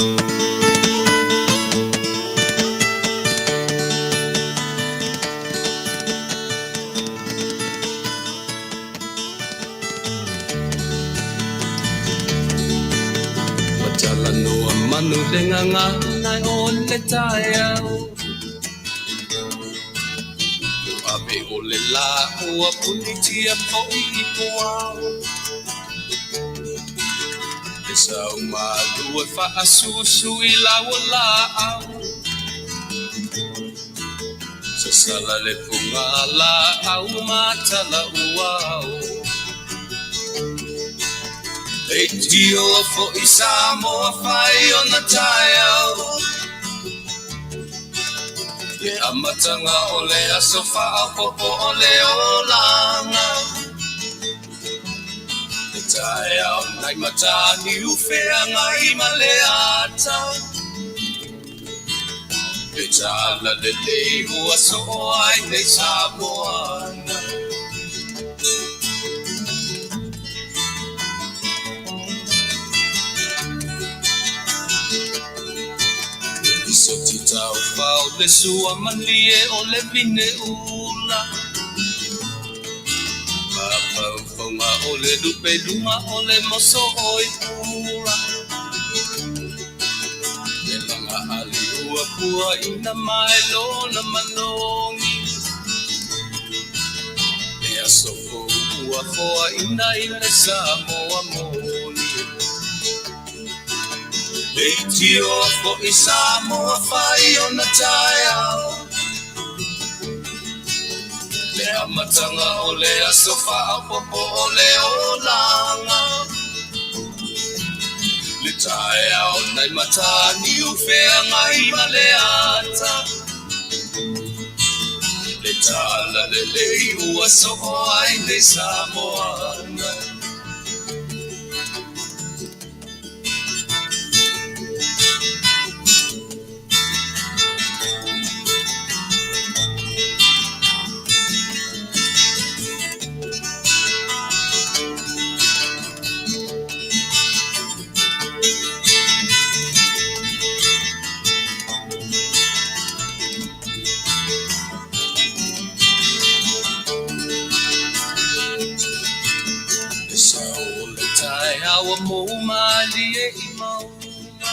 Ua talanoa manu le gagana o le taeao. Ua ave o le lā ua punitia foi i puao. Le sau malu e faasusu i lau o laau. Sasala le pugalaau ma tala uao. Leitioa foi Samoa fai ona taeao. Le amataga o le aso faaopoopo o le olaga. Le taeao nai Mataniu feagai ma le ata. Le tala lelei ua soo ai nei Samoana. Le lisoti taufao le sua malie o le vine ula. Mafaufauga o le lupe luga o le moso oi pula. Le laga ali ua puaina mai lona manogi. Le aso fou ua foaina i le Samoa moni. Leitioa foi Samoa fai ona taeao. Le amataga o le aso faaopoopo o le olaga. Le taeao nai Mataniu feagai ma le ata. Le tala lelei ua soo ai nei Samoana. Le sao o le taeao ua mou malie i mauga.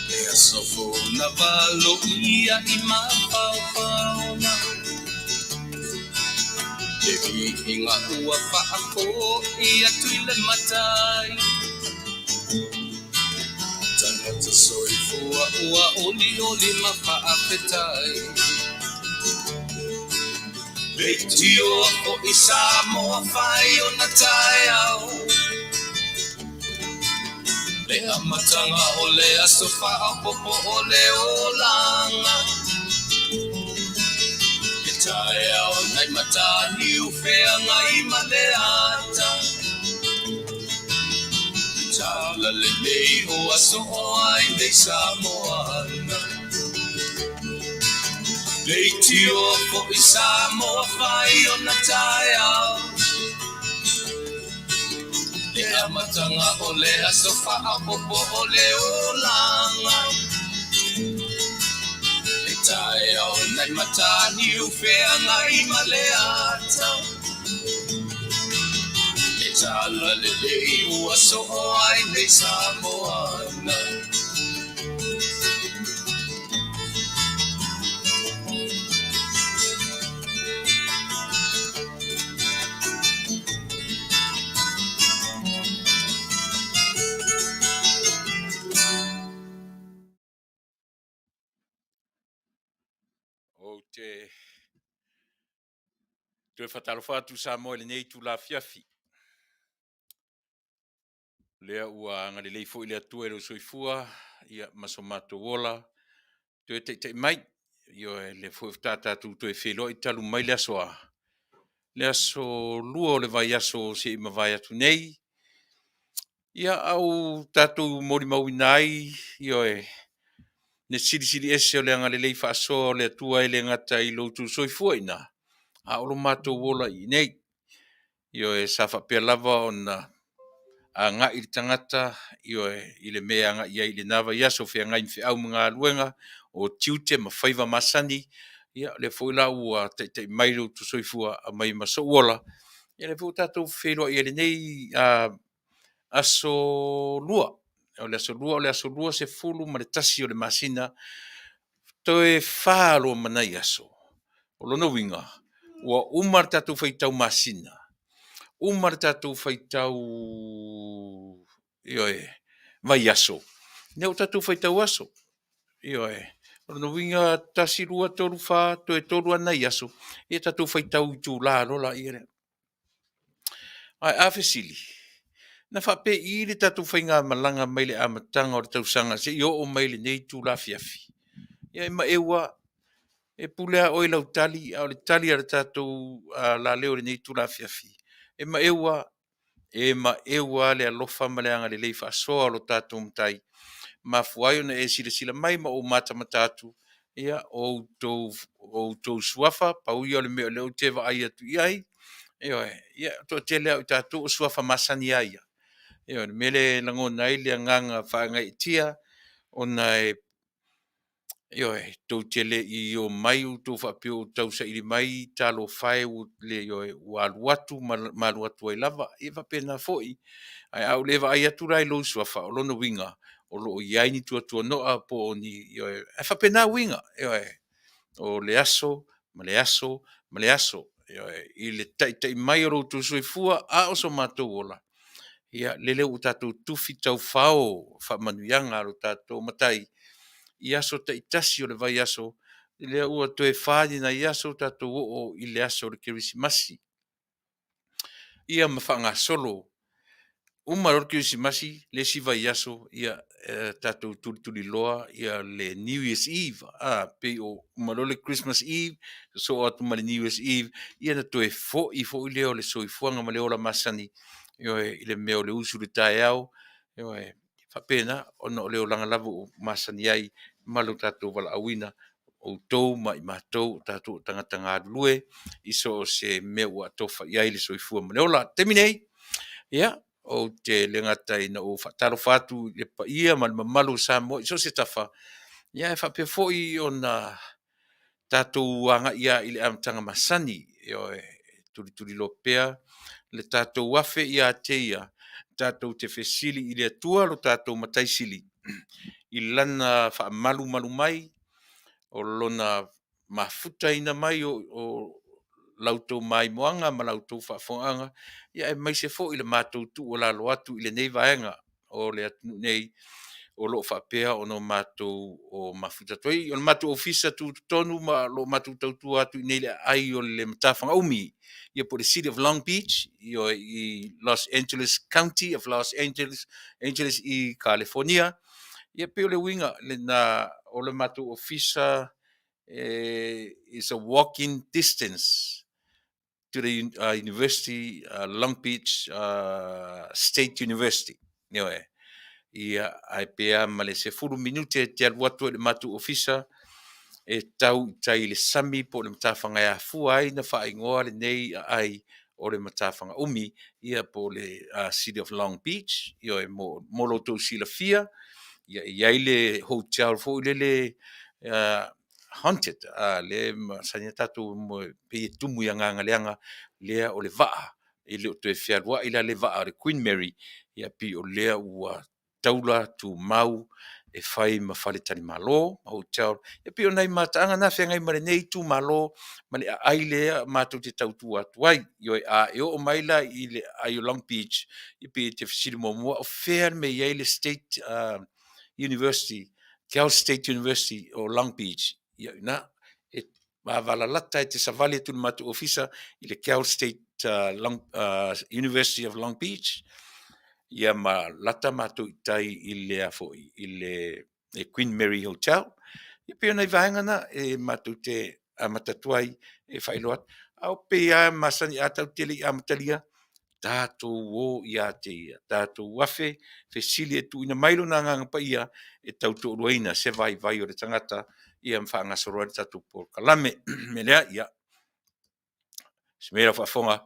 Le aso fou na valoia i mafaufauga. Le viiga ua faafoi atu i le matai. Tagata soifua ua olioli ma faafetai. Leitioa foi Samoa fai ona taeao. Le amataga o le aso faaopoopo o le olaga. Le taeao nai Mataniu feagai ma le ata. Le tala lelei ua soo ai nei Samoana. Leitioa foi Samoa fai ona taeao. Le amataga o le aso faaopoopo o le olaga. Le taeao nai Mataniu feagai ma le ata. Le tala lelei ua soo ai nei Samoana. Ou te toe faatalofa atu Samoa i lenei itula afiafi. Lea ua agalelei foi le Atua i lou soifua ia, ma so matou ola toe taitai mai. Ioe, lea foi faatoa tatou toe feiloai talu mai le aso a le aso lua o le vaiaso se i mavae atu nei. Ia, a ua tatou molimauina ai, ioe, le silisili ese o le agalelei faasoa o le Atua e le gata i lo outou soifua i ina, a o lo matou ola i inei. Ioe, sa faapea lava ona Agai le tagata, ioe, i le mea e agai ai i lena vaiaso, feagai ma feau ma galuega, o tiute ma faiva masani, ia o lea foi la ua taitai mai lo outou soifua aumai ma sou ola, ia lea foi ua tatou feiloai ai i lenei aso Lua. O le aso Lua o le aso 21 o le masina, toe 4 loa ma nai aso. O lona uiga, ua uma le tatou faitau masina, uma le tatou faitau, ioe, vaiaso, lea ua tatou faitau aso. Ioe. O lona uiga, 1, 2, 3, 4, toe 3 lava nai aso, ia tatou faitau itula loa lea. Ae a fesili, na faapei le tatou faigamalaga mai le amataga o le tausaga seia oo mai lenei itula afiafi? Ia e maeu lava, e pule lava oe i lau tali, a o le tali a le tatou laleo i lenei itula afiafi, e maeu lava, e maeu lava le alofa ma le agalelei faasoa o lo tatou Matai, mafua ai ona e silasila mai ma ou matamata atu, ia, o outou suafa, pau ia o le mea o lea ou te vaai atu i ai, ioe, ia o le toatele lava o i tatou o suafa masani lava ia. Ioe, o le mea lea e lagona ai le agaga faagaeetia ona e, ioe, tou te le i omai outou faapea ua tausaili mai talofa e ua alu atu ma alu atu ai lava. Ia e faapena foi. Ae a ou le vaai atu la i lou suafa, o lona uiga, o lo o i ai ni tuatuano'a po o ni, ioe, ae faapena uiga, ioe. O le aso ma le aso ma le aso, ioe, i le taitai mai o lo outou soifua a o so matou ola, ia lele ua tatou tufi taufao faamanuiaga a lo tatou Matai i aso taitasi o le vaiaso, lea ua toe fa ni nai aso tatou oo i le aso o le Kerisimasi. Ia ma faagasolo, uma loa le Kerisimasi le isi vaiaso, ia tatou tulituliloa le New Years Eve, pei uma loa le Christmas Eve sosoo atu ma le New Years Eve, ia ona toe foi foi lea o le soifuaga ma le ola masani, ioe, i le mea o le usu i le taeao, ioe, e faapena ona o le olaga lava ua masani ai ma lo tatou valaauina, outou ma i matou o tatou o tagata galulue i so o se mea ua atofa i ai le soifua ma le ola. O le taimi nei, ia, ou te le gata ina ou faatalofa atu i le paia ma le mamalu o Samoa i so o se tafa, ae faapea foi ona tatou agai lava i le amataga masani, ioe, e tulituliloa pea le tatou afe ia te Ia, tatou te fesili i le Atua lo tatou Matai Sili i Lana faamalumalu mai, o Lona mafutaina mai o la outou maimoaga ma la outou faafofogaaga, aemaise foi le matou tuualalo atu i lenei vaega o le atunuu nei o lo o faapea ona matou mafuta atu ai. O le matou ofisa tutotonu ma o lo o matou tautua atu i inei i le aai o le Matafaga-umi, ia po o le City of Long Beach, ioe, i Los Angeles County of Los Angeles, Angeles i Kalifonia. Ia pei o le uiga lena o le matou ofisa is a walking distance to the University, Long Beach State University. Ioe. Ia, ae pe a ma le 10 minute e te alu atu ai i le matou ofisa e tau i tai i le sami po o le matafaga e afua ai ona faaigoa lenei aai o le Matafaga-umi, ia po o le City of Long Beach. Ioe, mo lo outou silafia, ia e i ai le hotel foi lele haunted, lea e masani ai tatou pei e tumu i agaga leaga, lea o le vaa, e le o toe fealuai la le vaa o le Queen Mary, ia pei o lea ua taula tumau e fai ma faletalimalo, hotel. E pei o nai mataaga na feagai ma lenei itumalo ma le aai lea matou te tautua atu ai. Ioe, a e oo mai la i le aai o Long Beach, e pei e te fesili muamua, o fea le mea e i ai le State University, Cal State University o Long Beach? Ia o i ina, e vavalalata e te savali atu i le matou ofisa i le Cal State University of Long Beach, ia ma lata matou i tai i le a foi i le Queen Mary Hotel. Ia pei o nai vaega na e matou te amata atu ai e faailoa atu. A o pei lava e masani a tatou te le i amatalia, tatou o ia te Ia, tatou afe fesili e tuuina mai Lona Agaga Paia e tautoaluaina se vaivai o le tagata ia ma faagasolo ai le tatou polokalame. O le mea lea, ia, se mea lau faafofoga,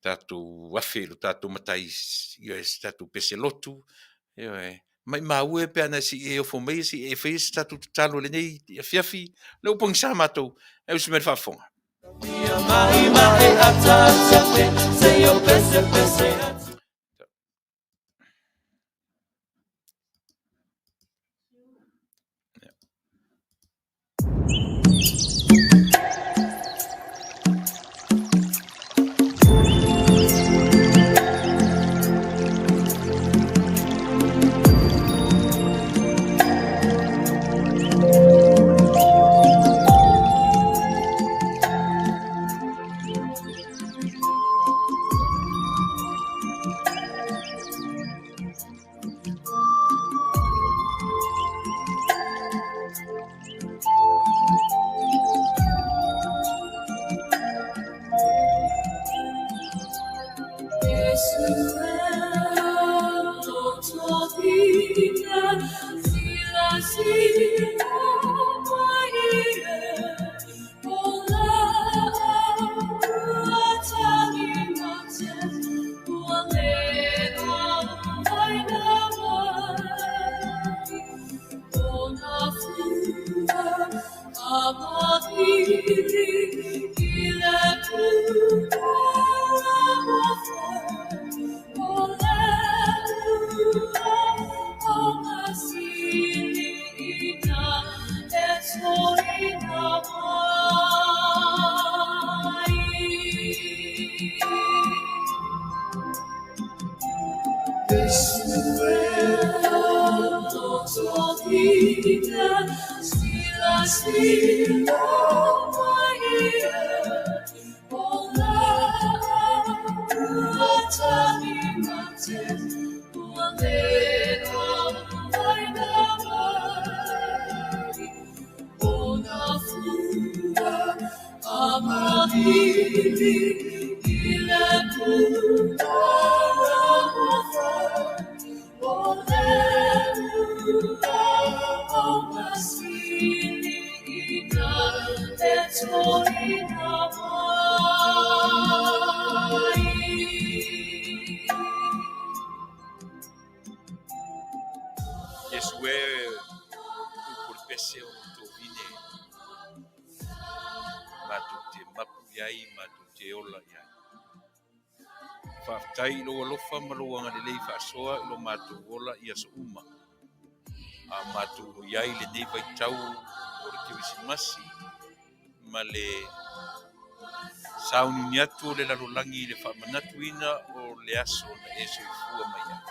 Tatou afe i lo tatou matai, ioe, se tatou pese lotu, ioe, maimau e pe ana se i e ofo maia se i e faia se tatou tatalo i lenei afiafi, o lea ua pogisa matou, ae usi mai le faafofoga. Iesu e, upu o le pese o lo outou vine, matou te mapu i ai, matou te ola i ai. Faafetai i lou alofa ma lou agalelei faasoa i lo matou ola i aso uma. A o matou o i ai i lenei vaitau o le Kerisimasi ma le sauniuni atu o le lalolagi i le faamanatuina o le aso na e soifua mai ai.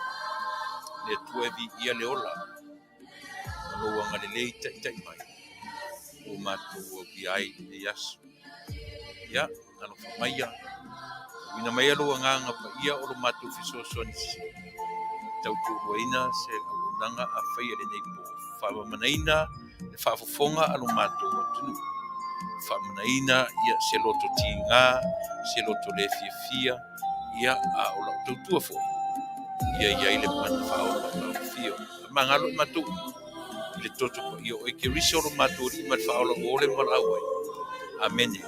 Le Atua e viia le ola ma lou agalelei taitai mai ua matou aulia ai lenei aso. Ia, alofa maia, uina maia lou agaga paia o lo matou fesoasoani sisina, tautualuaina se auaunaga a faia lenei po, faamamanaina le faafofoga a lo matou atunuu, faamanaina ia se loto tiga, se loto le fiafia, ia a o lau tautua foi, ia i ai le mana faaola o lau afio. Faamagalo i matou uma i le toto paia o oe Keriso lo matou Alii ma le Faaola ua ole ma valaau ai. Amene.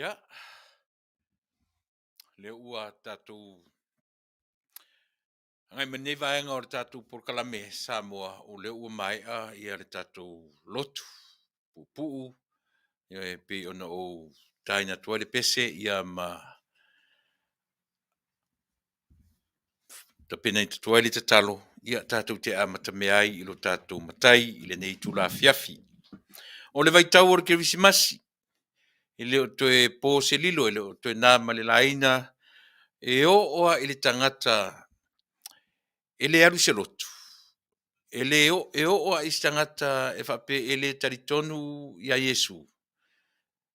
Ia, lea ua tatou agai mai lenei vaega o le tatou polokalame Samoa, o lea ua maea ia le tatou lotu puupuu e pei ona ou taina atu ai le pese ia ma tapenaina atu ai le tatalo ia tatou te amatamea ai i lo tatou Matai i lenei itula afiafi. O le vaitau o le Kerisimasi, e le o toe po se lilo, e le o toe na ma le laina, e oo lava i le tagata e le alu i se lotu, e le e oo lava i se tagata e faapea e le talitonu ia Iesu,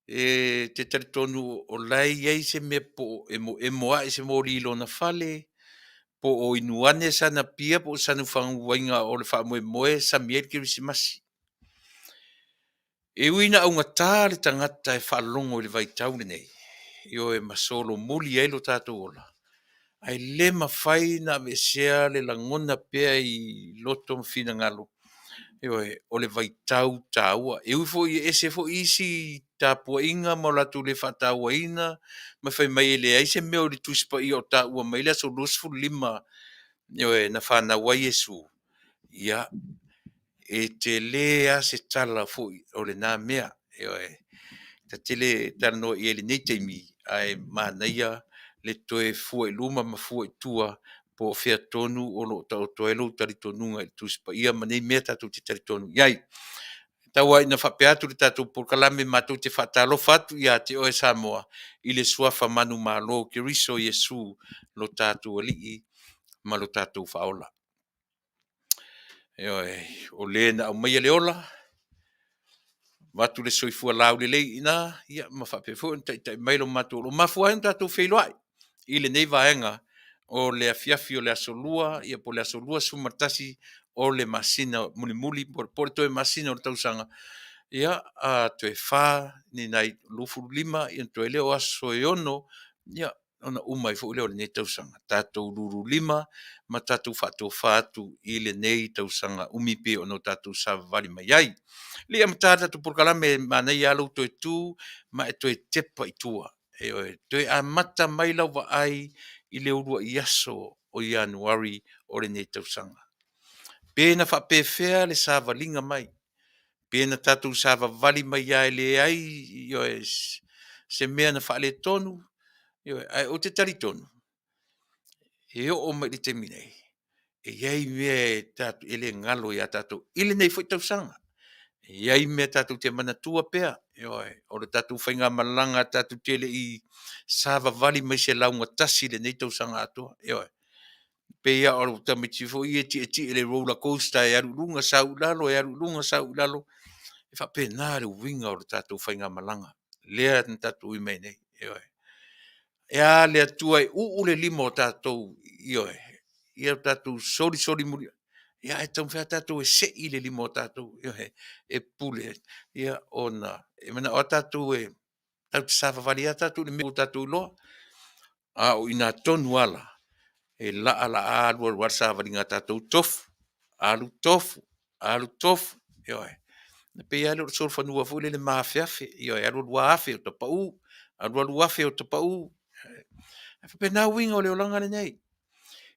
e te talitonu o la e i ai se mea po o emoemo ae se moli i lona fale, po o inu ane sana pia po o sana faguaiga o le faamoemoe e sami ai le Kerisimasi. E ui ina augata le tagata e faalogo i le vaitau lenei, ioe, ma solomuli ai lo tatou ola, ae le mafai ona aveesea le lagona pea i loto ma finagalo, ioe, o le vaitau taua. E ui foi e ese foi isi tapuaiga ma o latou le faatauaina ma fai mai e leai se mea o i le Tusi Paia o taua mai ai le aso 25, ioe, na fanau ai Iesu, ia, e tele lava se tala foi o lena mea. Ioe. Ta te le talanoa i ai i lenei taimi, ae manaia le toe fua i luma ma fua i tua po o fea tonu o lo o taoto ai lou talitonuga i le Tusi Paia ma nei mea tatou te talitonu i ai. Tau lava ina faapea atu le tatou polokalame, matou te faatalofa atu ia te oe Samoa i le suafa manumalo o Keriso Iesu lo tatou Alii ma lo tatou Faaola. Ioe, o le na aumaia le ola, avatu le soifua laulelei i ina, ia ma faapea foi ona taitai mai lo matou. O lo o mafua ai ona tatou feiloai i lenei vaega o le afiafi o le aso Lua, ia po o le aso 21 o le masina mulimuli po o le toe masina o le tausaga, ia toe fa ni nai 25 ona totoe ai lea o aso e 6, ia ona uma ai foi lea o lenei tausaga. Tatou lululima ma tatou faatofa atu i lenei tausaga umi pei ona tatou savavali mai ai. Le i amata le tatou polokalame, e manaia lava lou toe tu ma e toe tepa i tua, ioe, toe amata mai lau vaai i le uluai aso o Ianuari o lenei tausaga. Pe na faapefea le savaliga mai, pe na tatou savavali mai lava e leai, ioe, se mea na faaletonu, ioe, ae ou te talitonu, e oo mai i le taimi nei, e i ai mea e le galo ia tatou i lenei foi tausaga. E i ai mea tatou te manatua pea, ioe, o le tatou faigamalaga tatou te le i savavali mai i se laugatasi i lenei tausaga atoa. Ioe. E pei lava o tamaiti foi ia e tietie i le roller coaster e alu i luga sau i lalo, e alu i luga sau i lalo. E faapena le uiga o le tatou faigamalaga lea na tatou ui mai nei. Ioe. E a le Atua e uu le lima o tatou, ioe, ia tatou solisoli muliai, ae taumafai lava tatou e sei le lima o tatou, ioe, e pule ona e manao lava tatou e tatou te savavali lava tatou i le mea ua tatou iloa. A o i ina tonu lava la e laa laa alu alu lava le savaliga a tatou, tofu, alu, tofu, alu, tofu. Ioe. Ona pei lava lea o le solofanua foi lele maafeafe, ioe, alu alu lava afe ua pau, alu alu afe ua pau. E faapena uiga o le olaga lenei.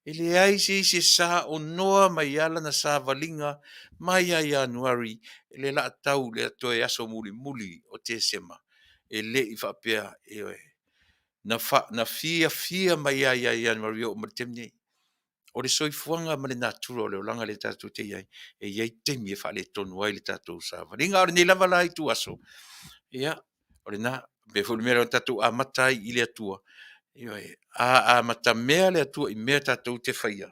E leai se isi e saonoa mai lava lana savaliga mai lava ia Ianuari i le laatau i le toe aso mulimuli o Tesema, e le i faapea, ioe, na fiafia mai lava ia Ianuari e oo mai i le taimi lenei. O le soifuaga ma le natura o le olaga lea tatou te i ai, e i ai taimi e faaletonu ai le tatou savaliga. A o lenei lava la ituaso, ia, o lena. E pei foi o le mea lea na tatou amata ai i le Atua, ioe, a amatamea le Atua i mea tatou te faia,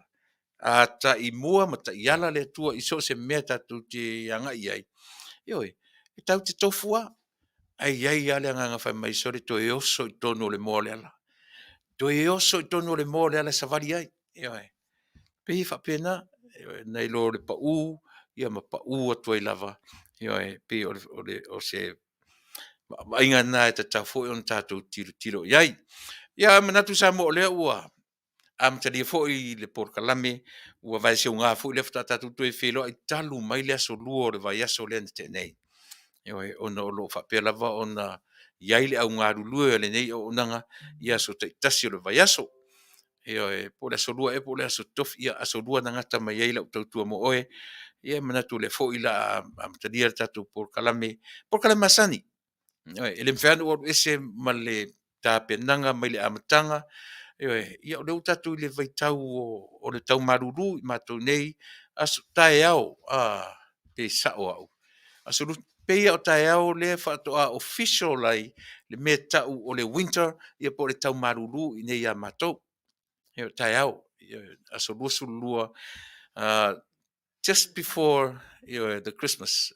a taimua ma taiala le Atua i so o se mea tatou te agai i ai, ioe, e tatou te tofu lava, ae i ai lava le agaga fai mai, sole, toe oso i totonu o le moa o le ala, toe oso i totonu o le moa o le ala e savali ai. Ioe. E pei e faapena, ioe, nai lo le pau ia ma pau atu ai lava. Ioe. E pei o se vaaiga lena e tatau foi ona tatou tilotilo i ai. Ia, ae manatu Samoa o lea ua amatalia foi le polokalame, ua vaeseuga foi lea faatoa tatou toe feiloai talu mai le aso Lua o le vaiaso lea na tea nei. Ioe, ona o lo o faapea lava ona i ai le au galulue o lenei auaunaga i aso taitasi o le vaiaso. Ioe, po o le aso Lua ea po o le aso Tofi, ia aso Lua na gata mai ai lau tautua mo oe. Ia e manatu o lea foi o le a amatalia le tatou polokalame, polokalame masani. Ioe, e le mafai lava ona ou alu ese ma le tapenaga mai le amataga. Ioe, ia o lea ua tatou i le vaitau o le tau malulu i matou nei, aso taeao, pe sao au, pei lava o taeao lea faatoa official ai le mea e tau o le winter ia po o le tau malulu i inei ia matou. O taeao, aso 22, just before the Christmas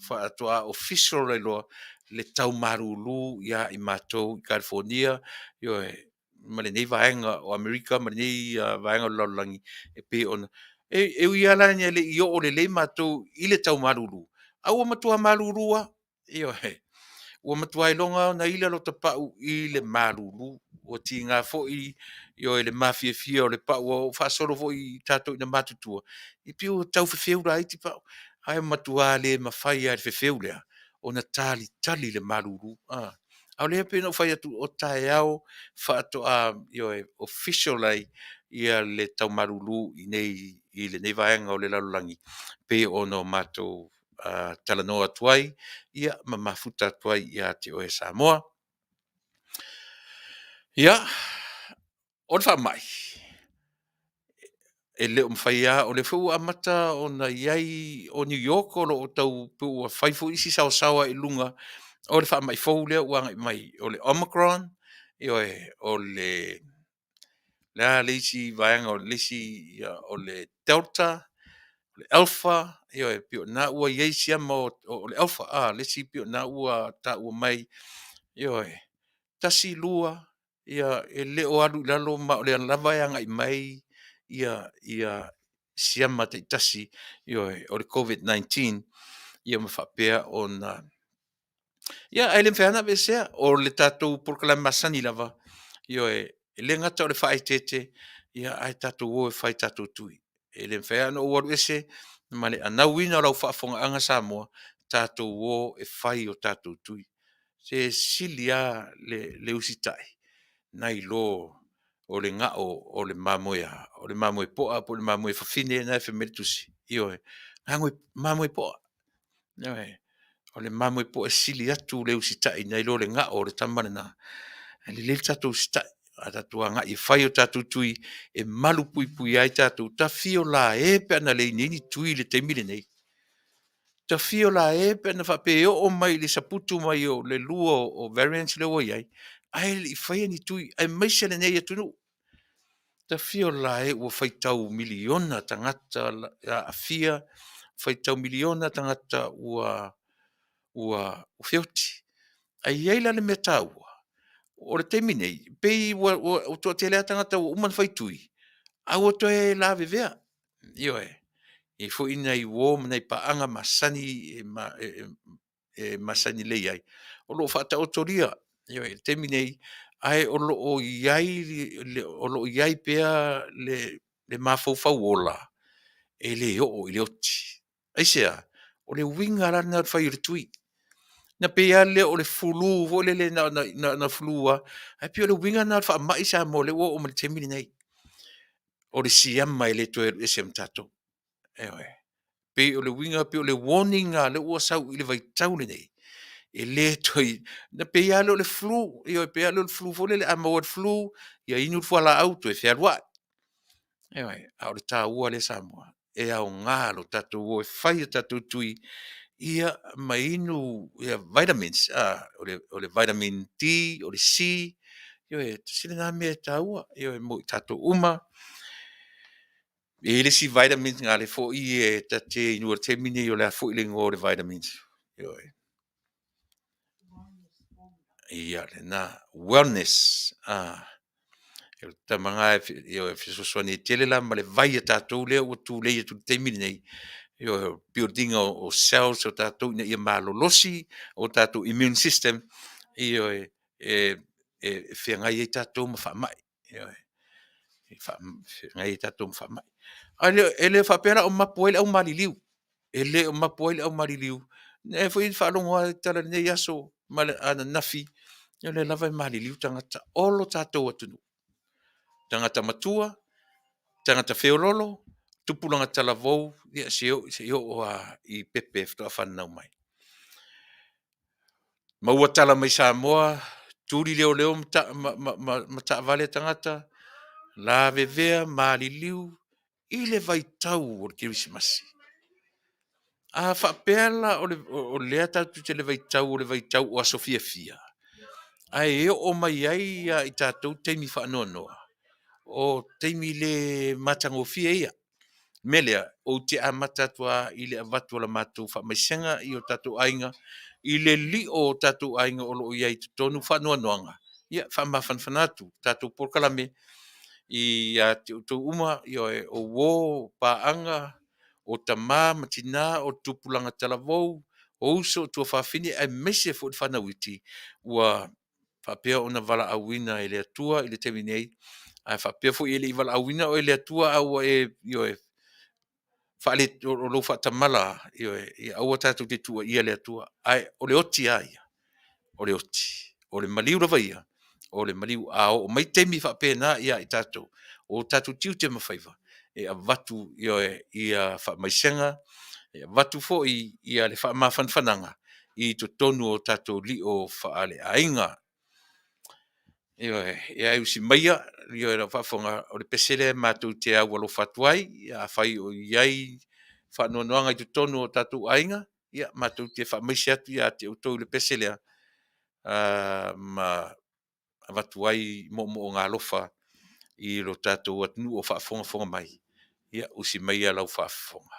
faatoa official ai loa le tau malulu ia i matou i Kalifonia, ioe, ma lenei vaega o Amerika ma lenei vaega o le lalolagi e pei ona… E ui lava la ina le i oo lelei matou i le tau malulu, a ua matua malulu lava. Ioe. Ua matua iloga lava ona ila lota pau i le malulu. Ua tiga foi, ioe, le mafiafia o le pau ua oo faasolo foi i tatou ina matutua, e pei ua tau fefeu laiti pau, ae matua le mafai lava e le fefeu lea ona talitali le malulu. A o lea e pei ona ou fai atu o taeao faatoa, ioe, official ai le tau malulu i inei i lenei vaega o le lalolagi pei ona matou talanoa atu ai ma mafuta atu ai ia te oe Samoa. Ia, o le faamai, e le o mafai lava, o lea foi ua amata ona i ai, o New York o lo o tau pei ua fai foi isi saosaoa i luga o le faamai fou lea ua agai mai o le Omicron. Ioe, o le a le isi vaega o le isi o le Delta, o le Alpha, ioe, e pei o lena ua i ai siama o le Alpha le isi pei o lena ua taua mai. Ioe, tasi, lua, e le o alu i lalo ma o lea lava e agai mai siama taitasi, ioe, o le Koviti-19 ia ma faapea ona… Ia ae le mafai lava ona aveesea. O le tatou polokalame masani lava, ioe, e le gata o le faaeteete, ae tatou o e fai a tatou tui. E le mafai lava ona ou alu ese ma le anauina o lau faafofogaaga Samoa, tatou o e fai o tatou tui. E sili lava le usitai nai lo o le gao o le mamoe poa po o le mamoe fafine lena e fai mai le Tusi. Ioe, mamoe poa, ioe. O le mamoe poa e sili atu le usitai nai lo le gao o le tama lena. E lelei lo tatou usitai, ae tatou agai e fai o tatou tui e malupuipuia ai tatou. Ta fia ola e pe ana leai nei ni tui i le taimi lenei. Ta fia ola e pe ana faapea e oo mai i le saputu mai o le lua o variants lea ua i ai, ae le i faia ni tui aemaise lenei atunuu. Ta fia ola e ua faitau miliona tagata aafia, faitau miliona tagata ua feoti. Ae i ai la le mea taua, o le taimi nei, pei ua toatele lava tagata ua uma ona fai tui, ae ua toe lavevea. Ioe. E i ai foi nai uo ma nai paaga masani e masani lelei ai, o lo o faataotolia, ioe, i le taimi nei, ae o lo o i ai pea le mafaufau ola, e le oo i le oti. Aisea? O le uiga la lena o le fai o le tui. Na pei lava lea o le flu foi lele na ona flu lava, ae pei o le uiga lena o le faamai Samoa lea ua oo mai i le taimi lenei, o le siama e le toe alu ese ma tatou. Ioe. E pei o le uiga, pei o le warning lena o lea ua sau i le vaitau lenei, e le toe… na pei lava lea o le flu, ioe, pei lava lea o le flu foi lele a maua i le flu, ia inu le fualaau toe fealuai. Ioe. A o le taua lea Samoa, e aoga lo tatou o e fai a tatou tui ma inu vitamins, o le vitamin D, o le C, ioe, tasi lena mea e taua, ioe, mo i tatou uma. E i ai le isi vitamin a lea foi ta te inuina i le taimi lenei o le a foi le igoa o le vitamin? Ioe. Ia lena, wellness. O le tama lena e fesoasoani ai tele la ma le vai a tatou lea ua tulei atu i le taimi lenei, ioe, build ina o cells a tatou ina ia malolosi o tatou immune system, ioe, e feagai ai tatou ma faamai. Ioe. E feagai ai tatou ma faamai. Ae e le faapea la o mapu ai le au maliliu. E le o mapu ai le au maliliu. O lea foi na faalogo lava i tala i lenei aso ananafi. Ia o lea lava e maliliu tagata o lo tatou atunuu, tagata matua, tagata feoloolo, tupulaga talavou, ia se i oo lava i pepe faatoa fananau mai. Maua tala mai Samoa, tuli leoleo ma taavale a tagata, lavevea, maliliu i le vaitau o le Kerisimasi. A faapea la o lea tatou te i le vaitau o le vaitau o aso fiafia, ae oo mai ai ia i tatou taimi faanoanoa, o taimi le matagofie ia. O le mea lea, ou te amata atu lava i le avatu o la matou faamaisega i o tatou aiga, i le lio o tatou aiga o lo o i ai i totonu faanoanoaga, ia faamafanafana atu. Tatou polokalame ia te outou uma, ioe, o uo, o paaga, o tama ma tina, o tupulaga talavou, o uso, o tuafafine aemaise foi le fanau iti ua faapea ona valaauina e le Atua i le taimi nei, ae faapea foi e le i valaauina oe e le Atua a ua e, ioe, o lou faatamala lava, ioe, ia aua tatou te tuuaia le Atua. Ae o le oti lava ia, o le oti, o le maliu lava ia, o le maliu. A oo mai taimi faapena ia i tatou, o tatou tiute ma faiva e avatu, ioe, ia faamaisega, e avatu foi le faamafanafanaga i totonu o tatou lio faaleaiga. Ioe. Ia ae usi maia lau faafofoga, o le pese lea matou te aualofa atu ai, afai o i ai faanoanoaga i totonu o tatou aiga, ia matou te faamaise atu ia te outou i le pese lea, ma avatu ai moomooga alofa i lo tatou atunuu o faafogafoga mai. Ia usi maia lau faafofoga.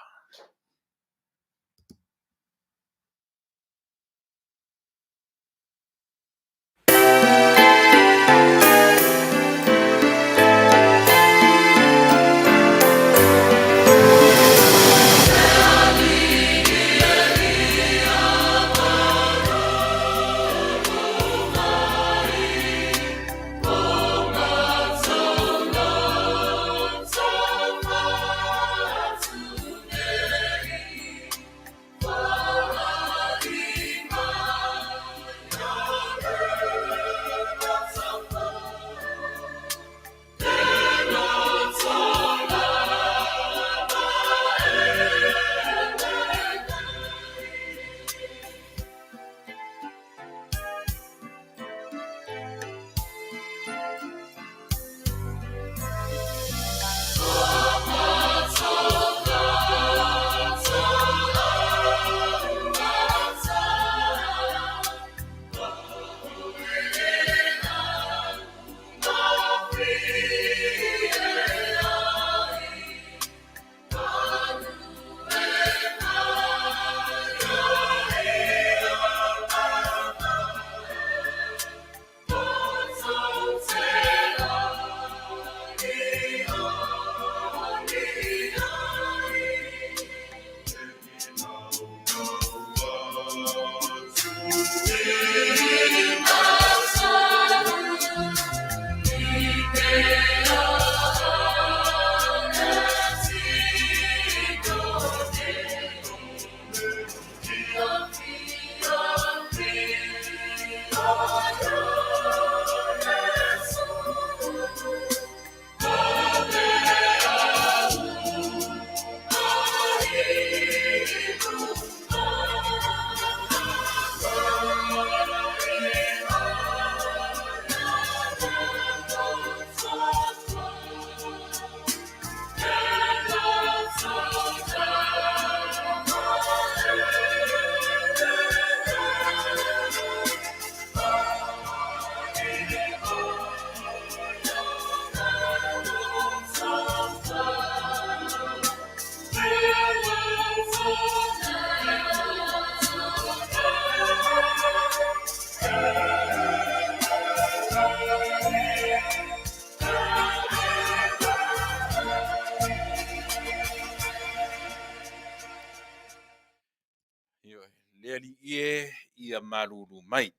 Ioe, le Alii e, ia malulu mai.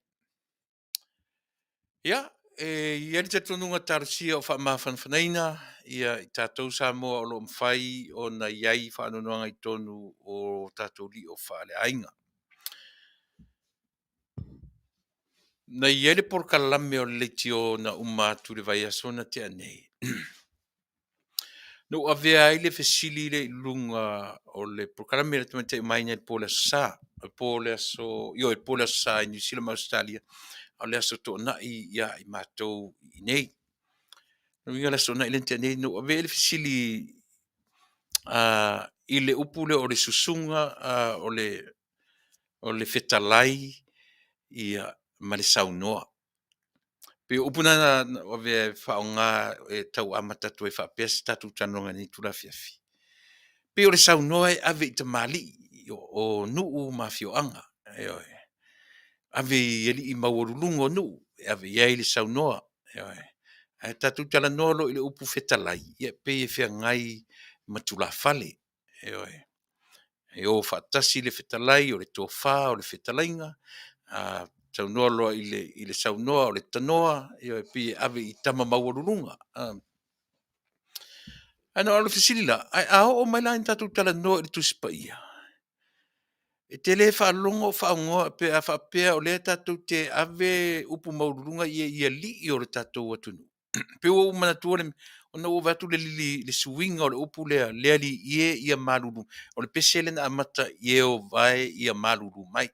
Ia, e i ai le talitonuga talosia o faamafanafanaina ia i tatou Samoa o lo o mafai ona i ai faanoanoaga i totonu o tatou lio faaleaiga. Na i ai le polokalame o le leitio na uma atu i le vaiaso na tea nei, na ou avea ai le fesili lea i luga o le polokalame a le Tamaitai Maina i le po o le Aso Sa, o le po o le aso, ioe, le po o le Aso Sa i Niu Sila ma Ausetalia, a o le Aso Toonai ia i matou i inei. Lona uiga o le Aso Toonai lea na tea nei, na ou avea ai le fesili i le upu lea o le susuga o le fetalai ia ma le saunoa. Pei o upu na na ou avea e faaaoga e tau amata atu ai faapea se tatou talanoaga i lenei itula afiafi. Pei o le saunoa e ave i tamalii o nuu ma afioaga, ioe. Ave i alii maualuluga o nuu e ave i ai le saunoa, ioe. Ae tatou talanoa loa i le upu fetalai, ia e pei e feagai ma tulafale, ioe. E o faatasi le fetalai, o le tofa, o le fetalaiga, a saunoa loa i le saunoa o le tanoa, ioe, e pei e ave i tama maualuluga. Ae o le fesili la, ae a oo mai la ina tatou talanoa i le Tusi Paia, e te le faalogo o faaaoga pe a faapea o lea tatou te ave upu maualuluga ia i alii o le tatou atunuu. E pei ua ou manatua ona ua ou vaai atu i le suiga o le upu lea, le Alii e ia malulu, o le pese lea na amata, Ieova e ia malulu mai.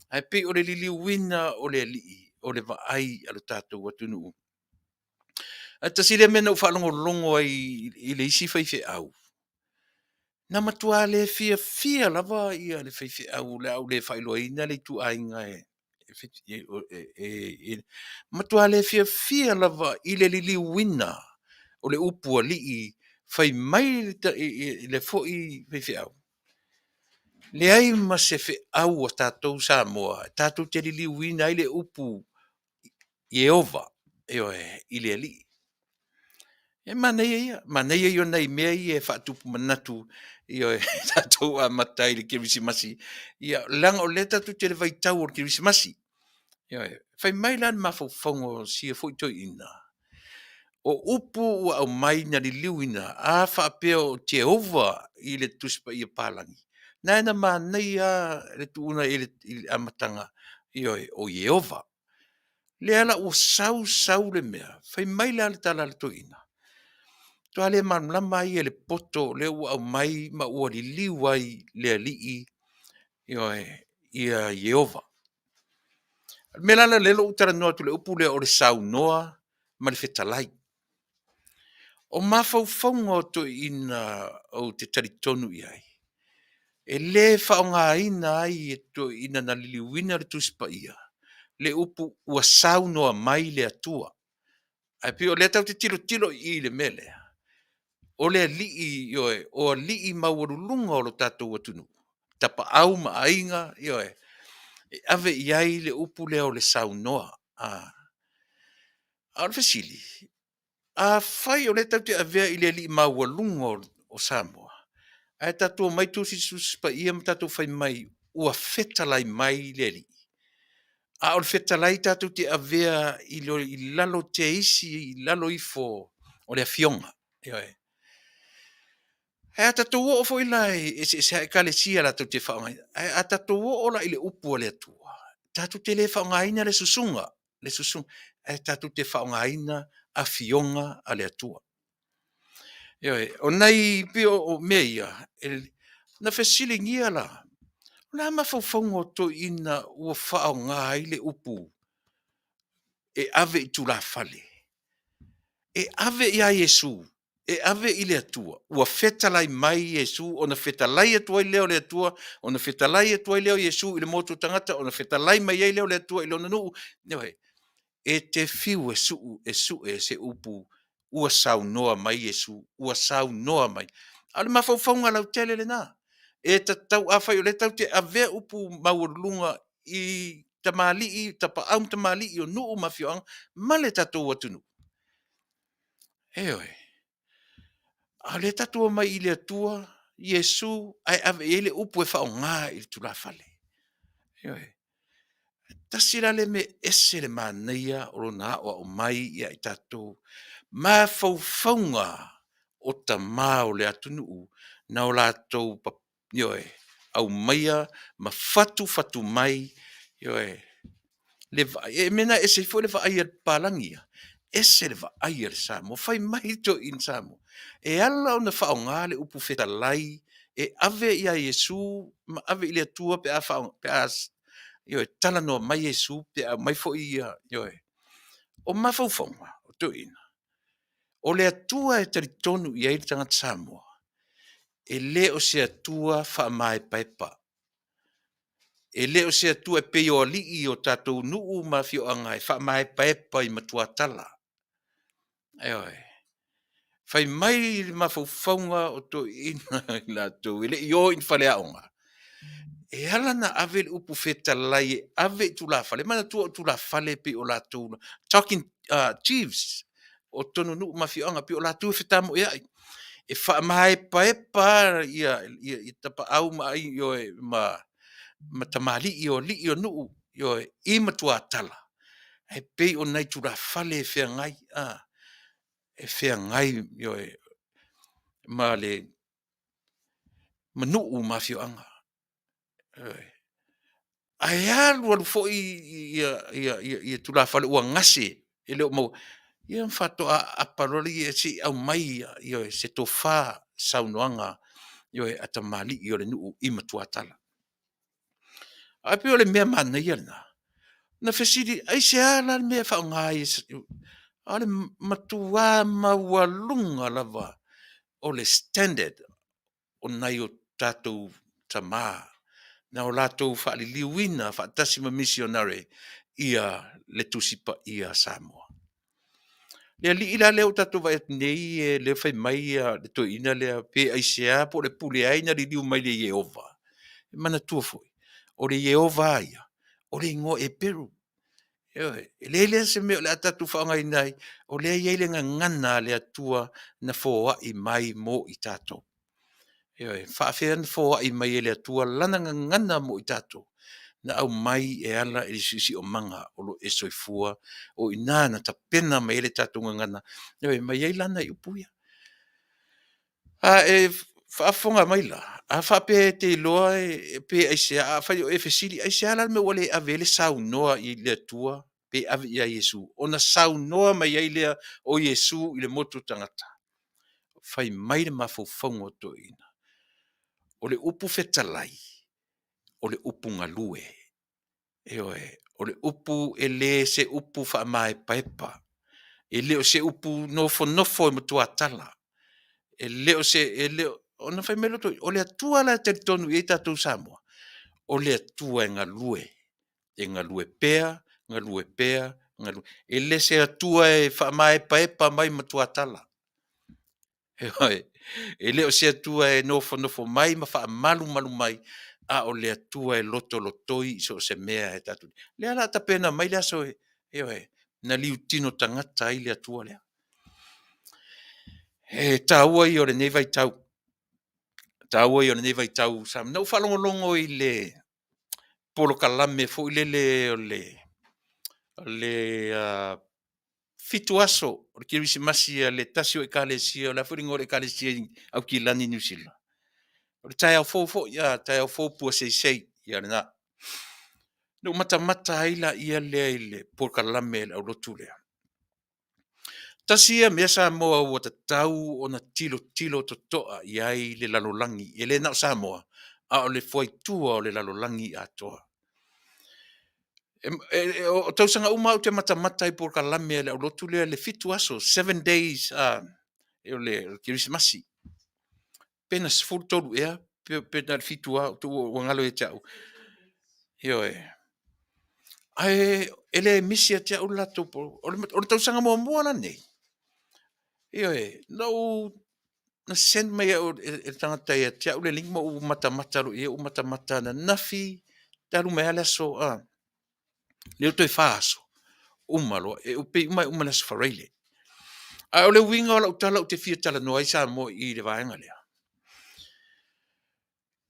Ae pei o le liliuina o le Alii o le vaai a lo tatou atunuu. Ae tasi lea mea na ou faalogologo ai i le isi faifeau, na matua le fiafia lava le faifeau, o le a ou le faailoaina le ituaiga matua le fiafia lava i le liliuina o le upu alii. Fai mai le foi faifeau, leai ma se feau a tatou Samoa tatou te liliuina ai le upu Ieova, ioe, i le Alii. E manaia ia, manaia ia o nai mea ia e faatupu manatu, ioe, tatou amata ai i le Kerisimasi, ia leaga o lea tatou te i le vaitau o le Kerisimasi. Ioe. Fai mai la le mafaufauga o sia foi toeaina, o upu ua aumai na liliuina, a faapea o Jehovah i le Tusi Paia Papalagi, lena na manaia lava le tuuina i ai i le amataga, ioe, o Ieova. O lea la ua sau sau le mea, fai mai la le tala a le toeaina, matua le malamalama lava ia i le poto lea ua aumai ma ua liliu ai le Alii, ioe, ia Ieova. O le mea la lea na ou talanoa atu i le upu lea o le saunoa ma le fetalai. O mafaufauga o toeaiina ou te talitonu i ai, e le faaaogaina ai e toeaiina na liliuina le Tusi Paia le upu ua saunoa mai le Atua. Ae pei o lea tatou te tilotilo i i i le mea lea, o le Alii, ioe, o alii maualuluga o le tatou atunuu, Tapaau ma Aiga, ioe, e ave i ai le upu lea o le saunoa. A o le fesili, afai o lea tatou te avea i le Alii maualuga o Samoa, ae tatou omai tusi le Tusi Paia ma tatou fai mai ua fetalai mai le Alii, a o le fetalai tatou te avea i lalo teisi i lalo ifo o le Afioga. Ioe. Ae a tatou oo foi la e eseese lava Ekalesia latou te faaaogaina, ae a tatou oo la i le upu a le Atua, tatou te le faaaogaina le susuga, ae tatou te faaaogaina Afioga a le Atua. Ioe, o nai pei o mea ia, na fesiligia la, o le a mafaufauga o toeaiina ua faaaoga ai le upu e ave i tulafale, e ave ia Iesu, e ave i le Atua, ua fetalai mai Iesu ona fetalai atu ai lea o le Atua, ona fetalai atu ai lea o Iesu i le motu o tagata, ona fetalai mai ai lea o le Atua i lona nuu. Ioe. E te fiu e sue se upu ua saunoa mai Iesu, ua saunoa mai. A o le mafaufauga lautele lena, e tatau, afai o lea tatou te avea upu maualuluga i tamalii, tapaau ma tamalii o nuu ma afioaga ma le tatou atunuu, ioe, a o lea tatou te omai i le Atua Iesu ae ave i ai le upu e faaaoga i le tulafale. Ioe. Tasi la lea mea e ese le manaia o lona aoao mai ia i tatou, mafaufauga o tama o le atunuu na o latou, ioe, aumaia ma fatufatu mai, ioe. Le vaai, e mea na ese ai foi le vaai a le papalagi ia, ese le vaai a le Samoa. Fai mai toeaiina Samoa, e ala ona faaaoga le upu fetalai e ave ia Iesu ma ave i le Atua pe a pe a ioe, talanoa mai Iesu pe aumai foi ia, ioe. O mafaufauga o toeaiina, o le Atua e talitonu i ai le tagata Samoa, e le o se Atua faamaepaepa. E le o se Atua e pei o alii o tatou nuu ma afioaga e faamaepaepa i matuatala. Ioe. Fai mai le mafaufauga o toeaiina i latou e le i o i ni faleaoga, e ala ona ave le upu fetalai e ave i tulafale, manatua o tulafale e pei o latou talking chiefs o totonu o nuu ma afioaga, pei o latou e fetamoeai, e faamaepaepa lava ia tapaau ma ioe ma tamalii o alii o nuu, ioe, i matuatala, ae pei o nai tulafale e feagai, e feagai, ioe, ma le nuu ma afioaga. Ioe. Ae alu alu foi ia tulafale ua gase e le o maua, ia ona faatoa apaapa loa lea se i aumai, ioe, se tofa, saunoaga, ioe, a tamalii o le nuu i matuatala. Ae pei o le mea manaia lena, na fesili, aisea la le mea e faaaoga ai, a o le matua maualuga lava o le standard o nai o tatou tama na o latou faaliliuina faatasi ma misionare le Tusi Paia a Samoa. Le alii la lea ua tatou vaai atu nei lea e fai mai le toeaina lea pe aisea po o le pule a ai na liliu mai i le Ieova? Manatua foi, o le Ieova lava ia, o le igoa Eperu. Ioe. E leai la se mea o le a tatou faaaogaina ai, o lea e i ai le gagana a le Atua na foai mai mo i tatou. Ioe. E faapefea ona foai mai e le Atua Lana gagana mo i tatou? Na aumai e ala i le siosiomaga o lo o e soifua, o i ina na tapena mai ai le tatou gagana, ioe, ma e i ai la nai upu ia. A e faafofoga mai la, a faapea e te iloa pe aisea, afai o e fesili, aisea la le mea ua le ave ai le saunoa i le Atua pe ave ia Iesu, ona saunoa mai ai lea o Iesu i le motu o tagata? Fai mai le mafaufauga o toeaiina, o le upu fetalai, o le upu galue. Ioe, o le upu e le o se upu faamaepaepa, e le o se upu nofonofo i matuatala, e le o se, ona fai mai lea o toeaiina, o le Atua la e talitonu i ai tatou Samoa, o le Atua e galue, e galue pea, galue pea, galue. E le o se Atua e faamaepaepa mai matuatala. Ioe, e le o se Atua e nofonofo mai ma faamalumalu mai, a o le Atua e lotolotoi i so o se mea e tatou te… O lea o le a tapena mai le aso, ioe, na liutino tagata ai le Atua lea. E taua ia o lenei vaitau, taua ia o lenei vaitau. Na ou faalogologo i le polokalame foi lele o le 7 aso o le Kerisimasi a le tasi o Ekalesia, o le a foi le igoa o le Ekalesia i Aukilani Niu Sila? O le Taeao Fou foi, Taeao Fou Puaseisei, ia lena. Na ou matamata ai lea i le polokalame a le aulotu lea. Tasi ia mea Samoa ua tatau ona tilotilo totoa i ai le lalolagi, e le na o Samoa, a o le fuaitua o le lalolagi atoa. O tausaga uma lava ou te matamata ai i polokalame a le aulotu lea i le 7 aso, seven days o le Kerisimasi, pe na 13 ea pe na o le 7 lava ua galo ia te au. Ioe. Ae e le misi ia te au le latou. O le tausaga muamua la lenei, ioe, na send mai e le tagata ia te au le link ma ou matamata loa i ai. Ou matamata ananafi talu mai lava le aso, lea ua toe 4 aso uma loa, e pei uma e uma i le aso Faraile. A o le uiga o lau tala ou te fia talanoa ai Samoa i le vaega lea,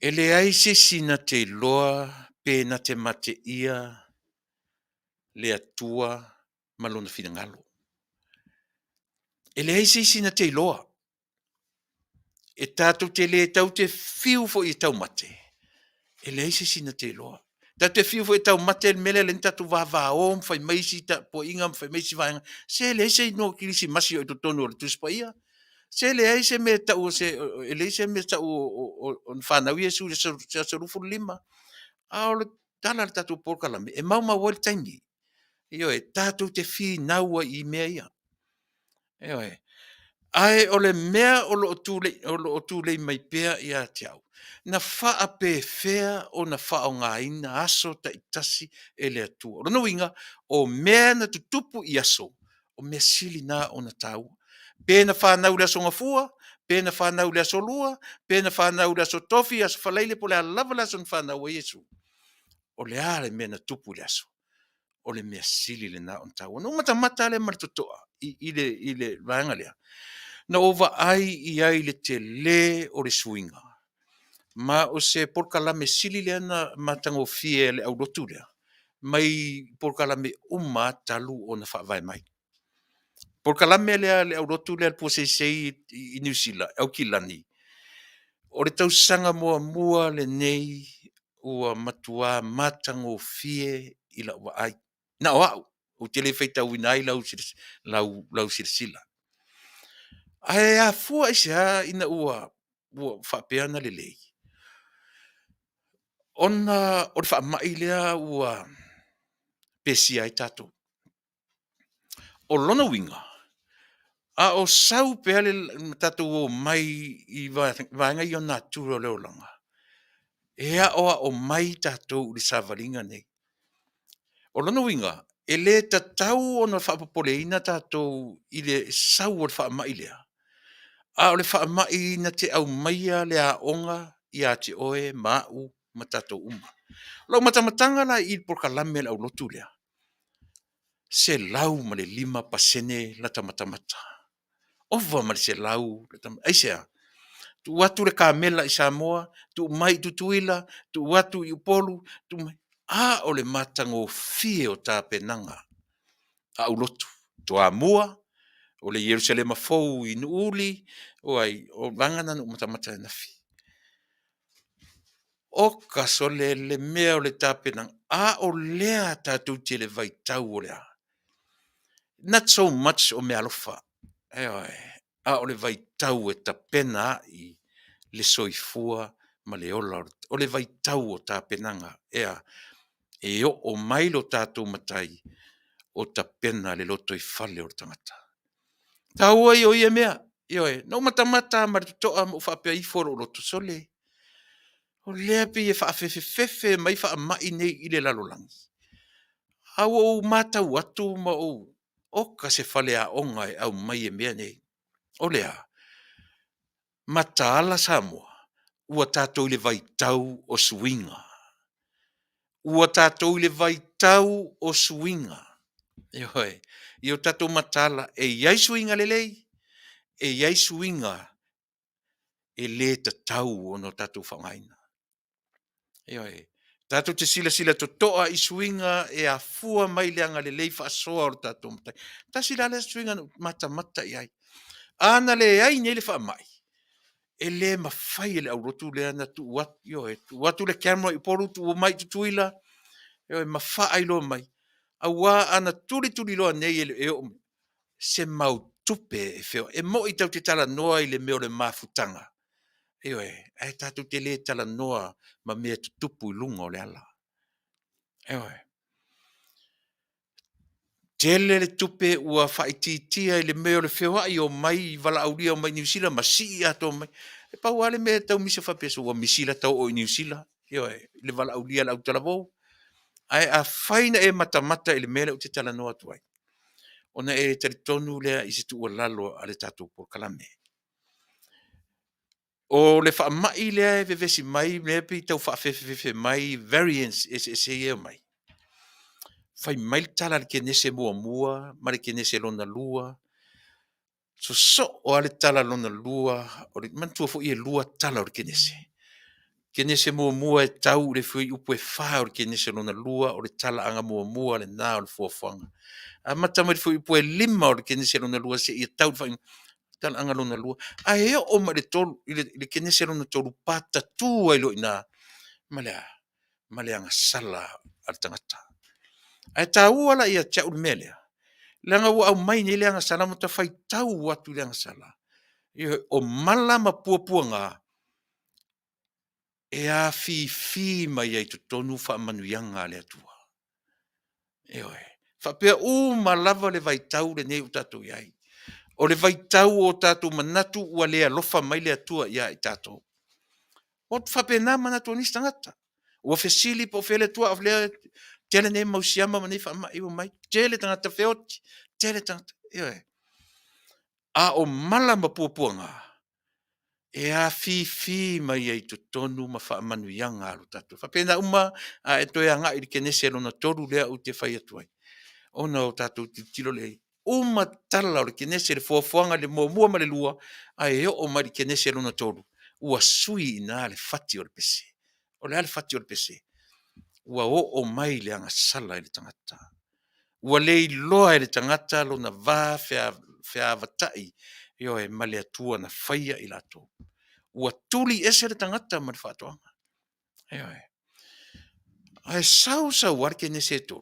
e leai se isi na te iloa pe na te mateia le Atua ma Lona finagalo. E leai se isi na te iloa. E tatou te le tau te fiu foi e taumate, e leai se isi na te iloa. Tatou te fiu foi e taumate le mea lea na tatou vavao ma fai mai isi tapuaiga ma fai mai isi vaega, se leai se igoa kerisimasi o i totonu o le Tusi Paia. Se leai se mea e tau o se e leai se mea e tau o na fanau Iesu i le aso 25. A o le tala a le tatou polokalame, e maumau ai le taimi. Ioe, tatou te finau ai i mea ia. Ioe. Ae o le mea o lo o tulei mai pea ia te au, na faapefea ona faaaogaina aso taitasi e le Atua? O lona uiga, o mea na tutupu i aso, o mea sili na ona taua. Pe na fanau i le Aso Gafua, pe na fanau i le Aso Lua, pe na fanau i le Aso Tofi, Aso Faraile po o le a lava le aso na fanau ai Iesu, o le a le mea na tupu i le aso? O le mea sili lena ona taua. Ona ou matamata lea ma le totoa i le vaega lea, na ou vaai i ai i le tele o le suiga, ma o se polokalame sili lea ona matagofie a le aulotu lea mai polokalame uma lava talu ona faavae mai. Polokalame lea a le aulotu lea a le Pua Seisei i Niu Sila, Aukilani, o le tausaga muamua lenei ua matua matagofie i lau vaai. Na o au, ou te le faitauina ai lau silasila. Ae afua aisea ina ua faapea ona lelei? Ona o le faamai lea ua pesia ai tatou. O lona uiga, a o sau pea le tatou omai i vaega ia o natura o le olaga, e aoao mai tatou i le savaliga nei. O lona uiga, e le tatau ona faapopoleina tatou i le sau o le faamai lea, a o le faamai na te aumaia le aoga ia te oe ma au ma tatou uma. O lau matamataga la i le polokalame a le aulotu lea, 105% lata matamata, ova ma le 100. Aisea? Tuu atu le kamela i Samoa, tuu mai i Tutuila, tuu atu i Upolu, tuu mai, a o le matagofie o tapenaga a aulotu, Toamua, o le Ierusalema fou i Nuuuli, o ai? O vaega na na ou matamata ai ananafi. Oka sole le mea o le tapenaga, a o lea tatou te i le vaitau o le a? Not so much o meaalofa, ioe, a o le vaitau e tapena ai le soifua ma le ola, o le vaitau o tapenaga. E a? E oo mai lo tatou Matai o tapena le lotoifale o le tagata. O le taua ia o ia mea. Ioe. Na ou matamata lava ma le totoa ma ou faapea ifo i lou loto, sole, o lea e pei e faafefefefe mai faamai nei i le lalolagi, ae ua ou matau atu ma ou, oka se faleaoga e aumai e mea nei. O le a? Mataala Samoa, ua tatou i le vaitau o suiga. Ua tatou i le vaitau o suiga. Ioe. Ia o tatou mataala, e i ai suiga lelei, e i ai suiga e le tatau ona tatou faaaogaina. Ioe. Tatou te silasila totoa i suiga e afua mai i le agalelei faasoa o le tatou Matai. Tasi la lea suiga na ou matamata i ai. A na leai nei le faamai, e le mafai e le aulotu lea ona tuu atu, ioe, tuu atu le camera i Upolu tuu mai i Tutuila, ioe, ma faailoa mai, aua ana tulituliloa nei e oo se mau tupe e feoai. E moi tatou te talanoa i le mea o le mafutaga, ioe, ae tatou te le talanoa ma mea e tutupu i luga o le ala. Ioe. Tele le tupe ua faaitiitia i le mea o le feoai omai valaaulia omai i Niu Sila ma sii atoa mai. E pau lava le mea e tau misi faapea, se ua misi lata oo i Niu Sila, ioe, i le valaaulia a le autalavou. Ae afai na e matamata i le mea lea ou te talanoa atu ai, ona e talitonu lea i se tuualalo a le tatou polokalame. O le faamai lea e vevesi mai lea e pei e tau faafefefefe mai variants eseese ia e omai, fai mai le tala a le Kenese muamua ma le Kenese lona lua, sosoo lava le tala lona lua, manatua foi e lua tala o le Kenese. Kenese muamua e tau i le fuaiupu e 4 o le Kenese lona lua, o le talaaga muamua lena o le fuafuaga. Amata mai le fuaiupu e 5 o le Kenese lona lua seia tau i le faaiuga talaaga lona lua. Ae oo mai i le Kenese lona tolu, patatu ai loa i ina ma le a? ma le agasala a le tagata. Ae taua la ia te au le mea lea, leaga ua aumai nei le agasala ma ta faitau atu i le agasala, o mala ma puapuaga e afifi mai ai i totonu faamanuiaga a le Atua. Ioe. Faapea uma lava le vaitau lenei ua tatou i ai. O le vaitau o tatou manatu ua le alofa mai le Atua ia i tatou. Ua faapena manatu o nisi tagata. Ua fesili po o fea le Atua, a o lea e tele nei mau siama ma nei faamai ua omai, tele tagata feoti, tele tagata, ioe. A o mala ma puapuaga, e afifi mai ai i totonu ma faamanuiaga a lo tatou. E faapena uma, a e toe agai i le Kenese lona 3 lea ou te fai atu ai, ona o tatou tilotilo lea i ai, uma tala o le Kenese, le foafoaga i le 1 ma le 2, ae oo mai i le Kenese lona 3, ua sui i ina le fati o le pese. O le a le fati o le pese? Ua oo mai le agasala i le tagata. Ua le iloa e le tagata lona va feavatai, ioe, ma le Atua na faia i latou. Ua tuli ese le tagata ma le faatoaga. Ioe. Ae sau sau lava le Kenese e 3,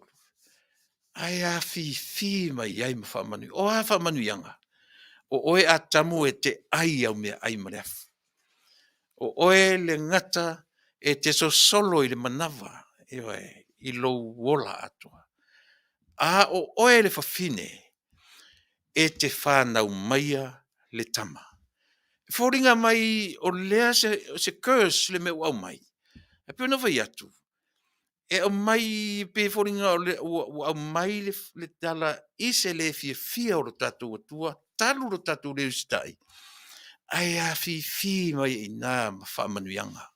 ae afifi mai ai ma faamanuiaga. O a faamanuiaga? O oe Atamu e te ai i au meaai ma le afu. O oe le gata e te sosolo i le manava, ioe, i lou ola atoa. A o oe le fafine, e te fanau maia le tama. E foliga mai o lea o se curse le mea ua aumai, ae pei ona ou fai atu, e aumai e pei e foliga ua aumai le tala i se le fiafia o lo tatou Atua talu lo tatou le usitai, ae afifi mai ai i ina ma faamanuiaga.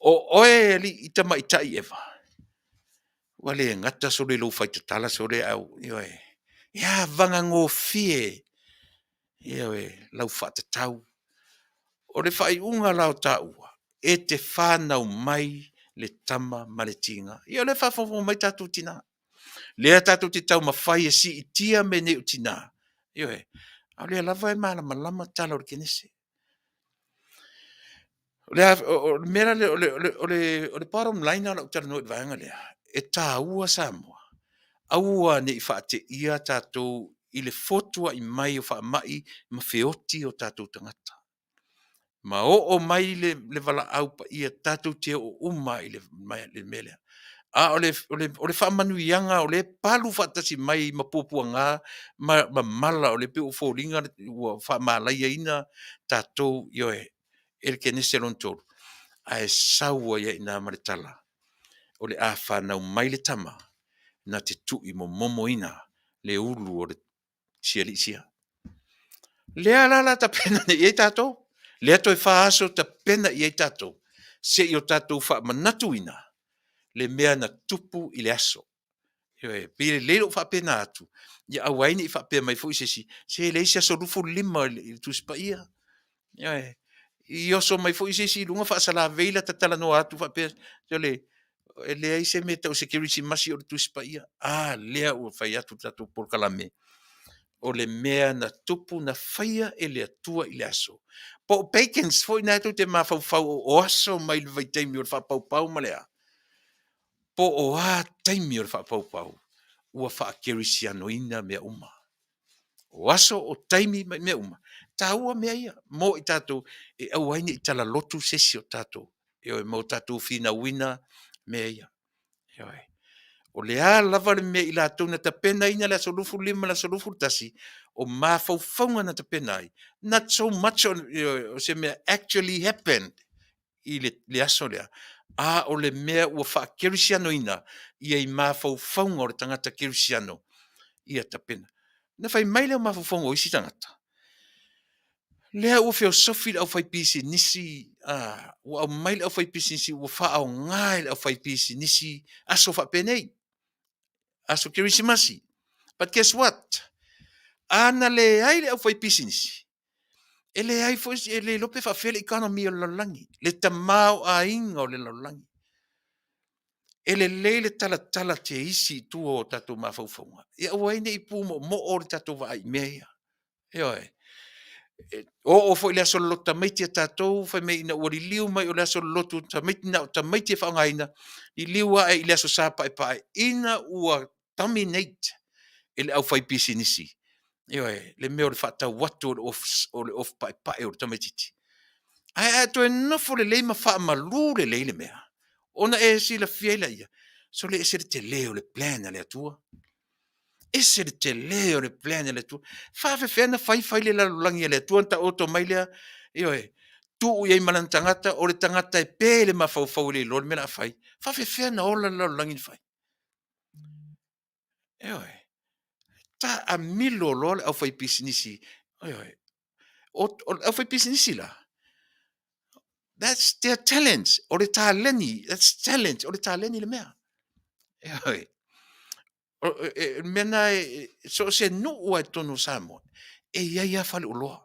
O oe e alii tamaitai Eva, ua le gata sole i lou faitatala sole ae ioe, e avagagofie, ioe, lau faatatau. O le faaiuga la o taua, e te fanau mai le tama ma le tiga. Ia o lea e faafogafoga mai tatou tina, lea tatou te taumafai e siitia mea nei o tina, ioe, a o lea lava e malamalama tala o le Kenese. O le mea la lea, o le bottom line lena o lau talanoa i le vaega lea, e taua Samoa, aua ne i faateia tatou i le fotuai mai o faamai ma feoti o tatou tagata. Ma oo mai le valaau paia, tatou te oo uma lava i le mea lea. A o le faamanuiaga o lea e palu faatasi mai ma puapuaga ma mala o lea e pei ua foliga ua faamalaiaina tatou, ioe, e le Kenese lona 3, ae sau ai lava i ina ma le tala, o le a fanau mai le tama na te tuuimomomoina le ulu o le sialii sia. Lea la o le a tapena nei i ai tatou, lea toe 4 aso tapena i ai tatou, se i o tatou faamanatuina le mea na tupu i le aso. Ioe, e pei e lelei lou faapena atu, ia aua ai ne i faapea mai foi se isi, se e leai se aso 25 i le Tusi Paia. Ioe. I oso mai foi se isi i luga faasalavei lata talanoa atu faapea, sole, e leai se mea e tau o se Kerisimasi o le Tusi Paia. A lea ua fai atu le tatou polokalame, o le mea na tupu na faia e le Atua i le aso. Po o pagans foi na tou te mafaufau o aso mai le vaitaimi o le faapaupau ma le a, po o a taimi o le faapaupau, ua faakerisianoina mea uma. O aso, o taimi ma mea uma, e taua mea ia mo i tatou e aua ai ne i talalotu se isi o tatou, ioe, ma o tatou finauina mea ia. Ioe. O le a lava le mea i latou na tapenaina le aso 25 ma le aso 21, o mafaufauga na tapena ai, not so much o se mea actually happened i le aso lea, a o le mea ua faakerisianoina ia i mafaufauga o le tagata kerisiano ia tapena. Na fai mai lea o mafaufauga o isi tagata, lea ua feosofi le aufaipisinisi, ua aumai le aufaipisinisi ua faaaoga e le aufaipisinisi aso faapenei, aso Kerisimasi. But guess what? A na leai le aufaipisinisi, e leai foi, e le iloa pe faapefea le economy o le lalolagi, le tamaoaiga o le lalolagi. E lelei le talatala teisi i tua o tatou mafaufauga, ia aua ai ne i pumoomoo le tatou vaai i mea ia. Ioe. E oo foi le aso lolotu tamaiti a tatou, fai mai ina ua liliu mai o le aso lolotu tamaiti, na o tamaiti e faaaogaina, liliu ae i le Aso Sa Paepae, ina ua dominate e le aufaipisinisi, ioe, le mea o le faatau atu o le ofu paepae o le tamaitiiti. Ae a toe nofo lelei ma faamalu lelei le mea, ona e silafia ai lea, sole e ese le tele o le plan a le Atua. Ese le tele o le plan a le Atua. E faapefea ona fai fai le lalolagi a le Atua ona taoto mai lea, ioe, tuu i ai ma lana tagata, o le tagata e pe le mafaufau e le iloa le mea o le a fai. E faapefea ona ola le lalolagi na fai? Ioe, taamilo loa le aufaipisinisi, ioe. O le aufaipisinisi la, that's their talent, o le taleni, that's talent, o le taleni le mea. Ioe. O le mea lena, so o se nuu lava i totonu o Samoa, e i ai lava faleoloa.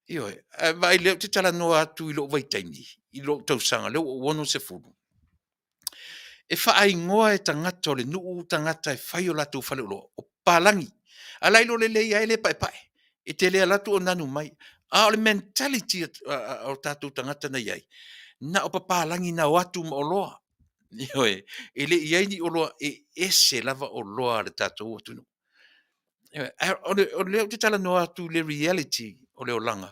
Ioe. Ae vaai o lea ou te talanoa atu i lou vaitaimi, i lou tausaga lea ua ou 60, e faaigoa e tagata o le nuu tagata e fai o latou faleoloa, o papalagi. A la e iloa lelei lava e le paepae, e te le alu atu o nanu mai. A o le mentality a o tatou tagata na i ai, na o papalagi na o atu ma oloa. Ioe, e le i i ai ni oloa, e ese lava oloa a le tatou atunuu. Ioe, o lea ou te talanoa atu i le reality o le olaga.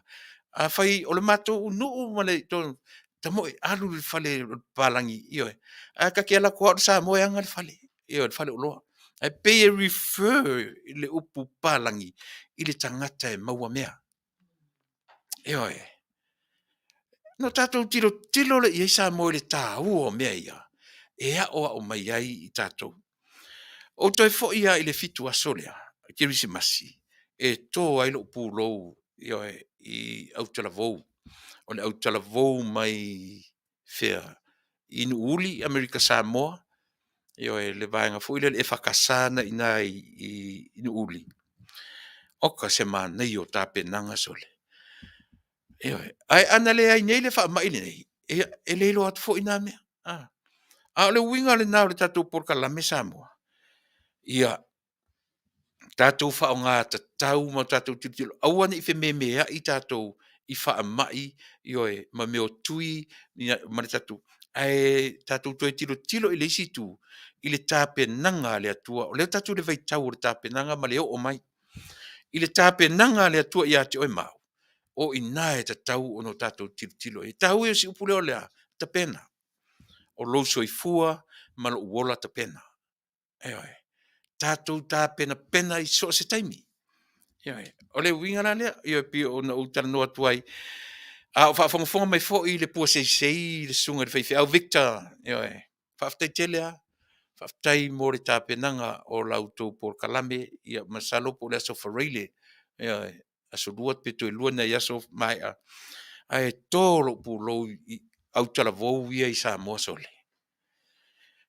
Afai o le matou nuu ma le tamoe, alu i le fale o le papalagi, ioe, ae ta te alu atu lava o le Samoa e ana le fale, ioe, le faleoloa. Ae pei e refer le upu papalagi i le tagata e maua mea. Ioe. Ona tatou tilotilo lea i ai Samoa i le taua o mea ia e aoao mai ai i tatou. Ou toe foi lava i le 7 aso lea Kerisimasi e to ai lou pulou, ioe, i autalavou. O le autalavou mai fea? I Nuuuli, Amerika Samoa, ioe, le vaega foi lea o le EFKS na i ina i Nuuuli. Oka se manaia o tapenaga sole. Ioe. Ae ana leai nei le faamai lenei, ia e le iloa atu foi na mea. A o le uiga lena o le tatou polokalame Samoa, ia tatou faaaoga tatau ma tatou tilotilo, aua ne i fememeai tatou i faamai, ioe, ma mea o tui ma le tatou, ae tatou toe tilotilo i le isi itu i le tapenaga a le Atua. O lea tatou te i le vaitau o le tapenaga ma le oo mai. I le tapenaga a le Atua ia te oe ma au, o i ina e tatau ona tatou tilotilo i ai. O le taua ia o si upu lea o le a? Tapena. O lou soifua ma lou ola tapena. Ioe. Tatou tapenapena i so o se taimi. Ioe. O le uiga la lea, e pei ona ou talanoa atu ai, a o faafogafoga mai foi le pua seisei le susuga i le faifeau Victor, ioe, faafetai tele lava. Faafetai mo le tapenaga o la outou polokalame, ia masalo po o le Aso Faraile, ioe, aso Lua pe toe lua ni nai aso maea, ae to lou pulou i autalavou ia i Samoa sole.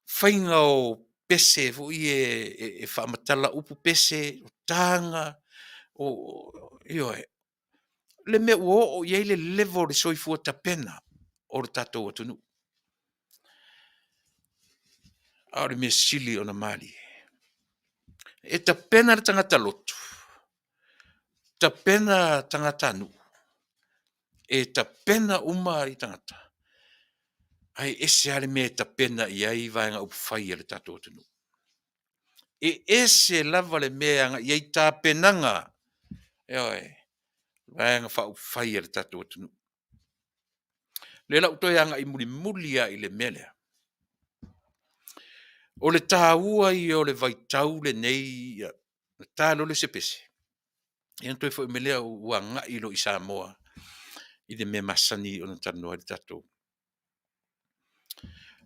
Faiga o pese foi ia e faamatala upu pese, o taga, ioe, le mea ua oo i ai le level o le soifua tapena o le tatou atunuu. A o le mea sili ona malie, e tapena le tagata lotu, tapena tagatanuu, e tapena uma tagata, ae ese lava le mea e tapena i ai Vaega Upufai a le tatou atunuu. E ese lava le mea e agai i ai tapenaga, ioe, Vaega Faaupufai a le tatou atunuu. O lea o le a ou toe agai mulimuli lava i le mea lea. O le taua ia o le vaitau lenei, ona ta loa lea o se pese, ia ona toe foi mai lea ua agai loa i Samoa i le mea masani ona talanoa ai le tatou.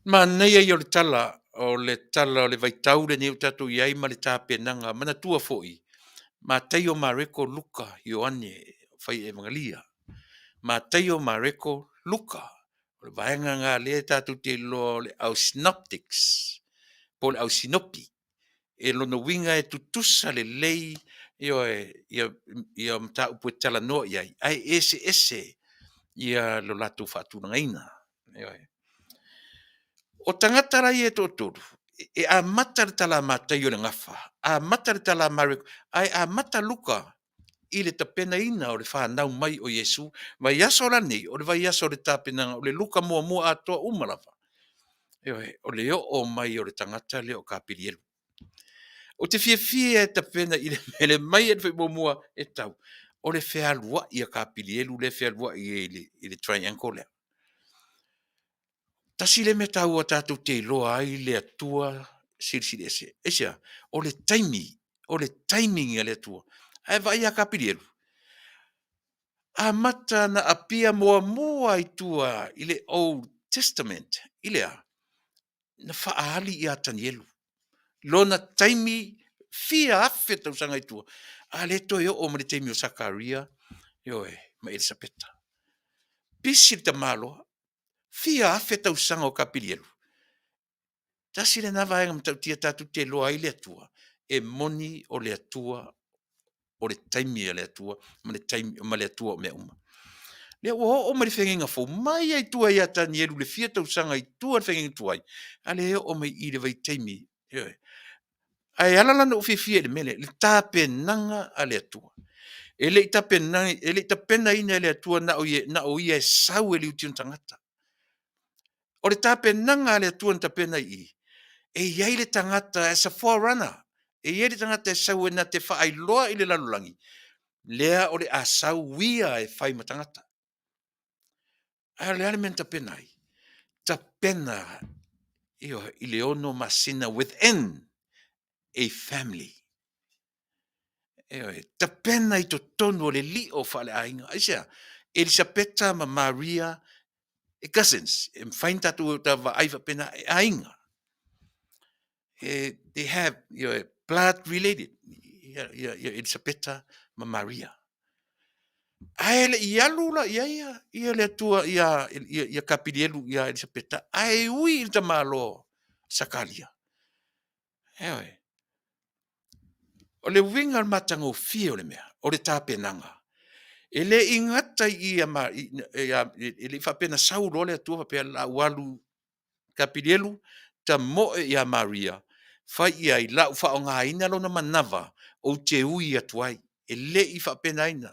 Manaia ia o le tala o le tala o le vaitau lenei ua tatou i ai ma le tapenaga. Manatua foi, Mataio, Mareko, Luka, Ioane, fai Evagalia. Mataio, Mareko, Luka. O le vaega lena lea tatou te iloa o le au synoptics po o le au sinopi. E lona uiga e tutusa lelei, ioe, ia mataupu e talanoa i ai, ae eseese ia lo latou faatulagaina. Ioe. O tagata la ia e toatolu, e amata le tala a Mataio i le gafa, amata le tala a Mareko, ae amata Luka. i le tapenaina o le fanau mai o Iesu. Vaiaso la lenei, o le vaiaso o le tapenaga, o le Luka muamua atoa uma lava. Ioe, o le oo mai o le tagata lea o Kapelielu. Ou te fiafia e tapena i le mele mai e muamua e tau, o le fealuai a Kapelielu lea e fealuai ai i le triangle lea. Tasi lea mea taua tatou te iloa ai le Atua Silisili Ese. Aisea? O le taimi, o le timing a le Atua. Ae vaai ia Kapelielu, amata na appear muamua i tua i le Old Testament i le a? Na faaali ia Tanielu lona taimi fia afe tausaga i tua, a lea e toe oo mai le taimi o Sakaria, ioe, ma Elisapeta. Pisi le tamaloa, fia afe tausaga o Kapelielu. Tasi lena vaega matautia tatou te iloa ai le Atua, e moni o le Atua, o le taimi a le Atua ma le taimi ma le Atua o mea uma. Lea ua oo mai le feagaiga fou, mai lava i tua ia Tanielu i le fia tausaga i tua i le feagaiga tuai, a lea e oo mai i i le vaitaimi, ioe. Ae ala la ona ou fiafia i le mea lea, le tapenaga a le Atua. E le i tapenaina e le Atua na o ia e sau e liutio tagata. O le tapenaga a le Atua na tapena i i, e i ai le tagata as a forerunner, e i ai le tagata e sau e na te faailoa i le lalolagi, lea o le a sau ia e fai ma tagata. Ae o le a le mea na tapena ai? Tapena ioe, i le 6 masina within a family. Ioe, tapena i totonu o le lio faaleaiga. Aisea? Elisapeta ma Maria e cousins, e mafai ona tatou vaai faapena, e aiga. They have blood related ia Elisapeta ma Maria. Ae le i alu la i ai ia le Atua ia Kapilielu ia Elisapeta, ae ui i le tamaloa Sakaria. Ioe. O le uiga o le matagofie o le mea, o le tapenaga, e le i gata i i, e le i faapea na sau loa le Atua faapea o le a ou alu Kapilielu, tamoe ia Maria, fai i ai, o le a ou faaaogaina lona manava ou te ui atu ai. E le i faapenaina,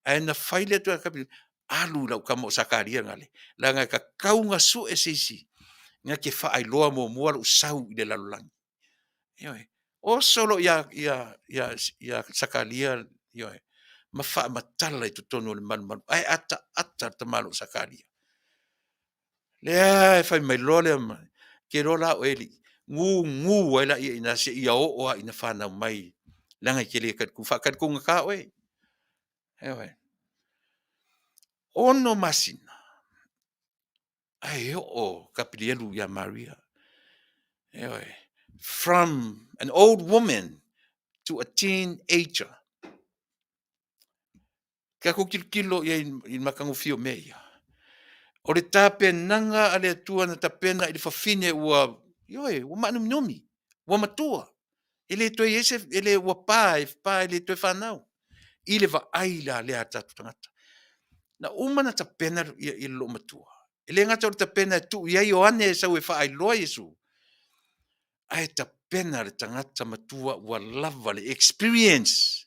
ae na fai le Atua ia Kapilielu, alu i lau tama o Sakaria gale, leaga e tatau ona sue se isi na te faailoa muamua lou sau i le lalolagi. Ioe. Oso loa ia Sakaria, ioe, ma faamatala i totonu o le malumalu, ae ataata le tamaloa Sakaria. Lea e fai mai loa lea, ou te iloa la o Eli, gugu ai laia i ina seia oo lava ina fanau mai, leaga e te le faatalitogata oe. Ioe. 6 masina ae oo Kapilielu ia Maria. Ioe. From an old woman to a teenager. Tatou tilotilo i ai i le matagofie o mea ia. O le tapenaga a le Atua na tapena i le fafine ua, ioe, ua maanuminumi, ua matua, e le toe i ai se, e le, ua pa, e pa e le toe fanau i le vaai la lea a tatou tagata. Na uma ona tapena le loomatua. E le gata o le tapena e tuu i ai Ioane e sau e faailoa Iesu, ae tapena le tagata matua ua lava le experience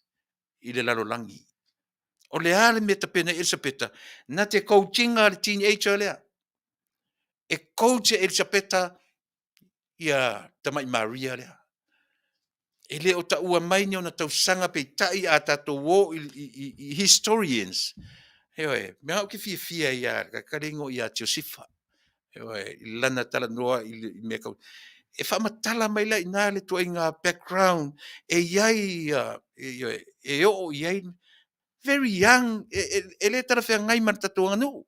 i le lalolagi. O le a le mea e tapena ai Elisapeta? Na te coach ina le teenager lea. E coach e Elisapeta ia tamai Maria lea. E le o taua mai ni ona tausaga peitai a tatou o i historians, ioe, mea ou te fiafia ai lava, ka le igoa ia Josifa, ioe, i lana talanoa i le mea tau e faamatala mai la i ina le ituaiga background e i ai, ioe, e oo i ai very young, e le talafeagai ma le tatou aganuu.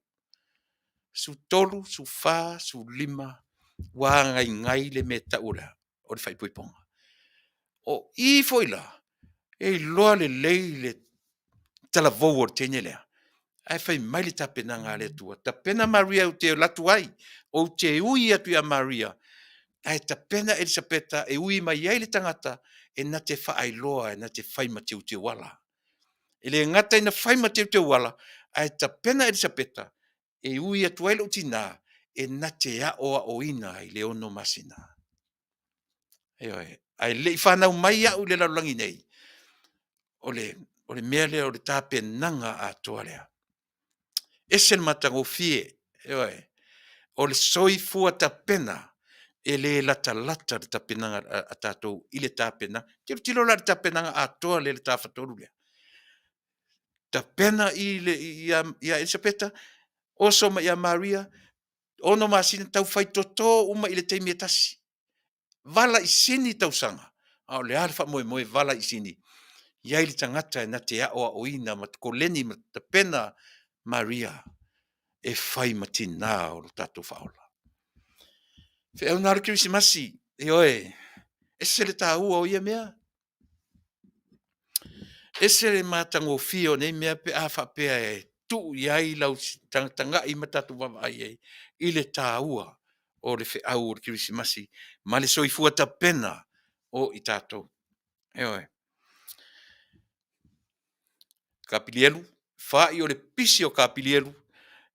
13, 14, 15 ua agaigai le mea e tau o le a? O le faaipoipoga. O i foi la, e iloa lelei le talavou o le teine lea, ae fai mai le tapenaga a le Atua, tapena Maria ou te alu atu ai, ou te ui atu ia Maria, ae tapena Elisapeta e ui mai ai le tagata e na te faailoa, e na te fai ma teuteuala. E le gata ina fai ma teuteuala, ae tapena Elisapeta e ui atu ai lou tina e na te aoaoina i le 6 masina. Ioe. Ae le i fanau mai au i le lalolagi nei, o le O le mea lea o le tapenaga atoa lea. Ese le matagofie, ioe, o le soifua tapena e le latalata le tapenaga a tatou i le tapenaga. Tilotilo la i le tapenaga atoa lea i le Tafatolu lea. Tapena i le, ia, ia Elisapeta, oso mai ia Maria, ono masina tau fai toto uma i le taimi e tasi. Valaisini tausaga, a o le a le faamoemoe valaisini? I ai le tagata e na te aoaoina ma koleni ma tapena Maria e fai ma tinā o lo tatou Faaola. Feau na o le Kerisimasi, ioe, ese le taua o ia mea. Ese le matagofie o nei mea pe a faapea e tuu i ai lau tagatagai ma tatou vaavaai i ai i le taua o le feau o le Kerisimasi ma le soifua tapena o i tatou. Ioe. Kapilielu, fa'i o le pisi o Kapilielu,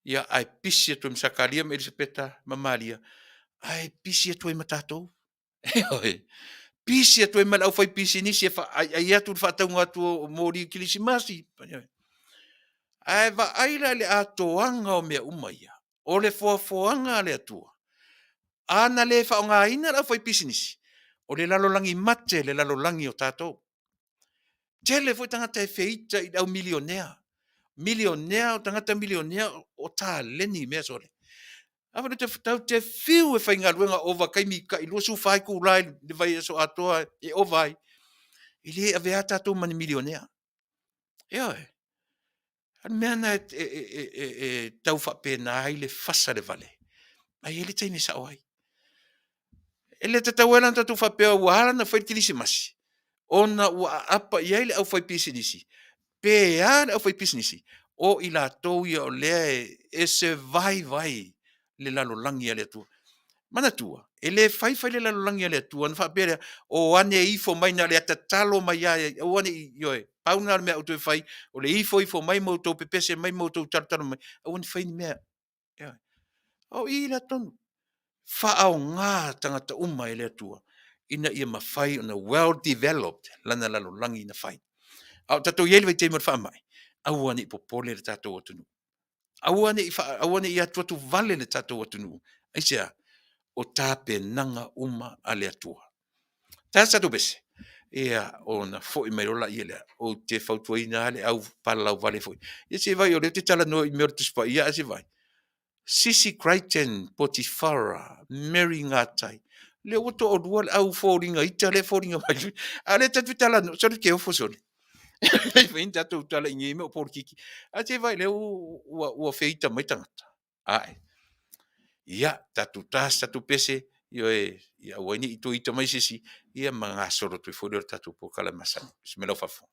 ia ae pisi atu ai ma Sakaria ma Elisapeta ma Maria, ae pisi atu ai ma tatou. Ioe. Pisi atu ai ma le aufaipisinisi e faaaiai atu le faatauga atu o moli kerisimasi. Ae vaai la i le atoaga o mea uma ia, o le foafoaga a le Atua, a na le faaaogaina le aufaipisinisi, o le lalolagi mate le lalolagi o tatou. Tele foi tagata e feita i le au milionea. Milionea o tagata milionea o taleni i mea sole. A foi tatou te fiu e faigaluega ovataimi tai 24 itula i le vaiaso atoa e ova ai, e le avea tatou ma ni milionea. Ioe. O le mea lena e tau faapena ai le fasa le vale, ae i ai le taimi e sao ai. E le tatau ai la ona tatou faapea ua ala ona fai le kerisimasi ona ua aapa i ai le aufaipisinisi, pe a le aufaipisinisi, o i latou ia o lea e survive ai le lalolagi a le Atua. Manatua, e le fai fai le lalolagi a le Atua ona faapea lea, o ane ifo mai na o le tatalo mai lava, aua ne i, ioe, pau lena o le mea a outou e fai, o le ifoifo mai ma outou pepese mai ma outou talotalo mai, aua ne i faia ni mea. Ioe. A o i la tonu, faaaoga tagata uma e le Atua ina ia mafai ona well developed lana lalolagi na fai. A o tatou i ai i le vaitaimi o le faamai, aua ne i popole le tatou atunuu. Aua ne i, aua ne i atuatu vale le tatou atunuu. Aisea? O tapenaga uma a le Atua. Taea se tatou pese? Ia, ona foi mai loa lea lea. Ou te fautuaina lava le au palalauvale foi. Ia se i vaai o lea ou te talanoa i mea o le Tusi Paia, ae se i vaai. Sisi Crichton, Potifara, Mary Ngatai. Lea ua toalua le au foliga ita lea e foliga mai. A o lea tatou te talanoa, sole ke ofo sole. E fai ni tatou tala i nei mea o polokiki. Ae se i vaai lea ua feita mai tagata. Ae. Ia, tatou ta se tatou pese, ioe, ia aua ai ne i toe ita mai se isi, ia ma gasolo atu ai foi lea o le tatou polokalame masani. Se mea lau faafofoga.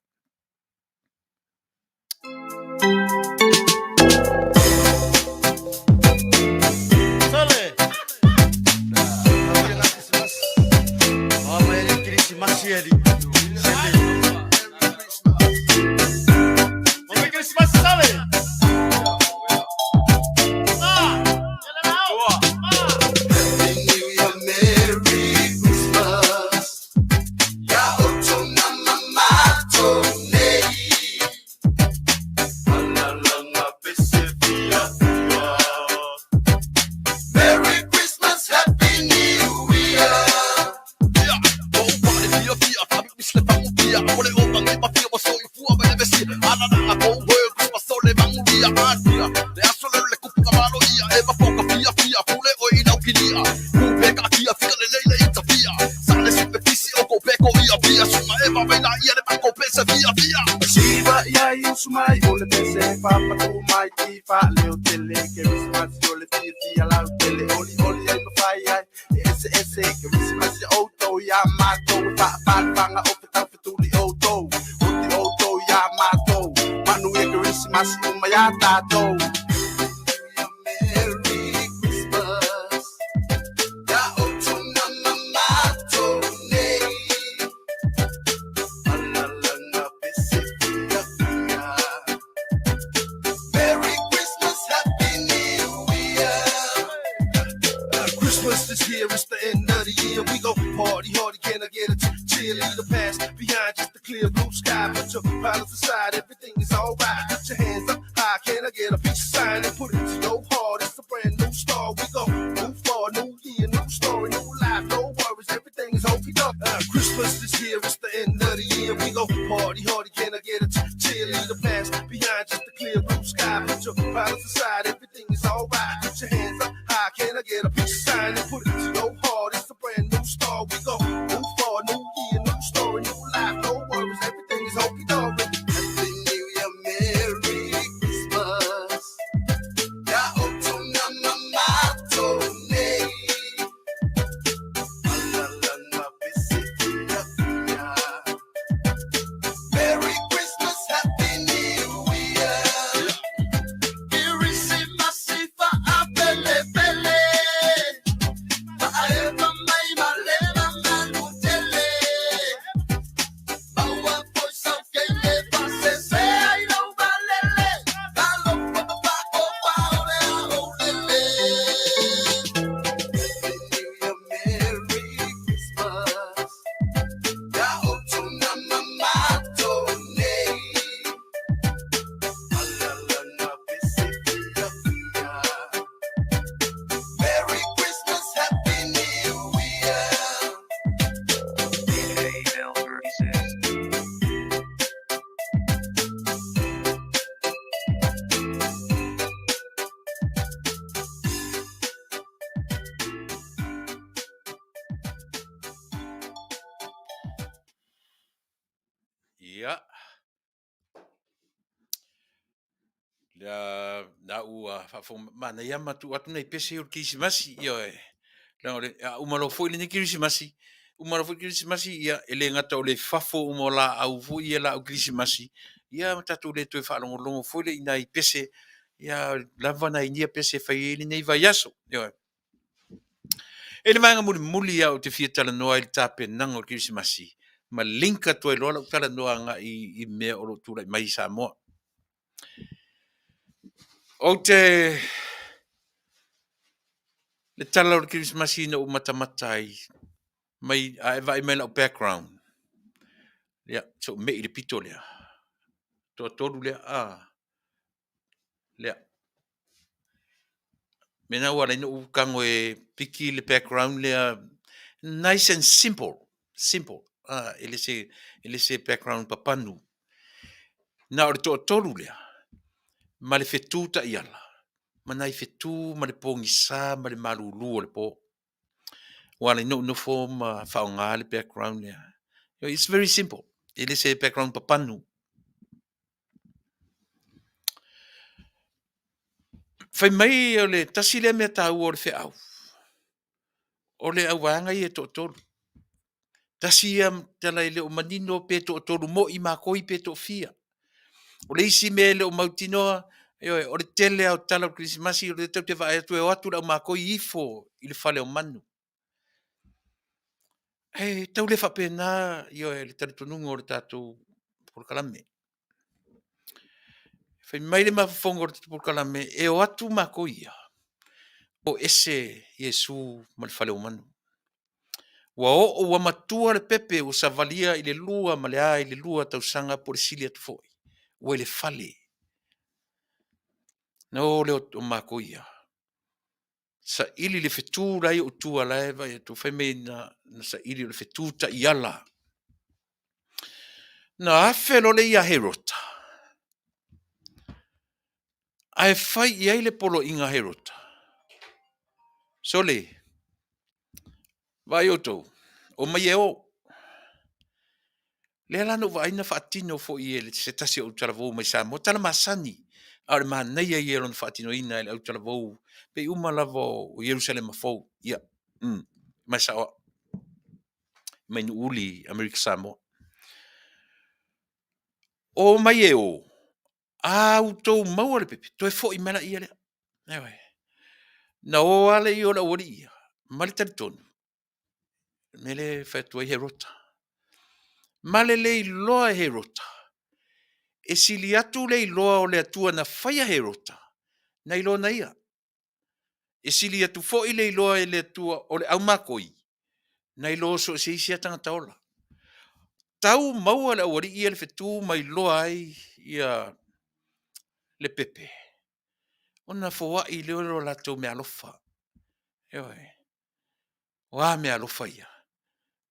Christmas is here, it's the end of the year. We go party hardy, can I get a cheer? Leave the past behind, just a clear blue sky. Put your problems aside, everything is alright. Put your hands up high, can I get a peace sign and put it to your heart? It's a brand new start. We go move forward, new year, new story, new life, no worries, everything is okie doke. Christmas is here, it's the end of the year. We go party hardy, can I get a cheer? Leave the past behind, just a clear blue sky. Put your problems aside, everything is alright. Put your hands up high, can I get a peace sign and put it to your heart? It's a brand new start. We go move forward, new year, new story, new life, no worries, everything is okie doke. Happy New Year, Merry Christmas. Merry Christmas, Happy New Year. Merry Christmas. Merry Christmas, Happy New Year. AL 36. Ia. Lea na ua faafofoga manaia ma tuu atu nai pese o le Kerisimasi, ioe. Leaga o le, a uma loa foi lenei Kerisimasi, uma loa foi le Kerisimasi, ia, e le gata o le fafo uma o laau foi ia laau Kerisimasi, ia ma tatou le toe faalogologo foi lea i nai pese, ia lava nai nia pese e fai ai lenei vaiaso, ioe. E le vaega mulimuli lava ou te fia talanoa ai i le tapenaga o le Kerisimasi, ma link atu ai loa lau talanoa agai i mea o lo o tulai mai i Samoa. Ou te le tala o le Kerisimasi na ou matamata ai mai a e vaai mai i lau background, ia, se i mei i le pito lea, toatolu lea, a, lea. Mea lena ua ala ai ona ou tago e piki le background lea, nice and simple, simple, a, e le se, e le se background papanu. Na o le toatolu lea, ma le fetu taiala, ma nai fetu ma le pogisa ma le malulu o le po. Ua ala ai ona ou nofo ma faaaoga le background lea. It's very simple. E le se background papanu. Fai mai o le tasi lea mea taua o le feau, o le auvaega ia e toatolu. Tasi ia tala e le o manino pe toatolu moi makoi pe toafia. O le isi mea e le o mautinoa, ioe, o le tele lava o tala o le Kerisimasi o lea tatou te vaai atu e o atu le aumakoi ifo i le fale o manu. Ae tau le faapena, ioe, le talitonuga o le tatou polokalame. Fai mai le mafaufauga o le polokalame, e o atu matou ia, o ese Iesu ma le fale o manu. Ua oo ua matua le pepe ua savalia i le lua ma le a i le lua tausaga po o le sili atu foi, ua i le fale. Na o lea o matou ia, saili le fetu la e i ou tua la e vaai atu, fai mai na saili o le fetu taiala. Na afe loa lea ia Herota, ae fai i ai le poloaiga a Herota, Sole, vaai outou, omai e o. Lea la na ou vaai na faatino foi e se tasi o autalavou mai Samoa, tala masani, a o le manaia ia o lona faatinoina e le autalavou pei uma lava o Ierusalema fou. Ia, mai sao au, mai Nuuuli, Amerika Samoa. O mai e o, a outou maua le pepe, toe foi mai laia lea. Ioe. Na o lava lea o le aualii ia, ma le talitonu, le mea lea e fai atu ai Herota. Ma le le iloa e Herota, e sili atu le iloa o le Atua na faia Herota, na i lona ia. E sili atu foi le iloa e le Atua o le aumakoi, nai lo so o se isi lava tagata ola. Tau maua e le aualii ia le fetu ma iloa ai ia le pepe, ona foai lea o lo latou meaalofa. Ioe. O a meaalofa ia?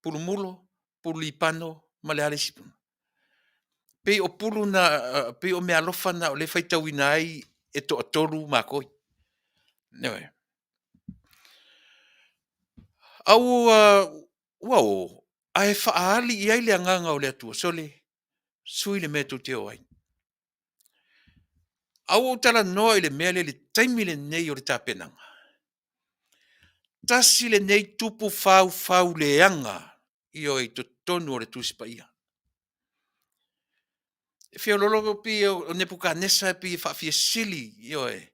Pulu mulo, pulu lipano ma le a le isi? Pei o pulu na, pei o meaalofa na o lea e faitauina ai e toatolu makoi. Ioe. A ua o ae faaali i ai le agaga o le Atua, sole, sui le mea tou te o ai. A ua ou talanoa i le mea lea i le taimi lenei o le tapenaga, tasi lenei tupu faufauleaga, ioe, i totonu o le Tusi Paia. E feoloolo pei o Nepukatanesa pei e faafiasili, ioe,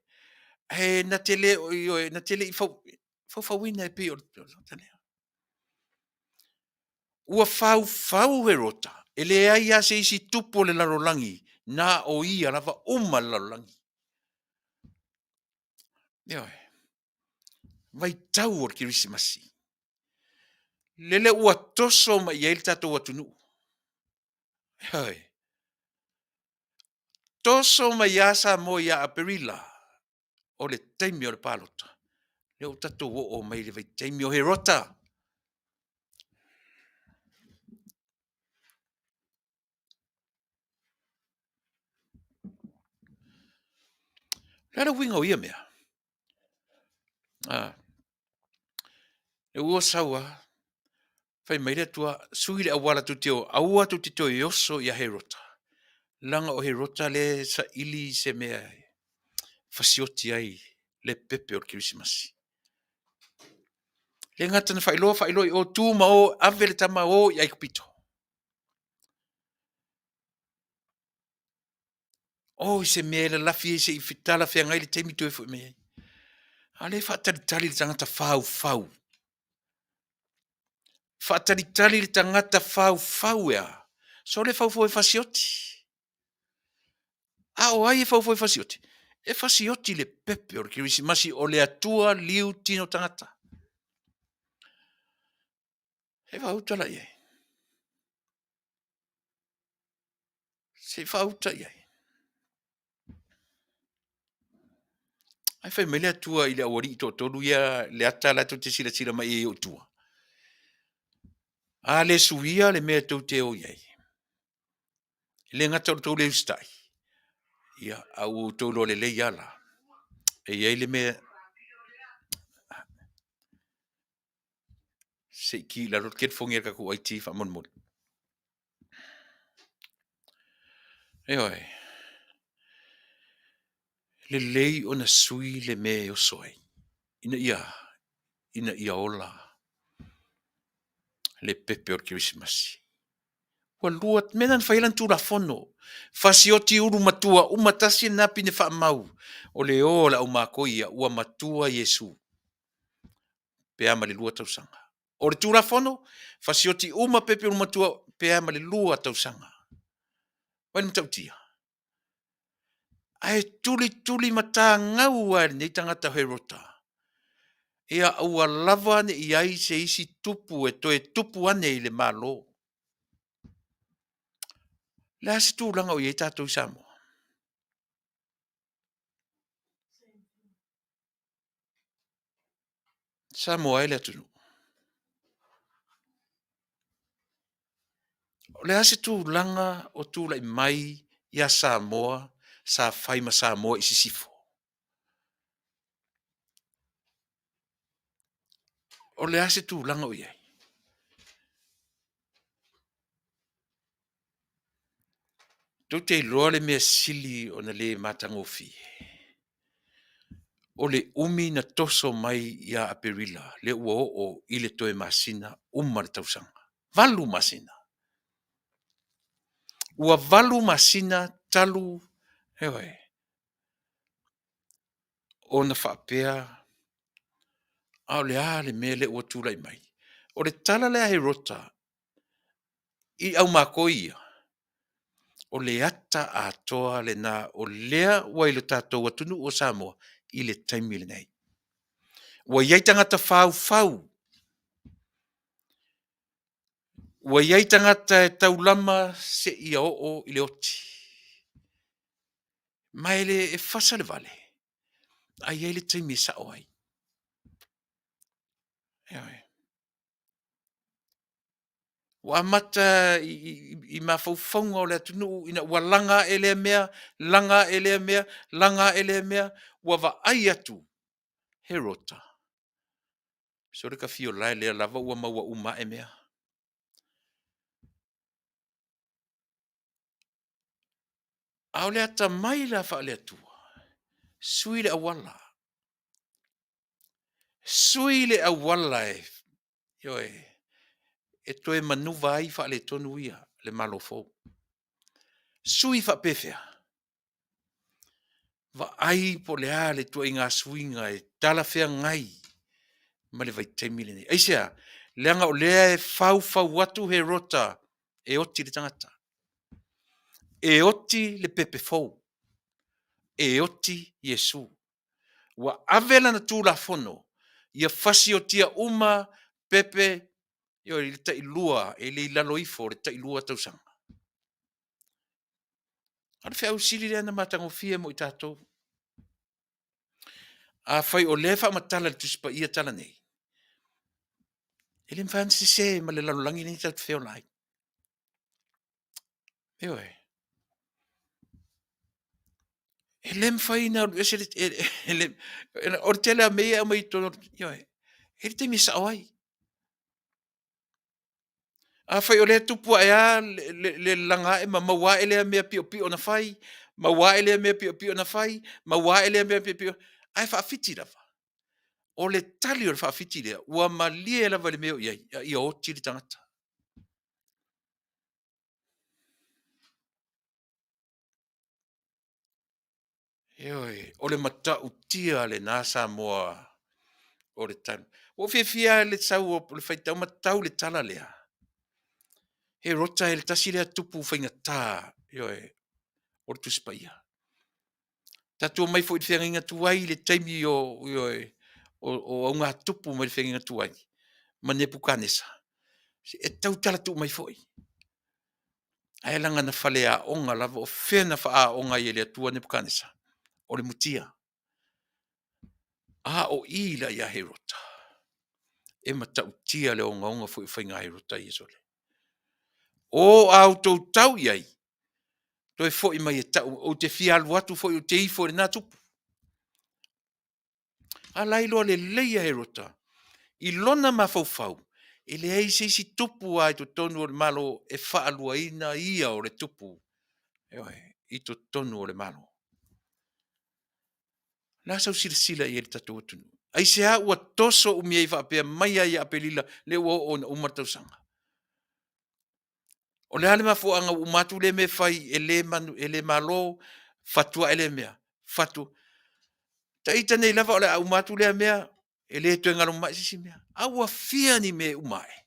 ae na te le, ioe, na te le i faufauina e pei o le Ua faufau Herota, e leai lava se isi tupu o le lalolagi na o ia lava uma le lalolagi. Ioe. Vaitau o le Kerisimasi, lele ua toso mai i ai le tatou atunuu. Ioe. Toso mai lava Samoa ia Aperila o le taimi o le palota, lea ua tatou oo mai i le vaitaimi o Herota. O le a le uiga o ia mea? Ua sau lava fai mai le Atua, sui le auala tou te o ai, aua tou te toe oso ia Herota, leaga o Herota lea e saili se mea e fasioti ai le pepe o le Kerisimasi. E le gata ina faailoa faailoa i o, tu ma o, ave le tama o i Aikupito. O i se mea e lalafi ai se i talafeagai le taimi toe foi mai ai. A o lea e faatalitali le tagata faufau. Faatalitali le tagata faufau e a? Sole faufau e fasioti. A o ai e faufau e fasioti? E fasioti le pepe o le Kerisimasi o le Atua liu tino tagata. Se i faauta la i ai. Se i faauta i ai. Ae fai mai le Atua i le aualii toatolu ia le ata la tou te silasila mai i ai i tua. A le suia le mea tou te o i ai, e le gata o le tou le usitai, ia, a ua outou iloa lelei lava la, e i ai le mea se i ki i lalo le telefoni a le tatou IT faamolemole. Ioe. Lelei ona sui le mea e oso ai ina ia, ina ia ola le pepe o le Kerisimasi. Ua lua mea na na fai ai lana Tulafono, fasioti ulu matua uma, tasi lena pine faamau o le o a le aumakoi ia ua matua Iesu pe a ma le 2 tausaga. O le Tulafono, fasioti uma pepe ulu matua pe a ma le 2 tausaga. Vaai i le matautia. Ae tulituli matagau lava e lenei tagata o Herota, ia aua lava ne i i ai se isi tupu e toe tupu ane i le Malo. O le a se tulaga o i ai tatou i Samoa? Samoa e le atunuu. O le a se tulaga o tulai mai ia Samoa sa fai ma Samoa i Sisifo? O le a se tulaga o i ai? Tou te iloa le mea sili ona le matagofie, o le umi na toso mai ia Aperila lea ua oo i le toe masina uma le tausaga. 8 masina. Ua 8 masina talu, ioe, ona faapea, a o le a le mea lea ua tulai mai? O le tala lea a Herota i aumakoi ia, o le ata atoa lena o lea ua i le tatou atunuu o Samoa i le taimi lenei. Ua i ai tagata faufau. Ua i ai tagata e taulama seia oo i le oti. Ma e le e fasa le vale, ae i ai le taimi e sao ai. Ioe. Ua amata i mafaufauga o le atunuu ina ua laga ae lea mea, laga ae lea mea, laga ae lea mea, ua vaai atu Herota, sole ta fio la e lea lava ua maua uma ae mea. A o le atamai la faale-Atua, sui le auala. Sui le auala e, ioe, e toe manuva ai faaletonu ia le Malo fou. Sui faapefea? Vaai po o le a le ituaiga suiga e talafeagai ma le vaitaimi lenei. Aisea? Leaga o lea e faufau atu Herota e oti le tagata, e oti le pepe fou, e oti Iesu. Ua ave lana Tulafono ia fasiotia uma pepe i le tailua e le i lalo ifo o le tailua tausaga. A o le feau sili lea ona matagofie mo i tatou. Afai o lea e faamatala e le Tusi Paia tala nei, e le mafai lava ona sese ma le lalolagi lenei tatou te feola ai. Ioe. E le mafai ona alu ese le, o le tele lava o mea ia e aumai i totonu, ioe, e i ai le taimi e sao ai. Afai o lea e tupu ae lava le lalaga ae ma maua ae lea mea piopio na fai, maua ae lea mea piopio na fai, maua ae lea mea piopio, ae faafiti lava. O le tali o le faafiti lea, ua malie lava i le mea o i ai, a ia oti le tagata. Ioe, o le matautia lena Samoa o le tali. Ua ou fiafia lava i le sau o le faitau ma tau le tala lea, Herota e tasi lea tupu faigata, ioe, o le Tusi Paia. Tatou omai foi i le feagaiga tuai i le taimi o, ioe, o augatupu mai le feagaiga tuai ma Nepukanesa, e tautala tuu mai foi. Ae leaga na faleaoga lava, o fea na faaaoga ai e le Atua Nepukanesa? O le mutia. A o i la ia Herota, e matautia le ogaoga foi o faiga a Herota ia sole. O a outou tau i ai, toe foi mai e tau, ou te fia alu atu foi ou te ifo i lena tupu. A la e iloa lelei e Herota i lona mafaufau, e leai se isi tupu lava i totonu o le Malo e faaluaina ia o le tupu, ioe, i totonu o le Malo. O le a sau silasila i ai i le tatou atunuu? Aisea ua toso umi ai faapea mai lava ia Aperila lea ua oo ina uma le tausaga? O le a le mafuaaga ua uma atu lea mea e fai e le malo, fatu ae lea mea, fatu. Ita nei lava o le a uma atu lea mea, e le toe galo mai se isi mea. A ua fia ni mea e uma ae?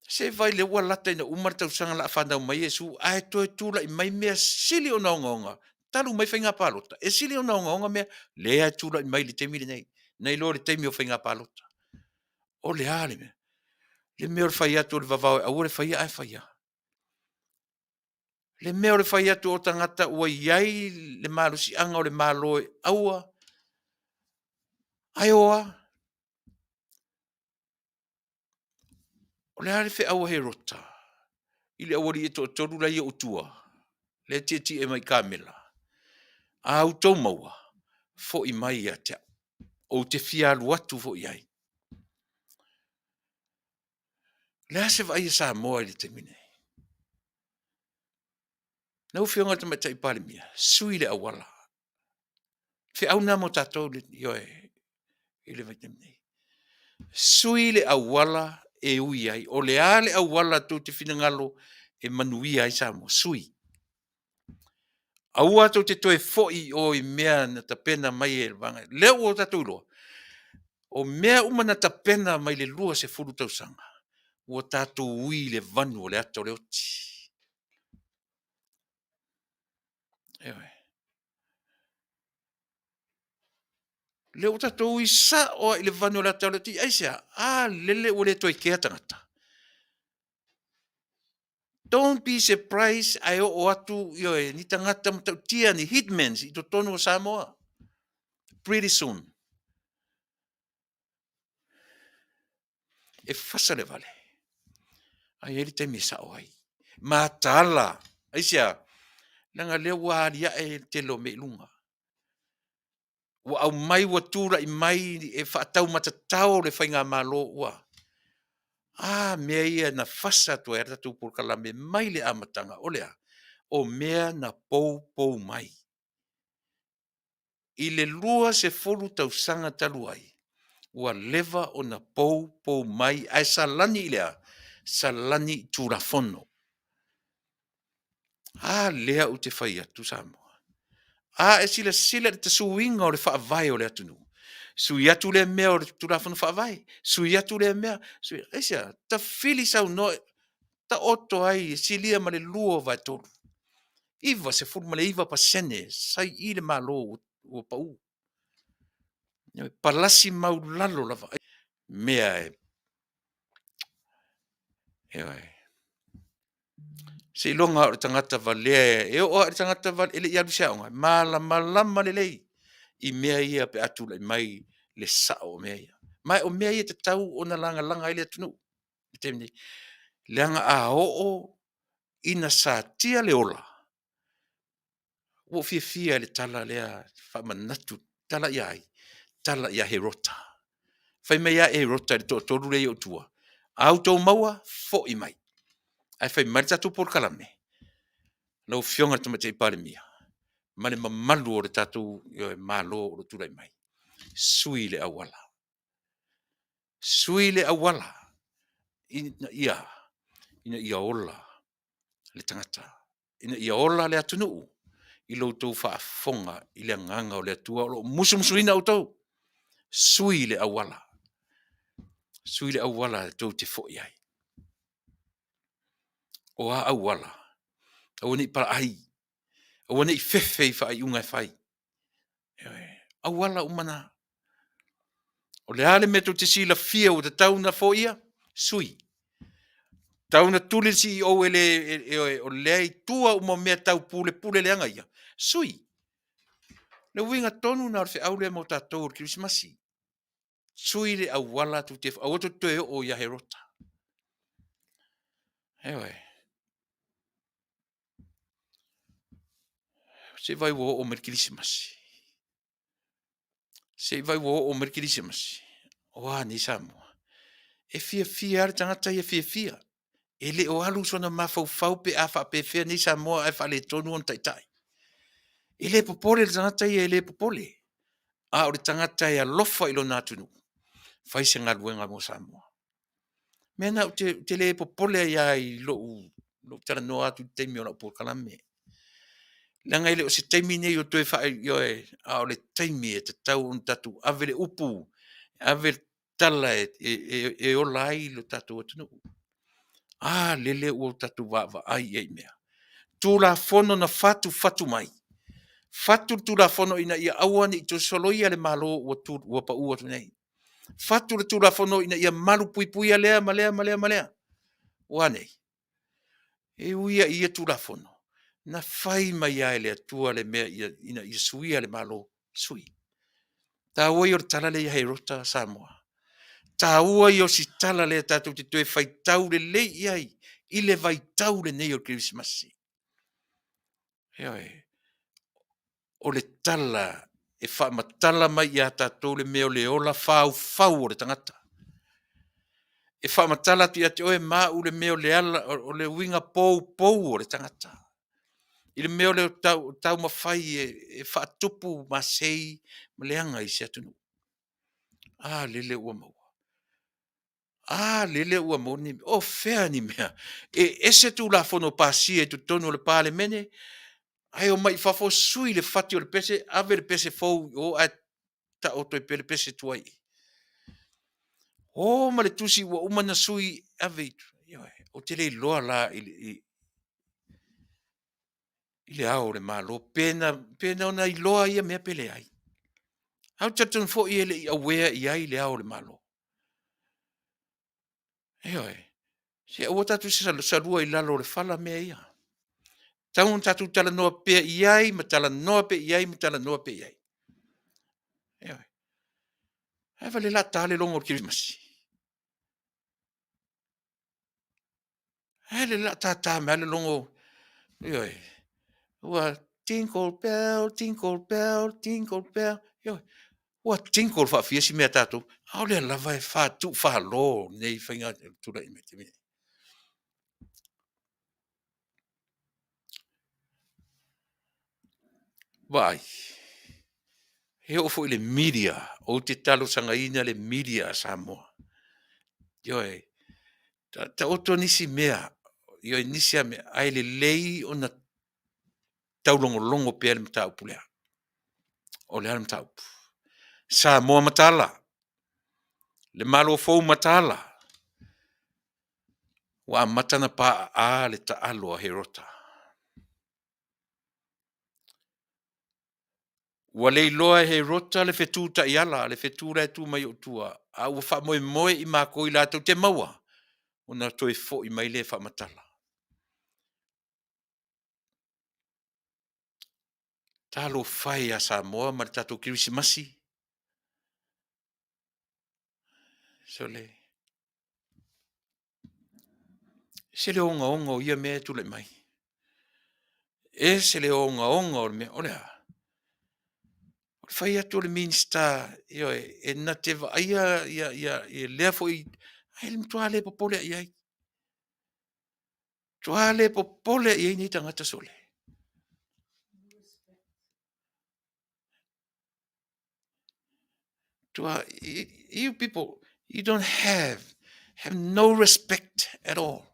Se i vaai o lea ua lata ina uma le tausaga o le a fanau mai Iesu ae toe tulai mai mea sili ona ogaoga talu mai faiga palota, e sili ona ogaoga mea lea e tulai mai i le taimi lenei nai lo le taimi o faiga palota. O le a le mea? Le mea o le fai atu o le vavao e aua le faia ae fai lava. Le mea o le fai atu o tagata ua i ai le malosiaga o le Malo e aua, ae o lava. O le a le feau a Herota i le aualii e toatolu la e i ou tua, lea e tietie mai i kamela? A outou maua, foi mai ia te au, ou te fia alu atu foi i ai. O le a se vaai a Samoa i le taimi lenei? Lau Afioga i le Tamaitai Palemia, sui le auala. Feau lena mo tatou, ioe, i le vaitaimi nei. Sui le auala e ui ai. O le a le auala tou te finagalo e manuia ai Samoa? Sui. Aua tou te toe foi i o i mea na tapena mai e le vaega. Lea ua tatou iloa, o mea uma na tapena mai le 20 tausaga, ua tatou ui i le vanu o le ata o le oti. Ioe. Lea ua tatou ui sao lava i le vane o le ata o le ati, aisea? A lele ua le toe kea tagata. Don't be surprised ae oo atu ioe, ni tagata matautia, ni hitmans i totonu o Samoa pretty soon. E fasa le vale, ae i ai le taimi e sao ai. Mataala! Aisea? Leaga lea ua aliae le tele o mea i luga. Ua aumai ua tulai mai e faataumatatao le faigamalo ua a mea ia na fasa atu ai lava le tatou polokalame mai le amataga, o le a? O mea na poupou mai. I le 20 tausaga talu ai, ua leva ona poupou mai ae salani i le a? Salani i Tulafono. A lea ou te fai atu Samoa, a e silasila i le tasuiga o le faavae o le atunuu, sui atu lea mea o le Tulafono Faavae, sui atu lea mea, sui, aisea? Tafili saunoa, taoto ai e silia ma le 2/3, 99% sa i i le Malo ua pau. Palasi maualalo lava mea e Ioe. Seiloga lava o le tagata valea, e oo lava i le tagata e le i alu i se aoga, e malamalama lelei i mea ia pe a tulai mai le sao o mea ia. Ma o mea ia e tatau ona lagalaga ai le atunuu i le taimi nei, leaga a oo ina satia le ola, ua ou fiafia i le tala lea faamanatu, tala ia ai? Tala ia Herota. Fai mai lava Herota i le toatolu lea e i ou tua, a outou maua, foi mai. Ae fai mai le tatou polokalame, lau Afioga i le Tamaitai Palemia ma le mamalu o le tatou Malo o lo o tulai mai, sui le auala, sui le auala ina ia ola le tagata, ina ia ola le atunuu i lo outou faafofoga i le agaga o le Atua o lo o musumusuina outou, sui le auala, sui le auala tou te foi ai. O a auala? Aua ne i palaai, aua ne i fefe i faaiuga e fai. Ioe, o auala uma na. O le a le mea tou te silafia ua tatau ona foia? Sui. Tatau ona tuli le CEO e le, e, o lea e i tua uma o mea tau pulepule leaga ia, sui. Le uiga tonu lena o le feau lea mo tatou o le Kerisimasi. Sui le auala tou te, aua tou te toe oo ia Herota. Ioe. Se i vaai ua oo mai le Kerisimasi. Se i vaai ua oo mai le Kerisimasi. O a nei Samoa? E fiafia lava le tagata ia fiafia. E le o alu sona mafaufau pe a faapefea nei Samoa ae faaletonu ona taitai. E le popole le tagata ia e le popole. A o le tagata e alofa i lona atunuu, fai se galuega mo Samoa. O le mea lena ou te le popole ai lava i lou talanoa atu i le taimi o lau polokalame, leaga e le o se taimi lenei o toe faa-, a o le taimi e tatau ona tatou ave le upu, ave le tala e ola ai lo tatou atunuu. A lele ua tatou vaavaai i ai i mea. Tulafono na fatufatu mai, fatu le Tulafono ina ia aua ne i toe soloia le Malo ua pau atu nei, fatu le Tulafono ina ia malupuipuia lea ma lea ma lea ma lea. Ua a nei? E ui lava i ia Tulafono, na fai mai lava e le Atua le mea ina ia suia le Malo, sui. Taua ia o le tala lea ia Herota Samoa. Taua ia o si tala lea tatou te toe faitau lelei i ai i le vaitau lenei o le Kerisimasi. Ioe. O le tala e faamatala mai ia tatou le mea o le ola faufau o le tagata. E faamatala atu ia te oe ma au le mea o le ala, o le uiga poupou o le tagata. I le mea o le taumafai e faatupu masei ma leaga i se atunuu. A lele ua maua. A lele ua maua ni mea. O fea ni mea? E ese Tulafono pasia i totonu o le Palemene, ae omai i fafo sui le fati o le pese, ave le pese fou i o ae taoto ai pea le pese tuai. O ma le tusi ua uma ona sui ave i tua. Ou te le iloa la i le Ao o le Malo pe na ona iloa ia mea pe leai. Ae ou te talitonu foi e le i aware i ai le Ao o le Malo. Ioe. Se aua tatou te salua i lalo o le fala mea ia. Tau ona tatou talanoa pea i ai ma talanoa pea i ai ma talanoa pea i ai. Ioe. Ae vale la ta le logo o le Kerisimasi. Ae le la tata mai le logo, ioe, ua jingle bell, jingle bell, jingle bell, ioe, ua jingle faafia si mea a tatou, a o lea lava e tuufalo lenei faiga tulai mai. Vaai, e oo foi i le media, ou te talosagaina le media a Samoa. Ioe, taoto nisi mea, ioe nisi lava mea, ae lelei ona taulogologo pea le mataupu lea. O le a le mataupu? Samoa mataala, le Malo fou mataala, ua amata ona paaa le taalo a Herota. Ua le iloa e Herota le fetu taiala, le fetu la e tu mai ou tua, a ua faamoemoe i matou latou te maua ona toe foi mai lea e faamatala. Talofa e ia Samoa ma le tatou Kerisimasi. Sole, e ese le ogaoga o ia mea e tulai mai. E ese le ogaoga o le mea. O le a? O le fai atu o le Minisita, ioe, e na te vaaia lea foi, ae matua le popole lava i ai. Matua le popole lava i ai nei tagata sole. You people, you don't have, have no respect at all.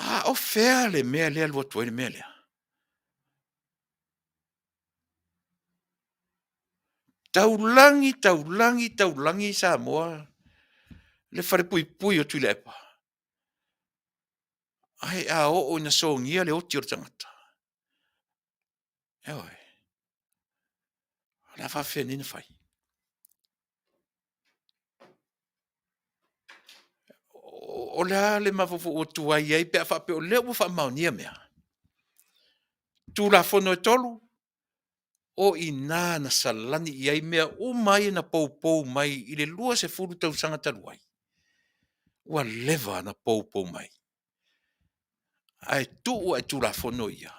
A o fea le mea lea e alu atu ai le mea lea? Taulagi, taulagi, taulagi Samoa le falepuipui o Tuilaepa. Ae a oo ina sogia le oti o le tagata, ioe, o le a faapefea nei ona fai? O le a le mafaufau ua tuai ai pe a faapea o lea ua faamaonia mea? Tulafono e 3, o i ina na salani i ai mea uma ia na poupou mai i le 20 tausaga talu ai, ua leva ona poupou mai. Ae tuu lava i Tulafono ia,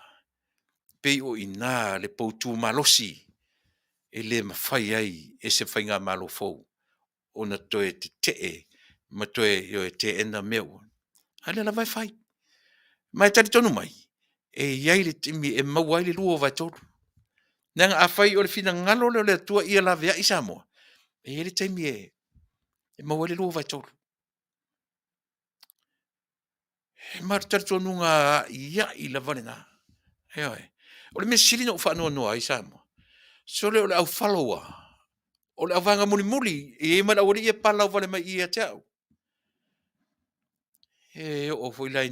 pei o i ina le poutu malosi e le mafai ai e se faigamalo fou ona toe tetee ma toe teena mea uma, a o lea lava e fai. Ma e talitonu mai, e i ai le taimi e maua ai le 2/3. Leaga afai o le finagalo lea o le Atua ia laveai Samoa, e i ai le taimi e maua ai le 2/3. Ma o le talitonuga aiai lava lena. Ioe. O le mea sili ona ou faanoanoa ai Samoa, sole o le au follower, o le auvaega mulimuli, e i ai ma le aualii ia e palalau vale mai i i ia te au. E oo foi la i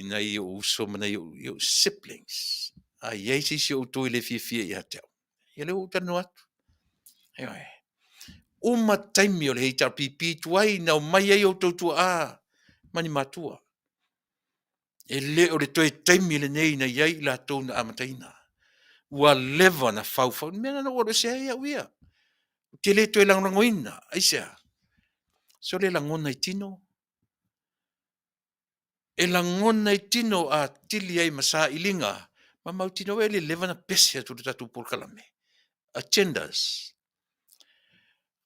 nai ou uso ma nai ou siblings, a i ai se isi o outou e le fiafia ia te au, ia lea ua ou talanoa atu. Ioe. Uma taimi o le HRPP tuai na omai ai outou tuaa ma ni matua. E le o le toe taimi lenei na i ai i latou na amataina. Ua leva ona faufau. O le mea lena na ou alu ese ai au ia. Ou te le toe lagolagoina. Aisea? Sole e lagona i tino. E lagona i tino atili ai ma sailiga ma mautinoa e le leva ona pese atu i le tatou polokalame. Agendas.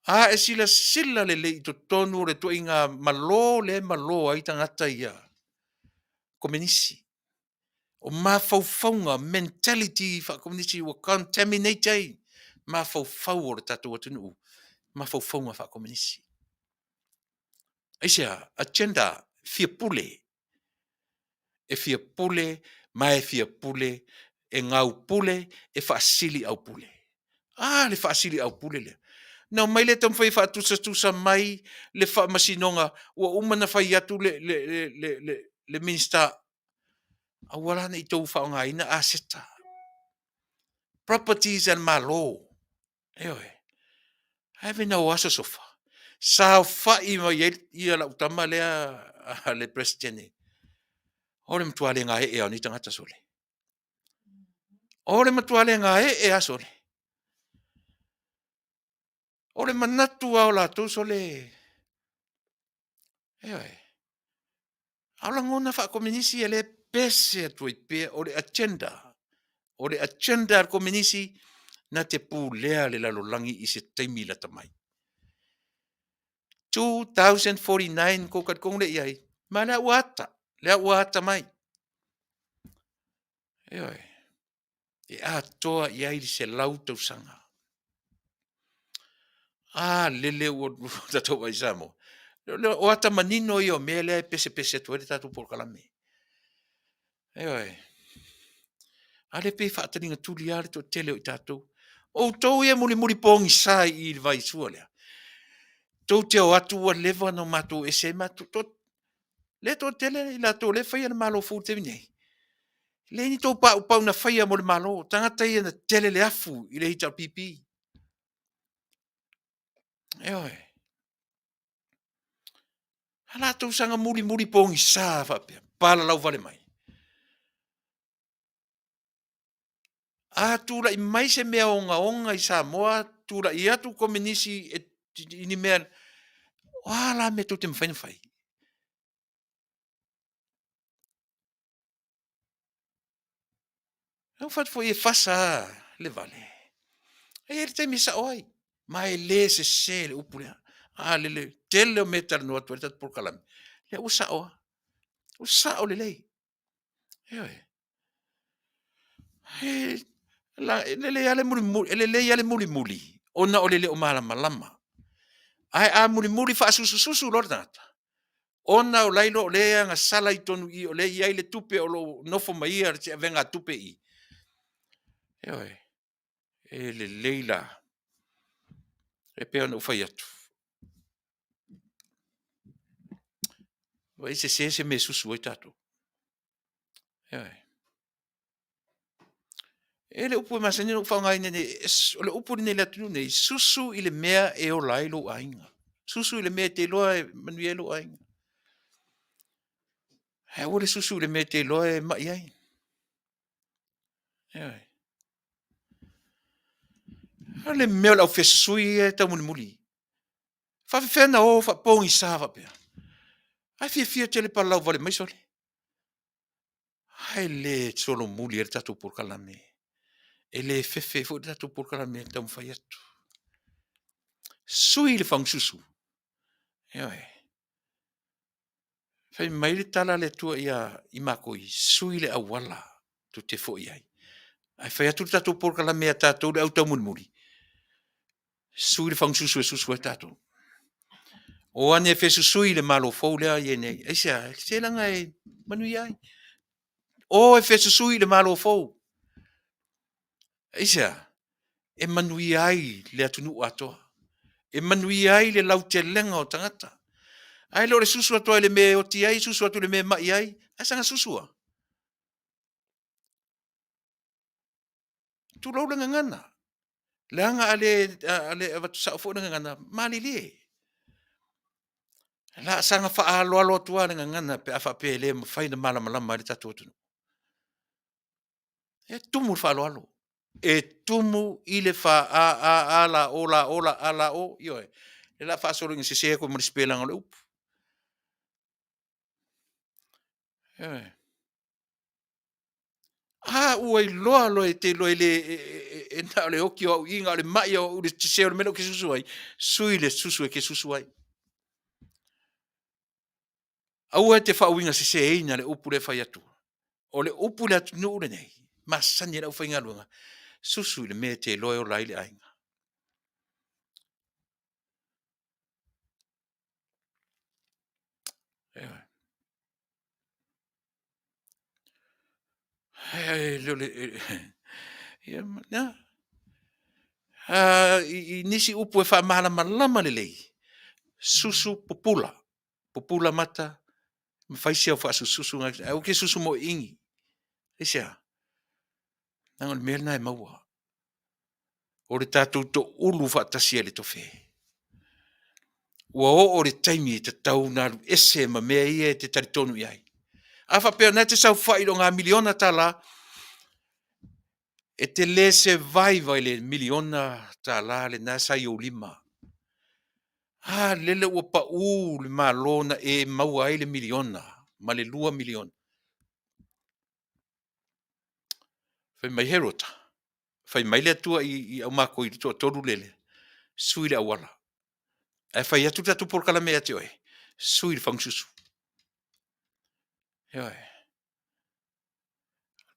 A e silasila lelei i totonu o le ituaiga malo lea e malo ai tagata ia Komenisi. O mafaufauga, mentality faa-Komenisi ua contaminate ai mafaufau o le tatou atunuu, mafaufauga faa-Komenisi. Aisea? Agenda fia pule. E fia pule ma e fia pule, e gaupule, e faasiliaupule. A le faasiliaupule lea. Na omai lea taumafai e faatusatusa mai le faamasinoga ua uma ona fai atu le Minisita. Aua la ne i tou faaaogaina aseta, properties a le Malo. Ioe. Ae vei na o aso sofa. Saofai mai ai ia lau tama lea a le Peresetene. O le matua le gaee lava o nei tagata sole. O le matua le gaee lava sole. O le manatu lava o latou sole, ioe. A o lagona faakomenisi ia lea e pese atu ai pea, o le agenda. O le agenda a le Komenisi na te pulea le lalolagi i se taimi lata mai. 2049 kou talitonu lea i ai, ma o lea ua ata, lea ua ata mai. Ioe. E atoa i ai le 100 tausaga. A lele ua tatou vaai i Samoa. O ata manino ia o mea lea e pesepese atu ai le tatou polokalame. Ioe. A lea pei e faataligatuli lava le toatele o i tatou. Outou ia e mulimuli pogisa i i le vaisua lea, tou te o atu ua leva ona matou o ese ai matou. Lea e toatele i latou o lea e faia le Malo fou i le taimi nei. E leai ni tou paupau na faia mo le Malo, o tagata ia na tele le afu i le HRPP. Ioe. A latou saga mulimuli pogisa faapea, palalau vale mai. A tulai mai se mea ogaoga i Samoa, tulai atu Komenisi i ni mea, o a la mea tou te mafai ona fai? Na ou fai atu foi, e fasa lava le vale, e i ai le taimi e sao ai, ma e le sese le upu lea. A lele, tele o mea e talanoa atu ai le tatou polokalame, lea ua sao lava, ua sao lelei. Ioe. E lelei lava le mulimuli ona o le le o malamalama. Ae a mulimuli faasusususu loa le tagata, ona o la e iloa o lea e agasala i totonu i i o lea e i ai le tupe o lo o nofo ma ia si avegatupe i i. Ioe. E lelei la, e pei ona ou fai atu, vaai e sese se mea e susu ai tatou. Ioe. E i ai le upu e masani ona ou faaaogaina nei, o le upu lenei i le atunuu lenei, susu i le mea e ola ai lou aiga. Susu i le mea e te iloa e manuia ai lou aiga. Ae aua le susu i le mea e te iloa e mai ai. Ioe. O le mea o le aufesusui ia e taumulimuli. E faapefea ona o faapogisa faapea? Ae fiafia tele palalau vale mai sole. Ae le solomuli ai le tatou polokalame. E le fefe ai foi le tatou polokalame e taumafai atu. Sui le fagususu. Ioe. Fai mai le tala a le Atua ia i Makoi, sui le auala tou te foi ai. Ae fai atu le tatou polokalame ia tatou le au taumulimuli, sui le fagususu e susu ai tatou. O ane e fesusui le Malo fou lea e i ai nei. Aisea? Se leaga e manuia ai. O e fesusui le Malo fou. Aisea? E manuia ai le atunuu atoa. E manuia ai le lautelega o tagata. Ae le o le susu atu lava i le mea e oti ai, susu atu i le mea e mai ai, ae saga susu lava. Tulou le gagana, leaga a le avatu sao foi le gagana, malilie. O le a saga faaaloalo atu lava le gagana pe a faapea e le mafai ona malamalama ai le tatou atunuu. E tumu i le faaaloalo, e tumu i le fa a a a la o la o la a la o, ioe. O le a faasolo ina sese atu ai ma le sipelaga o le upu. Ioe. A ua iloa loa e te iloa e le e na o le oti o au i i, na o le mai o au i le sese o le mea lea ou te susu ai, sui le susu e te susu ai. Aua e te faauigaseseina le upu lea e fai atu. O le upu i le atunuu lenei, masani ai le aufaigaluega, susu i le mea e te iloa e ola ai le aiga. Ioe. I nisi upu e faamalamalama lelei, susu pupula, pupula mata ma fai si au faasususu ae aua e te susu moeini. Aisea? Leaga o le mea lena e maua. O le tatou toulu faatasi ai le tofe. Ua oo le taimi e tatau ona alu ese ma mea ia e te talitonu i ai. A faapea o lena e te saofai i lou miliona tala, e te le survive i le miliona tala lena sa i ou lima. A lele ua pau le Malo na e maua ai le miliona ma le $2 miliona. Fai mai Herota, fai mai le Atua i au makoi i le toatolu lele, sui le auala. Ae fai atu le tatou polokalame ia te oe, sui le fagasusu. Ioe.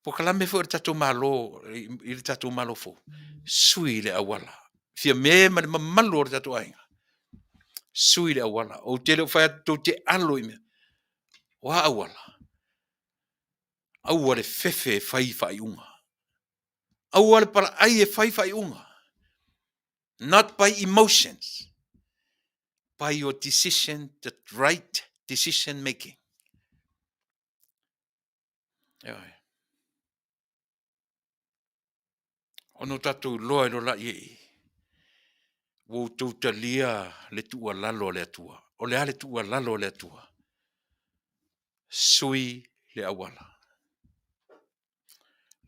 Polokalame foi a le tatou Malo i le tatou Malo fou, sui le auala. Fiame ma le mamalu o le tatou aiga, sui le auala. Ou te le o fai atu tou te alo i mea. O a auala? Aua le fefe e fai faaiuga. Aua le palaai e fai faaiuga. Not by emotions, by your decision, the right decision making. Ioe. Ona o tatou iloa i lo la i e, ua outou talia le tuualalo a le Atua. O le a le tuualalo a le Atua? Sui le auala.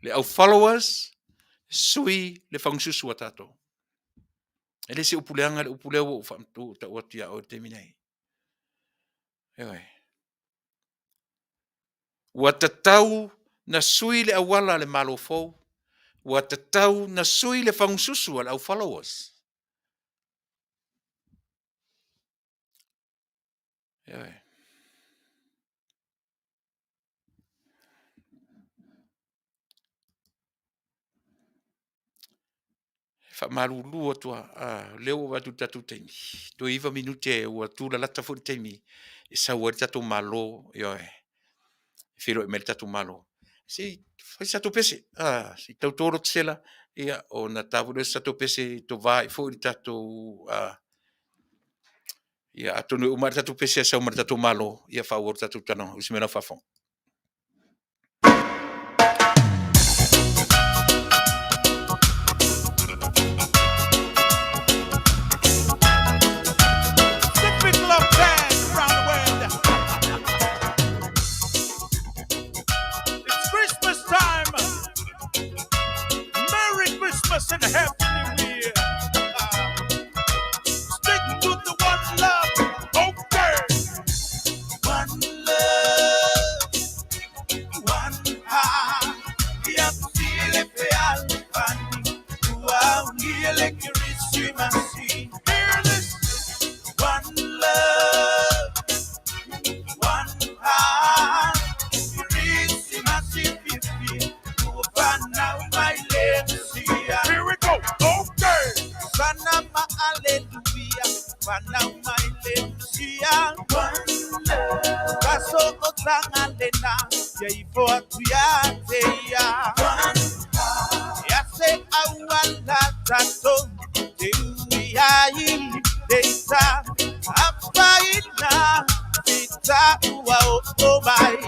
Le au followers, sui le fagasusu a tatou. E le se upu leaga le upu lea ua ou tau atu ia oe i le taimi nei. Ioe. Ua tatau na sui le auala a le Malo fou, ua tatau na sui le fagususu a le au followers. Ioe. E faamalulu atu lava, o lea ua vaai atu i le tatou taimi, toe 9 minute ua tulalata foi le taimi e sau ai le tatou Malo, ioe, e feiloai mai le tatou Malo. Se i fai se tatou pese, se i tauto lota sela, ia ona ta foi lea o se tatou pese e tovai foi le tatou ia atonu e uma lava le tatou pese ae sau ma le tatou Malo, ia faaauau le tatou talanoa. Usi mai lau faafofoga. It's Christmas time. Merry Christmas and Happy New Year. Stick to the one love. Okay. One love, one heart. Hear this. One love, one heart. Here we go. Okay.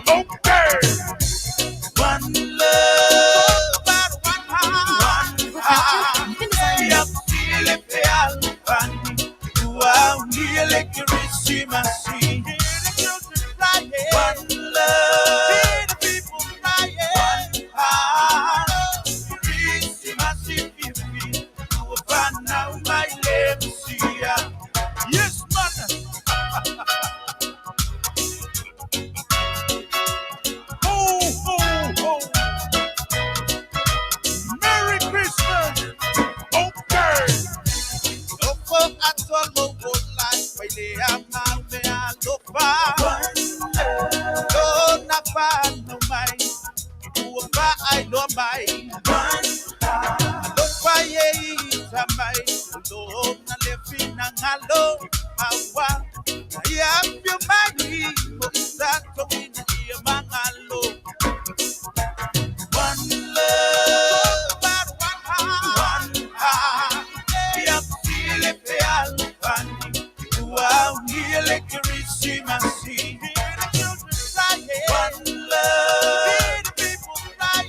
Okay. One love, one heart, one heart. One love, one heart. Yes, man. Ho, ho, ho. Merry Christmas. Okay. One love, one heart, one heart. One love, one heart.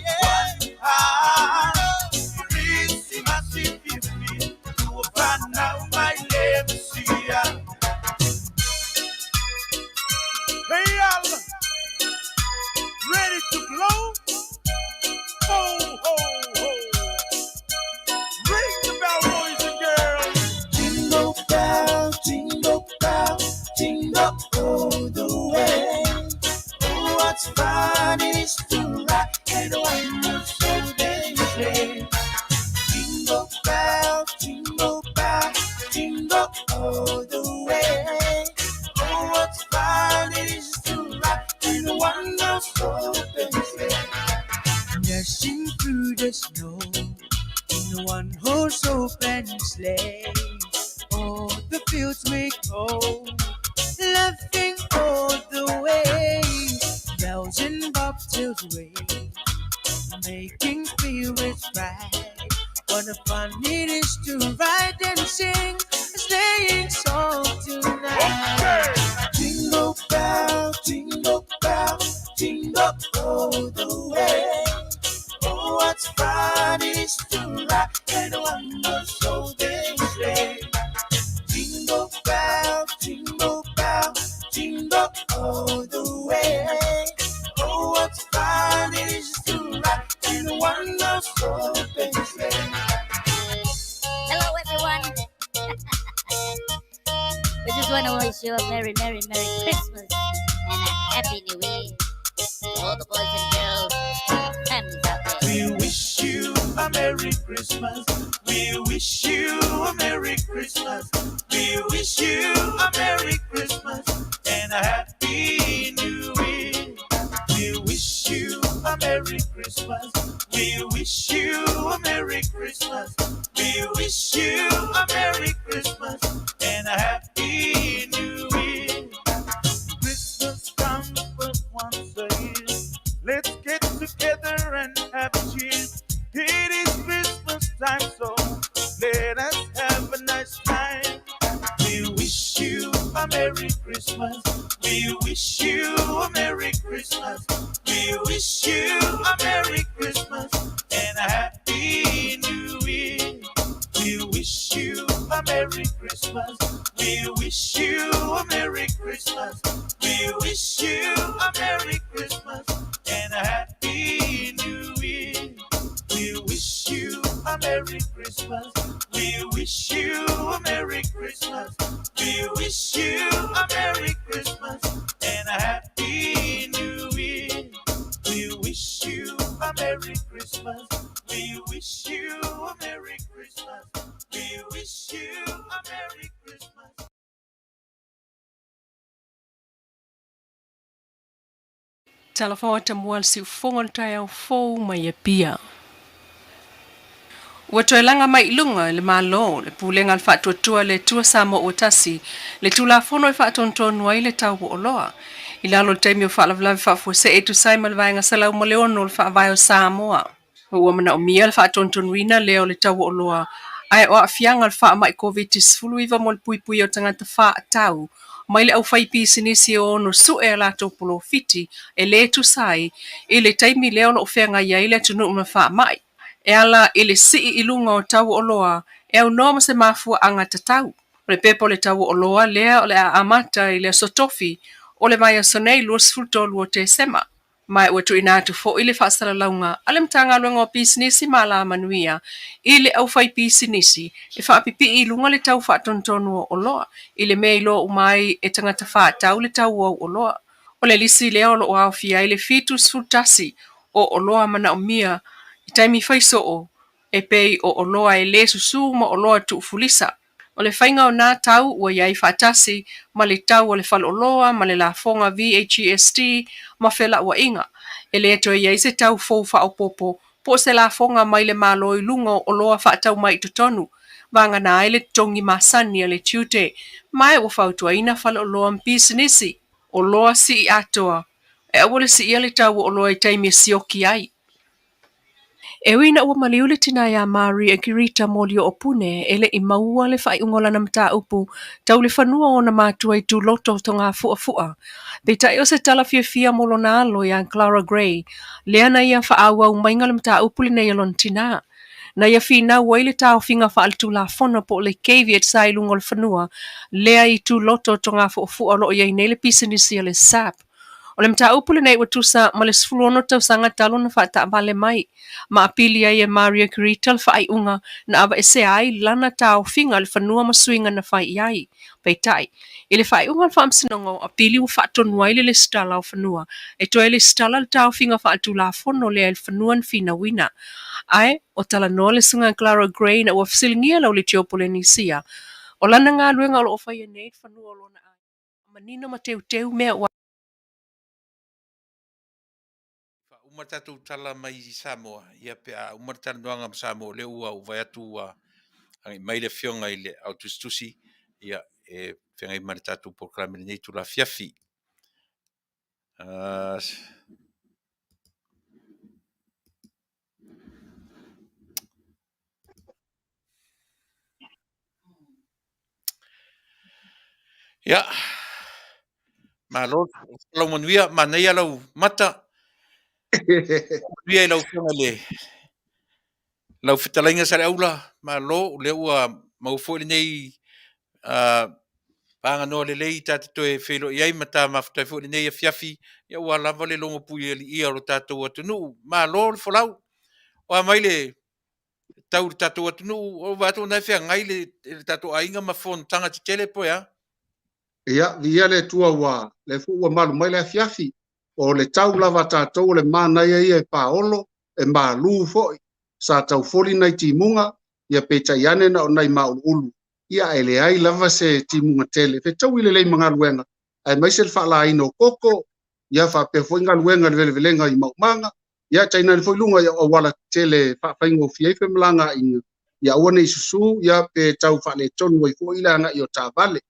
Dashing through the snow in one horse open sleigh. All the fields we go, laughing all the way. Bells and bobtails ring, making spirits bright. What a fun it is to ride and sing a sleighing song tonight. Jingle bell, jingle bell, jingle all the way. Oh, what fun it is to ride in a one-horse open sleigh. Jingle bell, jingle bell, jingle all the way. Oh, what fun it is to ride in a one-horse open sleigh. Hello, everyone. We just want to wish you a merry, merry, merry Christmas and a happy New Year to all the boys and girls and families out there. We wish you a Merry Christmas. We wish you a Merry Christmas. We wish you a Merry Christmas and a Happy New Year. We wish you a Merry Christmas. We wish you a Merry Christmas. We wish you a Merry Christmas and a Happy New Year. Christmas comes but once a year. Let's get together and have a cheer. It is Christmas time, so let us have a nice time. We wish you a Merry Christmas. We wish you a Merry Christmas. We wish you a Merry Christmas and a Happy New Year. We wish you a Merry Christmas. We wish you a Merry Christmas. We wish you a Merry Christmas and a Happy New Year. We wish you a Merry Christmas. We wish you a Merry Christmas. We wish you a Merry Christmas and a Happy New Year. We wish you a Merry Christmas. We wish you a Merry Christmas. We wish you a Merry Christmas. Talofa o Atamua le siufogo le taeao fou mai Apia. Ua toe laga mai i luga e le Malo le Pulega a le Faatuatua le Atua Samoa Ua Tasi le Tulafono e faatonutonu ai le tau o oloa i lalo o le taimi o faalavelave faafuasei e tusa ai ma le Vaega 106 o le Faavae o Samoa. Ua manaomia le faatonutonuina lea o le tau o oloa ae o aafiaga o le faamai Koviti-19 mo le puipuia o tagata faatau mai le aufaipisinisi e ono sue a latou polofiti e le tusa ai i le taimi lea o lo o feagai ai le atunuu ma faamai e ala i le sii i luga o tau o oloa e aunoa ma se mafuaaga tatau. O le pepa o le tau o oloa lea o le a amata i le Aso Tofi o le vaiaso nei 23 o Tesema. Ma ua tuuina atu foi le faasalalauga a le Matagaluega o Pisinisi ma Alamanuia i le aufaipisinisi e faapipii i luga le tau faatonutonu o oloa i le mea iloa uma ai e tagata faatau le tau o au oloa. O le lisi lea o lo o aofia ai le 71 o oloa manaomia i taimi fai soo e pei o oloa e le susu ma oloa tuufulisa. O le faiga o nā tau ua i ai faatasi ma le tau o le faleoloa ma le lafoga VAGST ma felauaiga. E le toe i ai se tau fou faaopoopo po o se lafoga mai le Malo i luga o oloa faatau mai i totonu, vagana ai le totogi masani a le tiute, ma ua fautuaina faleoloa ma pisinisi oloa sii atoa e aua le siia le tau o oloa i taimi e sioki ai. E ui ina ua maliu le tina iā Maria Kirita Molioo-Pune e le i maua le faaiuga o lana mataupu tau le fanua o ona matua i Tuloto Togafuafu'a. Peitai o se tala fiafia mo lona alo iā Clara Gray, lea na ia faaauau maiga le mataupu lenei a lona tinā. Na ia finau ai le taofiga faaletulafono po o le caveat sa i luga o le fanua lea i Tuloto Togafuafu'a o lo o i ai nei le pisinisi a le SAP. O le mataupu lenei ua tusa ma le 16 tausaga talu ona faataavale mai, ma apili ai e Maria Kurita le faaiuga na aveesea ai lana taofiga i le fanua ma suiga na fai i ai. Peitai, i le faaiuga a le Faamasinoga o Apili ua faatonu ai le lesitala o fanua e toe lesitala le taofiga faaletulafono lea i le fanua na finauina. Ae, o talanoa le Susuga Clara Gray ina ua fesiligia le Auliti o Polenisia o lana galuega o lo o faia nei i le fanua o lona aiga, manino ma teuteu mea ua. uma le tatou tala mai i Samoa, ia pe a uma le talanoaga ma Samoa, o lea ua ou vaai atu ua agai mai le afioga i le au tusitusi, ia e feagai ma le tatou polokalame i lenei itula afiafi. Ia, malo lau manuia, manaia lau mata. Manuia i lau afioga i le lau fetalaiga Saleaula, malo, o lea ua maua foi lenei aganoa lelei ta te toe feiloai ai ma ta mafuta ai foi lenei afiafi, ia ua lava le logo puialiia o lo tatou atunuu. Malo le folau. O a mai le tau i le tatou atunuu, o vaai atu o lena e feagai le tatou aiga ma fonotaga tetele po e a? Ia, viia le Atua ua lea foi ua malu mai le afiafi. O le tau lava a tatou o le manaia ia e paolo, e malu foi. Sa tau foli nai timuga, ia peitai ane na o nai mauluulu. Ia ae leai lava se timuga tele. E fetaui lelei ma galuega, aemaise le faalaina o koko, ia faapea foi galuega i le velevelega i maumaga, ia tainane foi luga i auala tetele e faafaigofie ai femalagaaiga, ia aua ne i susu, ia pe tau faaletonu ai foi le agai o taavale.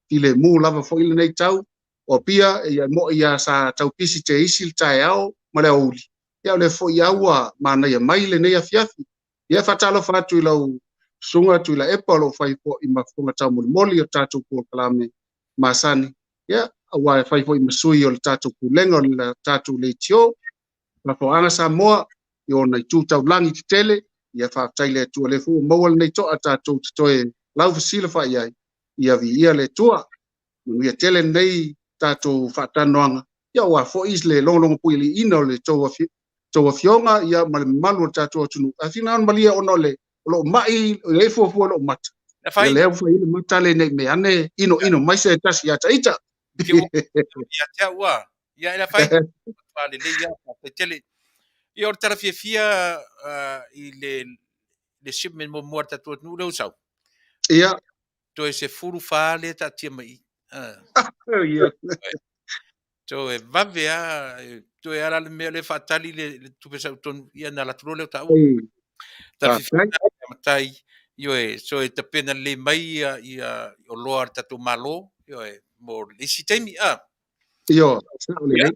Filemu lava foi lenei tau, o Apia, ia e mo'i lava sa tau pisi teisi le taeao ma le aoauli, ia o lea foi lava ua manaia mai lenei afiafi. Ia e faatalofa atu i lau susuga Tuilaepa o lo o fai foi ma fofoga taumolimoli o le tatou polokalame masani, ia aua e fai foi ma sui o le tatou pulega o le tatou leitio, Faafofogaaga Samoa i ona itu taulagi tetele, ia faafetai i le Atua o lea foi ua maua lenei toa tatou te toe laufesilafai ai, ia viia le Atua. Manuia tele lenei tatou faatalanoaga, ia aua foi le logologopuialiiina o le tou afioga ia ma le mamalu o le tatou atunuu. Ae finagalo malie ona o le o loo mai o lea e fuafua lou mata. Ia lea ua fai ai le mata lea ne i mea ane inoino mai se tasi ia ta ita. Ia te au a. Ia e le afaina. Lelei lava, faafetai tele. Ia o le tala fiafia i le shipment muamua a le tatou atunuu lea ua sau. Ia. Toe 14 lea e taatia mai i i. Ia. Toe vave lava, toe ala le mea lea faatali le tupe sau tonu, ia ona alu atu loa lea o taua. Tala fiafia matai, ioe, so e tapena lelei mai ia oloa a le tatou Malo, ioe, mo le isi taimi. Ioe, sao lelei.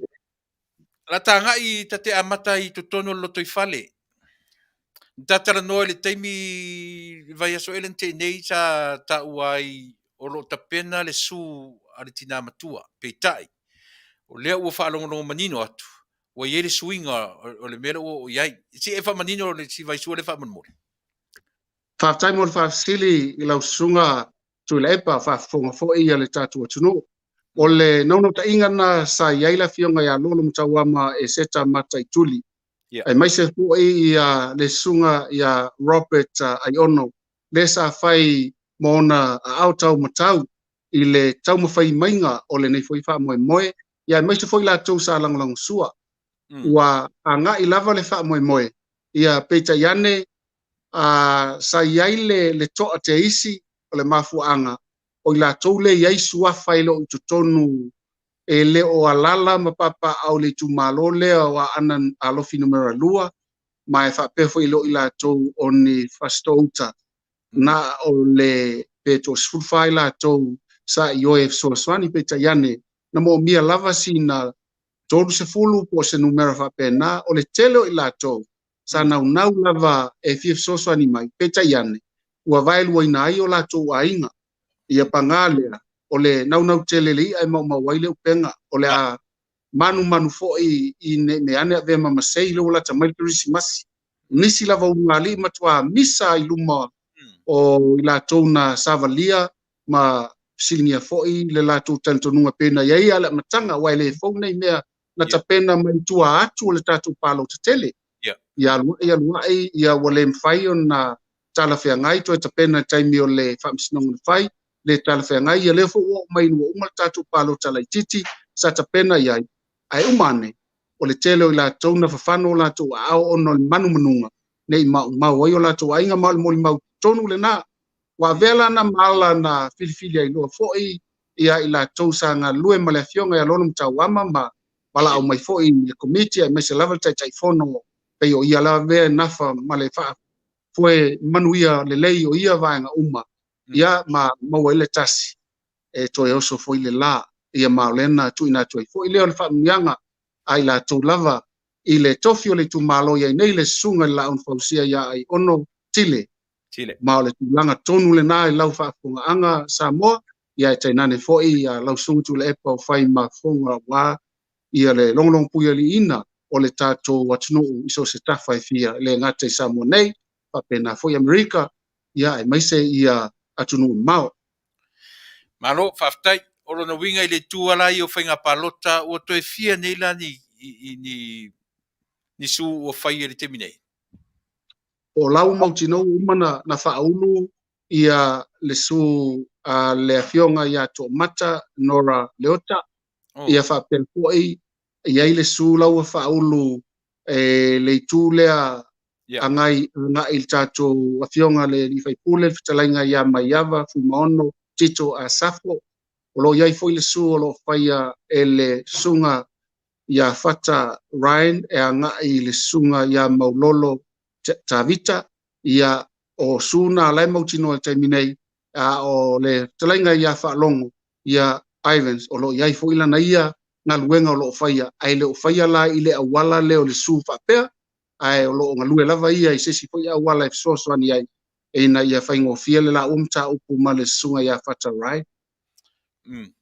La ta agai ta te amata i totonu o le lotoifale. Na ta talanoa i le taimi i le vaiaso ea lea na tea nei sa taua ai o lo o tapena le su a le tina matua. Peitai, o lea ua faalogologo manino atu, ua i ai le suiga o le mea lea ua oo i ai. Se i e faamanino le si vaisua lea faamolemole. Faafetai mo le faafesili i lau susuga Tuilaepa, faafofoga foi le tatou atunuu. O le naunautaiga lena sa i ai le afioga ia Lolo Matauama Eseta Mataituli, aemaise foi le susuga ia Robert Aiono, lea sa fai ma ona aao taumatau i le taumafai maiga o lenei foi faamoemoe, ia aemaise foi latou sa lagolagosua. Ua agai lava le faamoemoe, ia peitai ane sa i ai le toa teisi o le mafuaaga o i latou lea e i ai suafa e le o i totonu, e le o alala ma papaaao i le itumalo lea o Aana Alofi Numera 2, ma e faapea foi e le o i latou o ni Fasitoo-uta, na o le pe toa-14 i latou sa ioe e fesoasoani, peitai ane na moomia lava sina 30 po o se numera faapena. O le tele o i latou sa naunau lava e fia fesoasoani mai, peitai ane ua vaeluaina ai o latou aiga. Ia paga lea, o le naunau tele le i'a e maumau ai le upega, o le a manumanu foi i ne i mea ane avea ma masei lea ua lata mai le Kerisimasi. O nisi lava ulugalii matua misa i luma o i latou na savalia ma fesiligia foi le latou talitonuga pei ona i ai a le amataga, aua e le fou nei mea na tapena mai tua atu o le tatou palota tele. Ia aluai aluai, ia ua le mafai ona talafeagai toe tapena i taimi o le faamasinoga na fai, le talafeagai, ia lea foi ua oo mai ua uma le tatou palota laitiiti sa tapena i ai, ae uma ane, o le tele o i latou na fafano o latou aao ona o le manumanuga ne i maumau ai o latou aiga, ma o le molimau tonu lena. Ua avea la na ma ala na filifili ai loa foi ia i latou sa galulue ma le afioga ia Lolo Matauama ma valaau mai foi i le Komiti aemaise lava le Taitaifono pei o ia lava e nafa ma le faafoe manuia lelei o ia vaega uma, ia ma maua ai le tasi e toe oso foi le la, ia ma o lea na tuuina atu ai foi lea o le faamanuiaga a i latou lava i le tofi o le itumalo i ai nei le Susuga i le Laauna Fausia ia Aiono Tile. Tile. Ma o le tulaga tonu lena i lau faafofogaaga Samoa, ia e tainane foi ia lau Susuga Tuilaepa o fai ma fofoga aua ia le logologopuialiiina o le tatou atunuu i so o se tafa e fia, e le gata i Samoa nei, faapena foi Amerika, ia aemaise ia atunuu mamao. Malo, faafetai. O lona uiga i le itu lava la ia o faiga palota, ua toe fia nei la ni, ni, ni sue ua faia i le taimi nei? O lau mautinoa ua uma na, na faaulu ia le sue a le afioga ia Toomata Nora Leota, Oh. ia faapea foi i ai le sue la ua faaulu e le itu lea agai agai i le tatou afioga le alii faipule, le fetalaiga ia Maiava Fuimaono Tito Asafo. O lo o i ai foi le sue o lo o faia e le susuga ia Fata Ryan e agai i le susuga ia Maulolo Tavita. Ia, o sue na la e mautinoa i le taimi nei, a o le fetalaiga ia Faalogo ia Ivans, o lo o i ai foi lana ia galuega o lo o faia, ae le o faia la i le auala lea o le sue faapea, ae o lo o galue lava ia i se isi foi auala e fesoasoani ai ina ia faigofie le laua mataupu ma le susuga ia Fata Rai.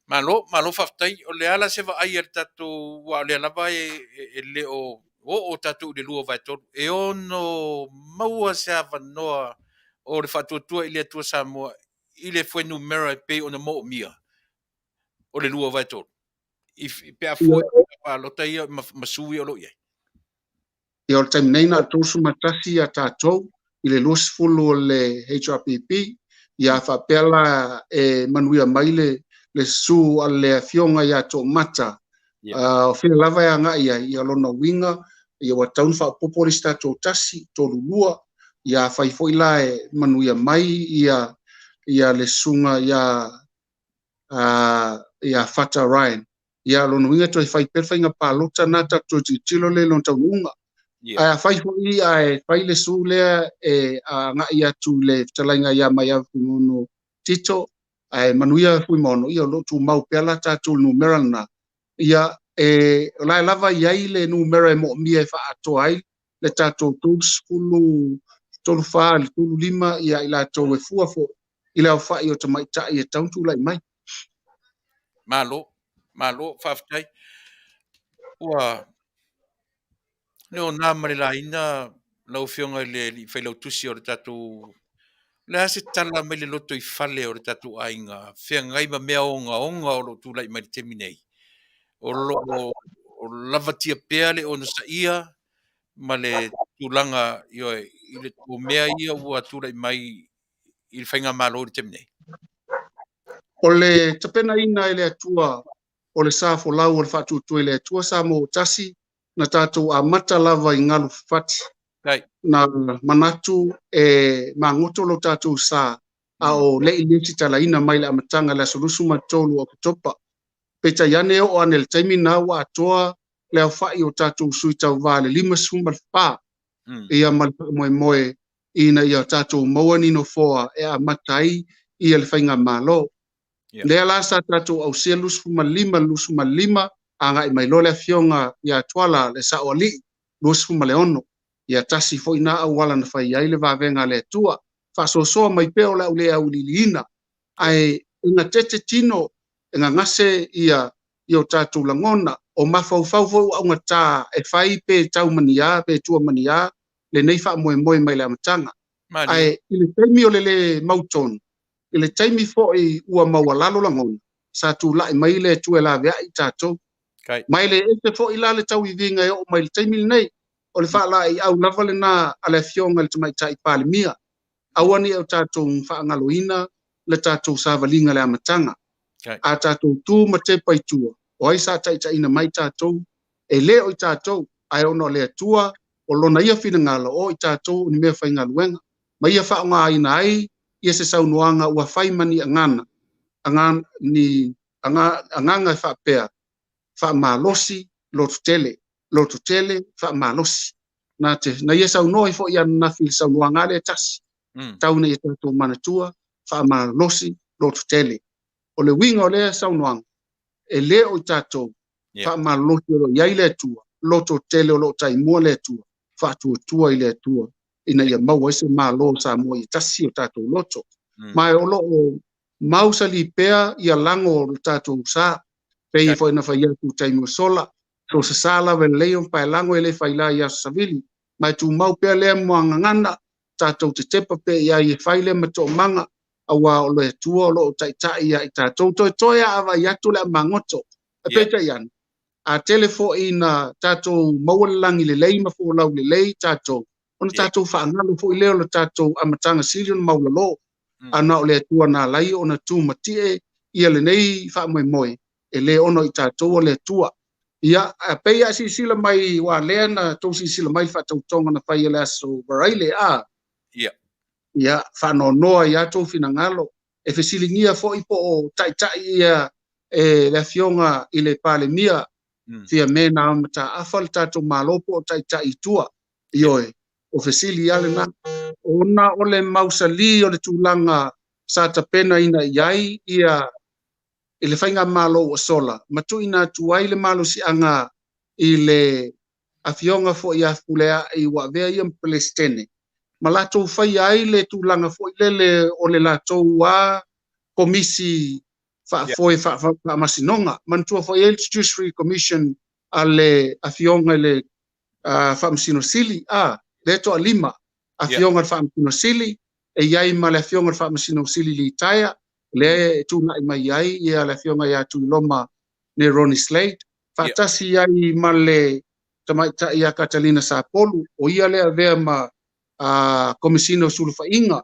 Malo, malo faafetai. O le a la se vaai a le tatou, aua o lea lava e le o oo tatou i le 2/3, e ono maua se avanoa o le faatuatua i le Atua Samoa i le fuainumera e pei ona moomia o le 2/3 pe a fua i palota ia ma sue ia o lo o i ai. Ia, o le taimi nei na o le 31 ia tatou i le 20 o le HRPP, ia faapea la e manuia mai le le sue a le afioga ia Toomata, o fea lava e agai ai, ia lona uiga, ia ua tatau ona faaopoopo le isi tatou 1, 3, 2, ia afai foi la e manuia mai ia ia le susuga ia ia Fata Ryan, ia lona uiga toe fai pea le faiga palota na tatou toe tilotilo lea i lona taunuuga. Ae afai foi ae fai le sue lea e agai atu i le fetalaiga ia Maiava Fuimaono Tito, ae manuia Fuimaono, ia o lo o tumau pea la tatou i le numera lena, ia e o la e lava i ai le numera e moomia e faaatoa ai le tatou 30, 34 i le 35 ia i latou e fua foi i le aofai o tamaitai e tatau ona tulai mai. Malo, malo, faafetai. Ua le ona ma le laina lau Afioga i le Alii Failautusi o le tatou. O le a se tala mai le loto i fale o le tatou aiga feagai ma mea ogaoga o lo o tulai mai i le taimi nei? O lo o lavatia pea le onosaia ma le tulaga ioe, i le o mea ia ua tulai mai i le faigamalo i le taimi nei. O le tapenaina e le Atua o le sa folau o le faatuatua i le Atua Samoa ua tasi, na tatou amata lava i galu fafati. Na manatu e magoto lo tatou sa, a o le i lesitalaina mai le amataga i le aso 23 o Oketopa. Peitai ane e oo ane i le taimi na ua atoa le aofai o tatou sui tauva i le 54, ia ma le faamoemoe ina ia tatou maua ni nofoa e amata ai ia le faigamalo. Lea la sa tatou ausia le 25 25 agai mai loa le afioga ia Tuala le Saoalii 26. Ia tasi foi na auala na fai ai le vavega a le Atua. Faasoasoa mai pea o le a ou le auiliiliina, ae e gatete tino, e gagase ia i o tatou lagona, o mafaufau foi ua augata e fai pe tau maniā pe tua maniā lenei faamoemoe mai le amataga. Ae i le taimi o le le mautonu, i le taimi foi ua maualalo lagona, sa tulai mai le Atua e laveai i tatou. Ma e le ese foi la le tauiviga e oo mai i le taimi lenei, o le faalaeiau lava lena a le Afioga i le Tamaitai Palemia, aua ne i o tatou faagaloina le tatou savaliga i le amataga. A tatou tu ma tepa i tua, o ai sa taitaiina mai tatou? E le o i tatou, ae ona o le Atua, o Lona ia finagalo, o i tatou o ni mea faigaluega, ma ia faaaogaina ai ia se saunoaga ua fai ma ni agana, ni agaga e faapea, faamalosi lototele, lototele, faamalosi. Na te, na ia saunoa ai foi ananafi i le saunoaga lava lea e tasi, tau ina ia tatou manatua, faamalosi, lototele. O le uiga o lea saunoaga, e le o i tatou, faamalolosi o lo o i ai le Atua, lototele o lo o taimua le Atua, faatuatua i le Atua ina ia maua ai se Malo o Samoa ia tasi o tatou loto. Ma o lo o mausali pea ia lago o le tatou sa, pei foi ona fai atu i taimi ua sola, so o se sa lava e lelei ona paelago e le faila i Aso Savili, ma e tumau pea lea muagagana, tatou te tepa pea i ai e fai lea ma toomaga, aua o le Atua o lo o taitai ia i tatou, toetoe a vaai atu le amagoto. Ae peitai ane, a tele foi ina tatou maua le lagi lelei ma folau lelei tatou, ona tatou faagalo foi lea o le tatou amataga sili ona maualalo. A na o le Atua na ala ai ona tumatie ia lenei faamoemoe, e le ono i tatou o le Atua. Ia, a pei a silasila mai, aua lea na tou silasila mai i le faatautoga na fai e le Aso Varaile, a? Ia, faanoanoa i a tou finagalo. E fesiligia foi po o taitai ia e le Afioga i le Palemia Fiame na mataafa le tatou Malo po o taitai i tua. Ioe, o fesili lava lena. Ona o le mausali o le tulaga sa tapenaina i ai ia i le faigamalo ua sola ma tuuina atu ai le malosiaga i le Afioga foi ia Fepuleai ua avea ia ma Peresetene ma latou faia ai le tulaga foi lele o le latou a Komisi Faafoe Faamasinoga. Manatua foi ai le Judiciary Commission a le Afioga i le Faamasino Sili, a, lea toalima, Afioga i le Faamasino Sili, e i ai ma le Afioga i le Faamasino Sili litaea, lea e tulai mai ai ia le Afioga ia Tuiloma Neroni Slade, faatasi ai ma le tamaitai ia Katalina Sapolu, o ia lea avea ma Komesina o Sulufaiga,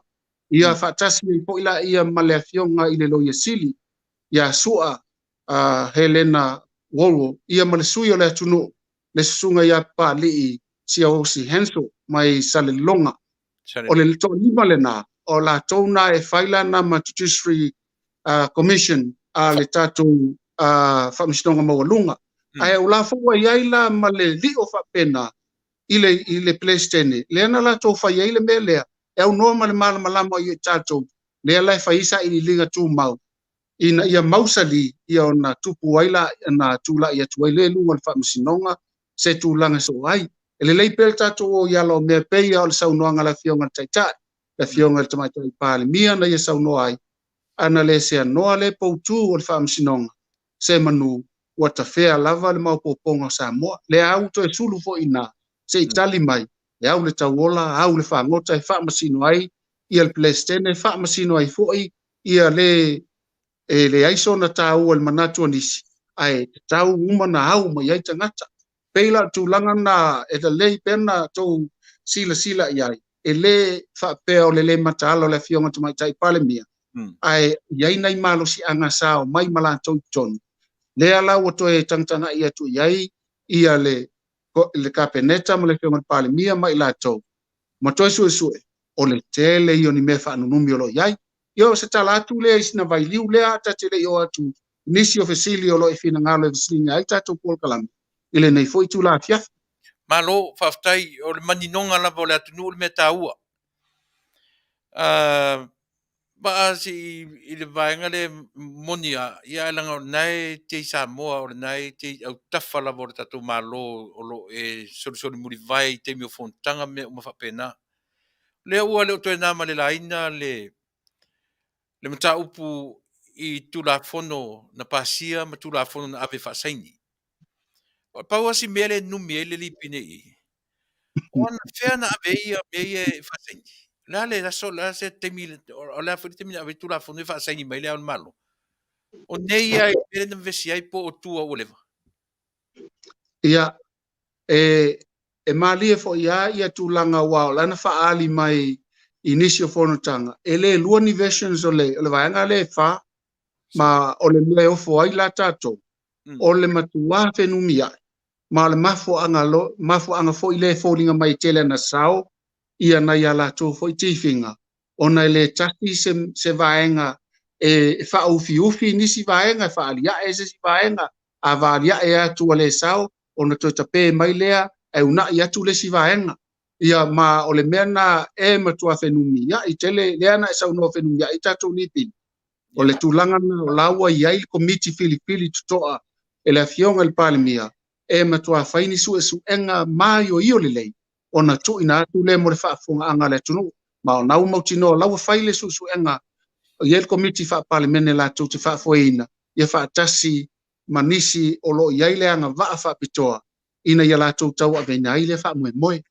ia faatasi ai foi laia ma le Afioga i le Loia Sili ia Sua Helena Wolo, ia ma le sui o le atunuu, le Susuga ia Papalii Siaosi Hansel mai Salelologa. O le toalima lena, o latou na e fai la na ma Judiciary Commission a le tatou Faamasinoga Maualuga. Ae o la foi ua i ai la ma le lio faapena i le, i le Peresetene, lea na latou fai ai le mea lea, e aunoa ma le malamalama i tatou, lea la e fai ai sailiiliga tumau, ina ia mausali ia ona tupu ai la, na tulai atu ai lea i luga o le Faamasinoga se tulaga e soo ai. E lelei pea le tatou o i ala o mea pei o le saunoaga a le Afioga i le Taitai, le Afioga i le Tamaitai Palemia na ia saunoa ai, a na le seanoa le poutu o le Faamasinoga, se manu ua tafea lava le maopoopoga o Samoa. Lea au toe sulu foi i ina, se i tali mai, e au le tauola, au le fagota e faamasino ai ia le Peresetene, e faamasino ai foi ia le e leai sona taua i le manatu o nisi, ae tatau uma ona au mai ai tagata. Pei la o le tulaga lena e lelei pea ona tou silasila i ai, e le faapea o le le mataala o le Afioga i le Tamaitai Palemia, ae i ai nai malosiaga sa omai ma latou i totonu, lea la ua toe tagatagai atu i ai ia le le Kapeneta ma le Afioga i le Palemia ma i latou, ma toe suesue, o le tele ia o ni mea faanunumi o lo o i ai. Ia o se tala atu lea i sina vailiu lea ta te le i oo atu i nisi o fesili o lo o i finagalo e fesiligia ai le tatou polokalame i lenei foi itula afiafi. Malo, faafetai, o le maninoga lava o le atunuu le mea taua. Vaa se i le vaega lea moni lava, ia ae leaga o lena e te i Samoa, o lena e te i autafa lava o le tatou Malo o lo o e solisolimulivae i taimi o fonotaga ma mea uma faapena. O lea ua le o toe na ma le laina le le mataupu i Tulafono na pasia ma Tulafono na ave faasaini. Pau lava si mea lea e numi ai le lipi nei i i, o anafea na ave ai ia mea ia e faasaini? O le a le aso, o le a se taimi, o le a foi le taimi na ave ai Tulafono e faasaini mai Le Ao o le Malo? O nei lava i le mea lea na vevesi ai po o tua ua leva? Ia, e, e malie foi lava ia tulaga aua o la na faaali mai i nisi o fonotaga, e le lua ni versions o le, o le vaega lea e fa, ma o le mea e ofo ai la tatou, o le matuā fenumiai, ma o le mafuaaga, mafuaaga foi lea e foliga mai e tele ana sao ia nai a latou foi tifiga, ona e le tasi se, se vaega e faaufiufi nisi vaega, e faaliae se isi vaega, a vaaliae atu ua le sao, ona toe tapē mai lea ae una'i atu le isi vaega. Ia ma o le mea lena e matua fenumia'i tele, lea na e saunoa fenumia'i ai tatou lipili, o le tulaga lena o la ua i ai le Komiti Filifili Toto'a e le Afioga i le Palemia e matua fai ni suesuega maioio lelei ona tuuina atu lea mo le faafofogaaga a le atunuu. Ma o na ua mautinoa o la ua fai le suesuega, e i ai le Komiti Faa-Palemene latou te faafoeina ia faatasi ma nisi o lo o i ai le agavaa faapitoa ina ia latou tauaveina ai lea faamoemoe.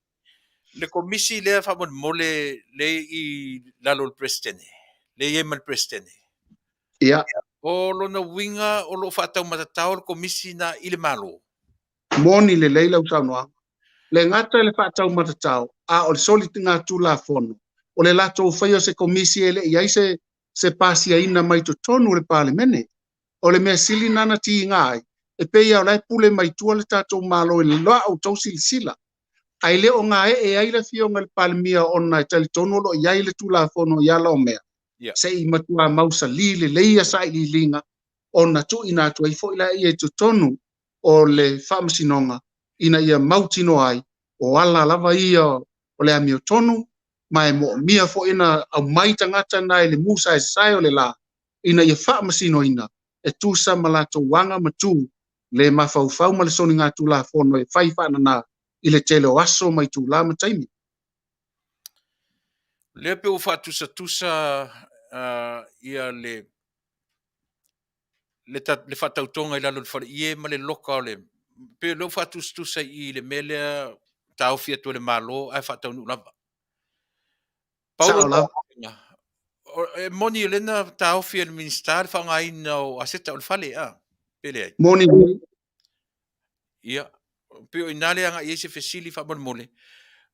Le Komisi lea faamolemole lea i lalo o le Peresetene, lea e i ai ma le Peresetene. Ia. O lona uiga o lo o faataumatatao le Komisi na i le Malo. Moni lelei lau saunoaga. Le gata i le faataumatatao, a o le soligatulafono, o le latou faia o se Komisi e le i ai se se pasiaina mai totonu o le Palemene. O le mea sili lena na tiga ai, e pei lava o la e pule mai tua le tatou Malo i la outou silasila, ae le o gaee ai le Afioga i le Palemia ona e talitonu o lo o i ai le Tulafono i ala o mea, se i matua mausali lelei ia sailiiliga ona tuuina atu ai foi laia i totonu o le Faamasinoga ina ia mautinoa ai o ala lava ia o le amiotonu ma e moomia foi ona aumai tagata na i le musaesae o le la ina ia faamasinoina e tusa ma latou aga ma tu le mafaufau ma le soligatulafono e fai faanana i le tele o aso ma itula ma taimi. Lea pe ua faatusatusa ia le le faatautoga i lalo o le faleie ma le loka o le pe lea ua faatusatusa i le mea lea taofi atu e le Malo ae faataunuu lava. Pau Sao lava. E moni o lea na taofi e le Minisita le faaaogaina o aseta o le fale, a? Pe leai? Moni lelei. Ia, pei o i ina lea agai ai se fesili faamolemole,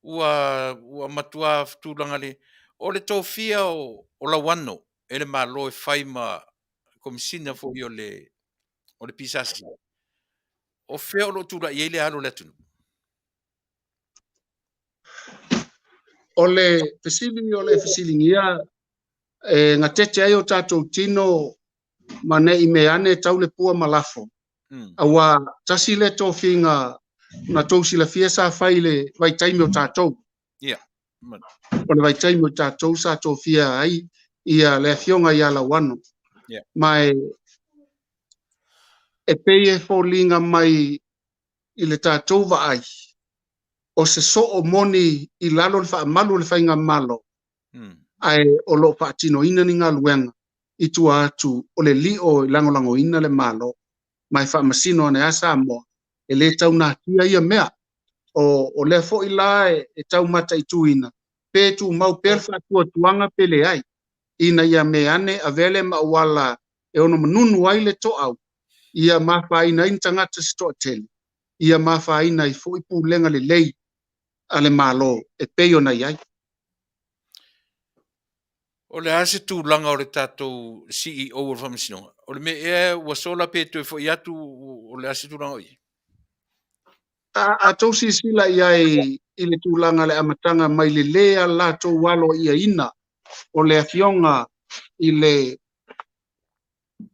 ua, ua matua tulaga le, o le tofia o, o Lauano e le Malo e fai ma Komesina foi o le, o le PSC, o fea o lo o tulai ai le alo o le atunuu? O le fesili o le fesiligia e gatete ai o tatou tino ma ne i mea ane tau le pua ma lafo. Aua tasi lea tofiga na tou silafia sa fai i le vaitaimi o tatou. O le vaitaimi o tatou sa tofia ai ia le afioga ia Lauano. Ma e pei e foliga mai i le tatou vaai, o se soo moni i lalo o le faamalu o le Faigamalo, ae o lo o faatinoina ni galuega i tua atu o le lio e lagolagoina le Malo, ma e faamasino ane a Samoa, e le tau natia ia mea. O, o lea foi la e tau mataituina, pe tumau pea le faatuatuaga pe leai, ina ia mea ane avea lea ma auala e ono manunu ai le toau, ia mafaina ai ni tagata se toatele, ia mafaina ai foi pulega lelei a le Malo e pei ona i ai. O le a se tulaga o le tatou CEO o le Faamasinoga? O le mea ea ua sola pe toe foi atu, o le a se tulaga o i ai? A tou silasila i ai i le tulaga le amataga mai le lē a latou aloaiaina o le afioga i le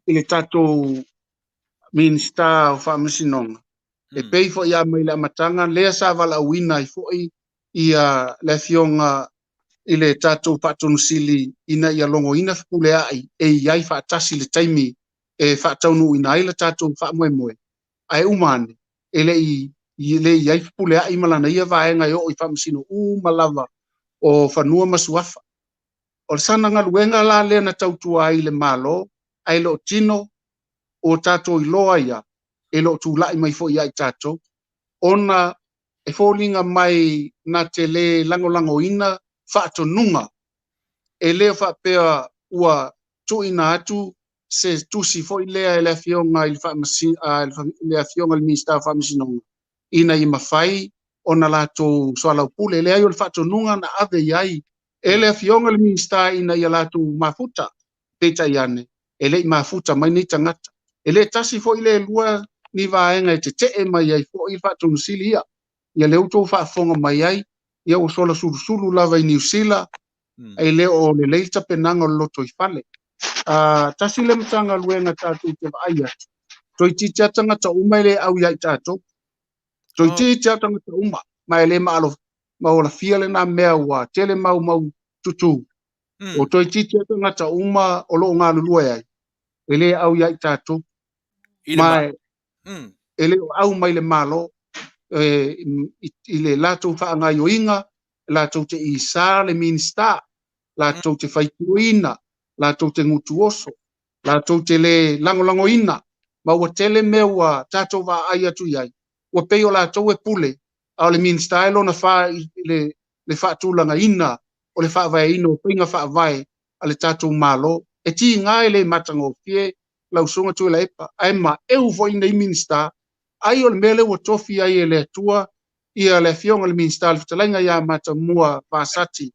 i le tatou Minisita o Faamasinoga, e pei foi a mai le amataga lea sa valaauina ai foi ia le afioga i le tatou Faatonusili ina ia logoina Fepuleai e i ai faatasi i le taimi e faataunuuina ai le tatou faamoemoe, ae uma ane e le i le i ai Fepuleai ma lana ia vaega e oo i faamasino uma lava o fanua ma suafa. O le sana galuega la lea na tautua ai i le Malo, ae le o tino ua tatou iloa ia, e le o tulai mai foi ia i tatou, ona e foliga mai na te le lagolagoina faatonuga, e le faapea ua tuuina atu se tusi foi lea e le Afioga i le Afioga i le Minisita o Faamasinoga ina ia mafai ona latou soalaupule. Leai, o le faatonuga na ave i ai e le Afioga i le Minisita ina ia latou mafuta, peitai ane, e le i mafuta mai nei tagata. E le tasi foi le lua ni vaega e tetee mai ai foi le Faatonusili ia. Ia lea ua outou faafofoga mai ai, ia ua sola sulusulu lava i Niu Sila, e le o lelei le tapenaga o le lotoifale. Tasi le Matagaluega tatou te vaai atu, toeitiiti lava tagata uma e le au ia i tatou. Toeitiiti lava tagata uma, ma e le maalo maualafia lena mea ua tele mau mau tutū. O toeitiiti lava tagata uma o lo o galulue ai, e le au ia i tatou. Ma e le o au mai le Malo i le latou faagaoioiga, latou te isa le Minisita, latou te faitioina, latou te gutuoso, latou te le lagolagoina, ma ua tele mea ua tatou vaai atu i ai, ua pei o latou e pule, a o le Minisita e lona fa i le faatulagaina o le faavaeina o faiga faavae a le tatou Malo. E tiga e le matagofie lau Susuga Tuilaepa, ae maeu foi nei Minisita, ai o le mea lea ua tofi ai e le Atua ia le Afioga i le Minisita o le Fetalaiga ia Matamua Vasati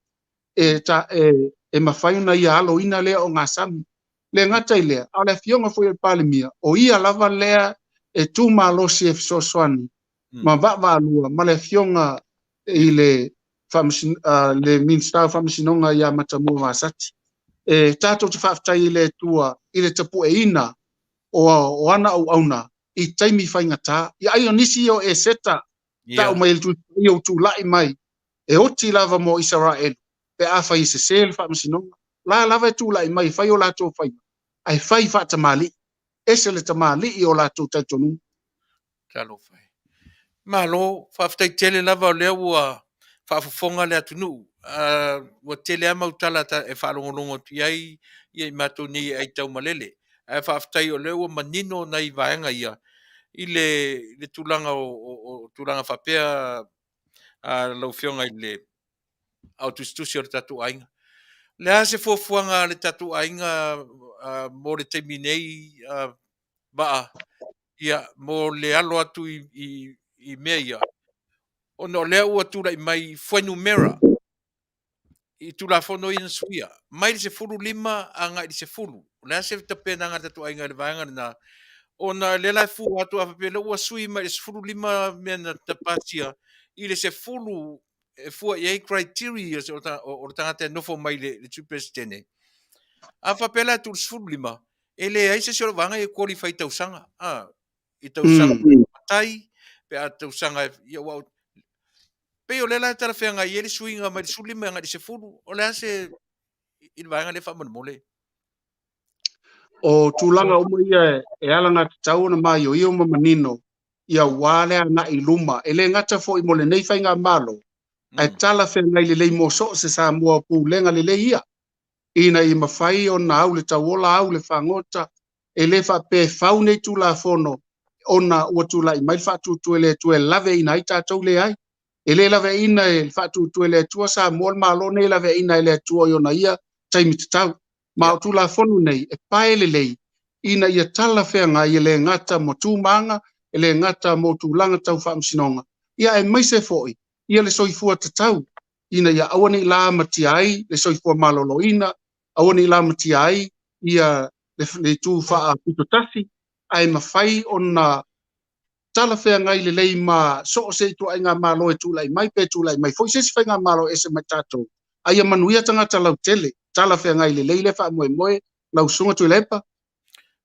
e, ta, e, e mafai ona ia aloina lea ogasami. Le gata i lea, a o le Afioga foi o le Palemia, o ia lava lea e tu malosi e fesoasoani ma vaavaalua ma le Afioga i le, le Minisita o Faamasinoga ia Matamua Vasati. E tatou te faafetai i le Atua i le tapueina o, o ana auauna i taimi faigata. Ia ai o nisi ia o Eseta tau mai e le Tusi Paia ua tulai mai e oti lava mo Isaraelu pe afai e sese le faamasinoga. La lava e tulai mai e fai o latou faiva, ae fai faatamalii. Ese le tamalii o latou talitonuga. Talofa e. Malo, faafetai tele lava o lea ua faafofoga le atunuu. Ua tele lava mau tala e faalogologo atu i ai ia i matou nei e aitaumalele. Ae faafetai o lea ua manino nai vaega ia i le tulaga o tulaga faapea lau Afioga i le ao tusitusi o le tatou aiga. O le a se fuafuaga a le tatou aiga mo le taimi nei, Vaa, ia, mo le alo atu i mea ia, ona o lea ua tulai mai fuainumera i Tulafono ia na suia, mai le 15 agai i le 10. O le a se tapenaga a le tatou aiga i le vaega lena, ona o lea la e fua atu a faapea o lea ua sui mai le 15 mea na pasia i le 10 e fua i ai criteria o le tagata e nofo mai le Sui Peresetene. A faapea la e tuu i le 15, e leai se isi o le vaega e qualify i tausaga, i tausaga matai, pe a tausaga, ia, ua, pei o lea la e talafeagai ai le suiga mai le 15 agai i le 10, o le a se i le vaega lea faamolemole? O tulaga uma ia e alagatatau ona maioio ma manino ia aua le agai i luma, e le gata foi mo lenei faigamalo, ae talafeagai lelei mo so o se Samoa o pulega lelei ia, ina ia mafai ona au le tauola, au le fagota, e le faapea e fau nei Tulafono ona ua tulai mai le faatuatua i le Atua e laveaiina ai tatou, leai. E le laveaiina e le faatuatua i le Atua Samoa le Malo nei e laveaiina e le Atua i ona ia taimi tatau. Ma o Tulafono nei e pae lelei ina ia talafeagai e le gata mo tumaga, e le gata mo tulaga tau faamasinoga, ia aemaise foi ia le soifua tatau ina ia aua ne i lamatia ai le soifua maloloina, aua ne i lamatia ai ia le itu faapitotasi, ae mafai ona talafeagai lelei ma so o se ituaiga Malo e tulai mai, pe tulai mai foi se isi faigamalo e ese mai tatou, a ia manuia tagata lautele, talafeagai lelei lea faamoemoe lau Susuga Tuilaepa.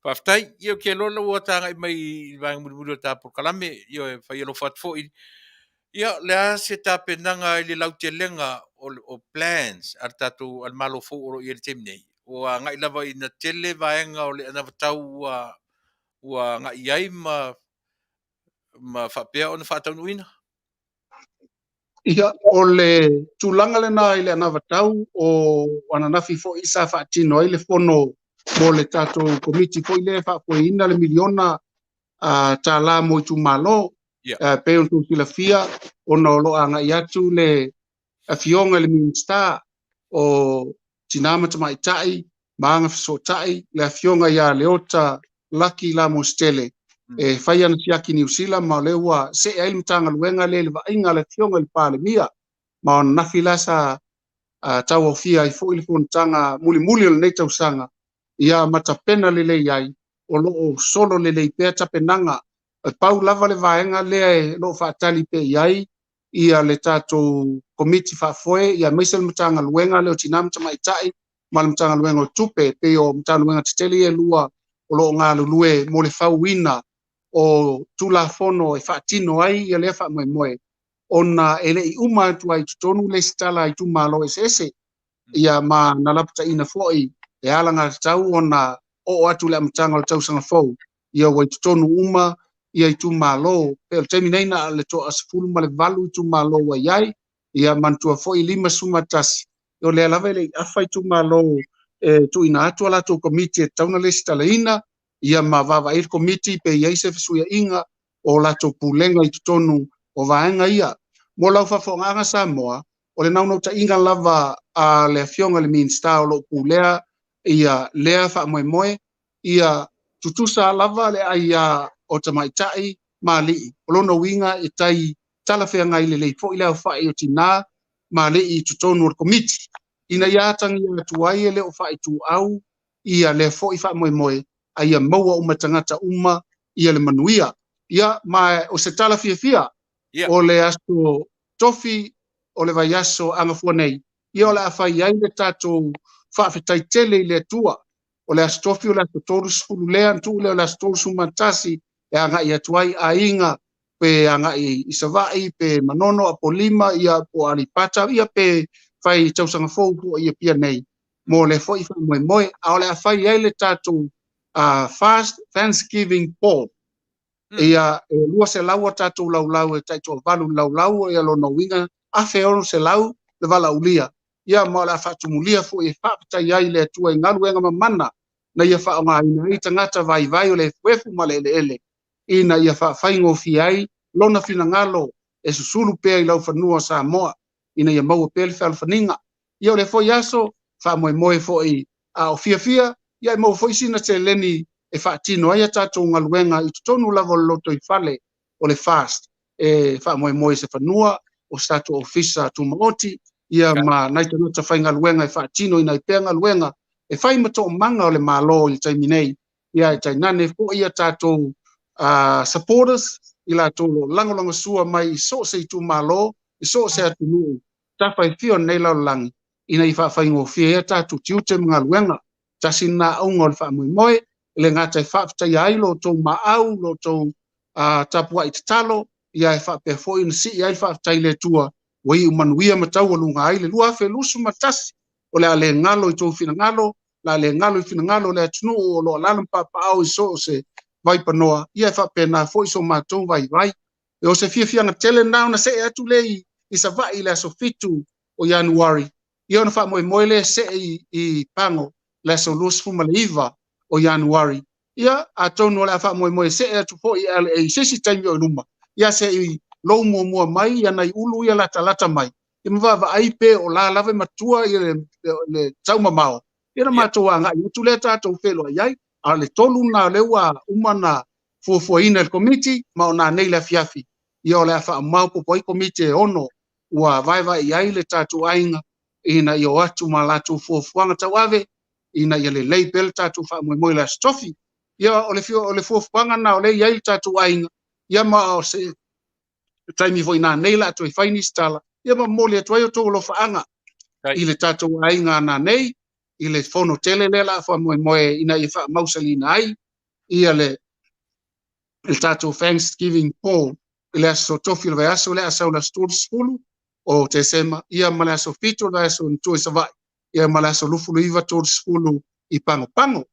Faafetai. Ia ou te iloa la ua tagai mai i le vaega mulimuli o le ta polokalame, ia e fai alofa atu foi. Ia, o le a se tapenaga i le lautelega o plans a le tatou a le Malo fou o lo o i ai i le taimi nei? Ua agai lava ina tele vaega o le anavatau ua ua agai i ai ma ma faapea ona faataunuuina? Ia, o le tulaga lena i le anavatau o ananafi foi sa faatino ai le fono mo le tatou komiti foi lea e faafoeina le miliona tala mo itumalo. Yeah. Pei ona tou silafia ona o lo o agai atu le Afioga i le Minisita o Tina ma Tamaitai ma Agafesootai, le Afioga ia Leota Lucky Lamositele, e fai ana siaki i Niu Sila, ma o lea ua see ai le Matagaluega lea i le vaaiga a le Afioga i le Palemia. Ma o ananafi la sa tauaofia ai foi le fonotaga mulimuli o lenei tausaga, ia ma tapena lelei ai, o lo o solo lelei pea tapenaga. E pau lava le vaega lea e lo o faatali pea i ai ia le tatou Komiti Faafoe, ia aemaise le Matagaluega lea o Tina ma Tamaitai ma le Matagaluega o Tupe, e pei o Matagaluega tetele ia e lua o lo o galulue mo le fauina o Tulafono e faatino ai ia lea faamoemoe, ona e le i uma atu ai i totonu le lesitala a itumalo eseese, ia ma na lapataina foi e alagatatau ona oo atu i le amataga o le tausaga fou, ia ua i totonu uma ia itumalo. Pei o le taimi nei na o le toa 18 itumalo ua i ai, ia manatua foi 51, o lea lava e le i afa itumalo e tuuina atu a latou komiti e tatau ona lesitalaina, ia ma vaavaai le komiti pe i ai se fesuiaiga o latou pulega i totonu o vaega ia. Mo lau faafofogaaga Samoa, o le naunautaiga lava a le Afioga i le Minisita o lo o pulea ia lea faamoemoe, ia tutusa lava le aia o tamaitai ma alii. O lona uiga e tai talafeagai lelei foi le aofai o tinā ma alii i totonu o le komiti, ina ia atagia atu ai e le o faaituau ia lea foi faamoemoe, a ia maua uma e tagata uma ia le manuia. Ia, ma o se tala fiafia, o le aso tofi o le vaiaso agafua nei, ia o le a fai ai le tatou faafetai tele i le Atua. O le aso tofi o le aso 30 lea, ona tuu lea o le aso 31 e agai atu ai aiga pe agai i Savaii, pe Manono, Apolima, ia po o Aleipata, ia pe fai tausaga fou foi i Apia nei mo lea foi faamoemoe. A o le a fai ai le tatou Fast Thanksgiving Ball. Ia, e 200 a tatou laulau e taitoavalu le laulau, ia lona uiga 1600 le valaaulia. Ia, ma o le a faatumulia foi e faafetai ai le Atua i galuega mamana na ia faaaogaina ai tagata vaivai o le efuefu ma le eleele, ina ia faafaigofie ai lona finagalo e susulu pea i laufanua o Samoa, ina ia maua pea le fealofaniga. Ia o lea foi aso, faamoemoe foi a o fiafia, ia e maua foi sina seleni e faatino ai a tatou galuega i totonu lava o le lotoifale o le FAST, e faamoemoe i se fanua o se tatou ofisa tumaoti, ia ma nai tagata faigaluega e faatinoina ai pea galuega e fai ma toomaga o le Malo i le taimi nei. Ia e tainane foi a tatou supporters i latou o lo o lagolagosua mai i so o se itumalo, i so o se atunuu tafa e fia o lenei lalolagi, ina ia faafaigofie ai a tatou tiute ma galuega. Tasi lena auga o le faamoemoe, e le gata e faafetaia ai lo outou maau, lo outou tapuai tatalo, ia e faapea foi ona sii ai le faafetai i le Atua ua iu manuia ma taualuga ai le 2021. O le a le galo i tou finagalo, o le a le galo i finagalo o le atunuu o lo o alaala ma papaaao i so o se vaipanoa, ia e faapena foi so matou vaivai. E o se fiafiaga tele lena ona see atu lea i Savaii i le aso 7 o Ianuari, ia ona faamoemoe lea e see i Pago le aso 29 o Ianuari. Ia, atonu o le a faamoemoe e see atu foi i LA i se isi taimi o i luma, ia se i lou muamua mai ia nai ulu ia latalata mai, ia ma vaavaai pe o la lava e matua ia le taumamao, ia ona matou agai atu lea tatou feiloai ai. A o le tolu lena o lea ua uma ona fuafuaina e le Komiti, ma o nanei le afiafi, ia o le a faamaopoopo ai Komiti e 6 ua vaevae i ai le tatou aiga ina ia o atu ma latou fuafuaga tauave ina ia lelei pea le tatou faamoemoe i le Aso Tofi. Ia o le, o le fuafuaga lena o lea e i ai le tatou aiga, ia ma o se taimi foi nanei la toe fai nisi tala, ia ma momoli atu ai outou alofaaga i le tatou aiga nanei, i le fono tele lea la faamoemoe ina ia faamausaliina ai ia le tatou Thanksgiving Ball i le aso tofi o le vaiaso lea a sau le aso 30 o Tesema, ia ma le aso 7 o le vaiaso na tua i Savaii, ia ma le aso 29 30 i Pagopago.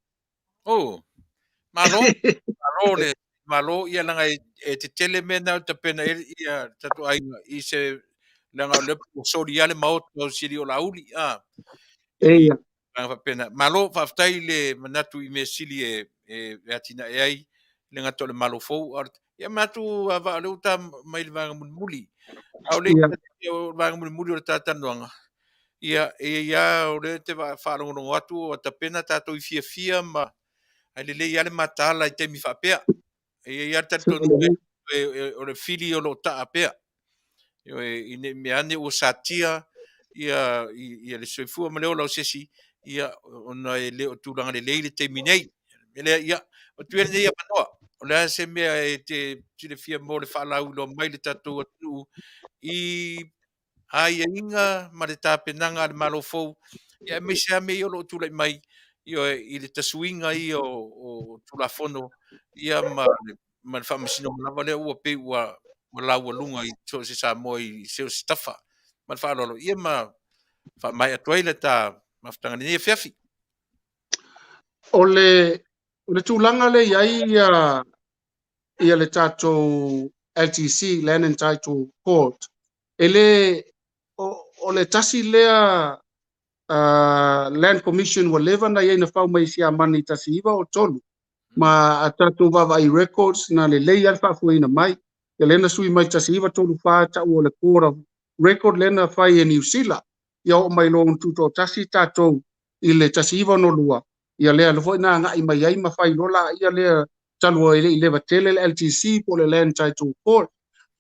Oh, malo, malo le malo ia langa e tetele mea na o tapena e ia tatou aiga i se langa o le soli ia le maota o sili o lauli a. Eia. Langa faapena. Malo, faafetai le manatu i mea sili e e atinae ai le gata o le Malo fou. Ia manatu a vaa o lea ua ta mai le vaega mulimuli. A o le o le vaega mulimuli o le talatalanoaga, ia e i ai o lea te faalogologo atu ua tapena tatou i fiafia ma ae lelei lava le mataala i taimi faapea. E i ai lava le talitonuga o le fili o lo o taa pea. Ioe, ina ne i mea ane ua satia ia, ia le soifua ma le ola o se isi, ia, ona e le o tulaga lelei le taimi nei. O le mea lea, ia, o atu ia lenei avanoa, o le a se mea e te silafia mo le faalauiloa mai le tatou atunuu i aiaiga ma le tapenaga a le Malo fou, ia aemaise lava mea ia o lo o tulai mai, ioe, i le tasuiga ia o Tulafono, ia ma ma le faamasinoga lava lea ua pei ua ua laualuga i so o se Samoa i se o se tafa. Ma le faaaloalo ia ma faamaea atu ai le ta mafutaga i lenei afiafi. O le, o le tulaga lea i ai ia, ia le tatou LTC, Land and Title Court, e le, o, o le tasi lea uh, Land Commission ua leva na i ai na fau mai i Siamani i 1903 ma a tatou vaavaai records na lelei lava le faafoeina mai. Ia lea na sui mai 1934 ta'u o le Court of Record lea na fai e Niu Sila. Ia oo mai loa ua tutoatasi tatou i le 1962, ia lea foi na agai mai ai ma fai loa laia lea talu ai e le i leva tele le LTC po o le Land Title Court.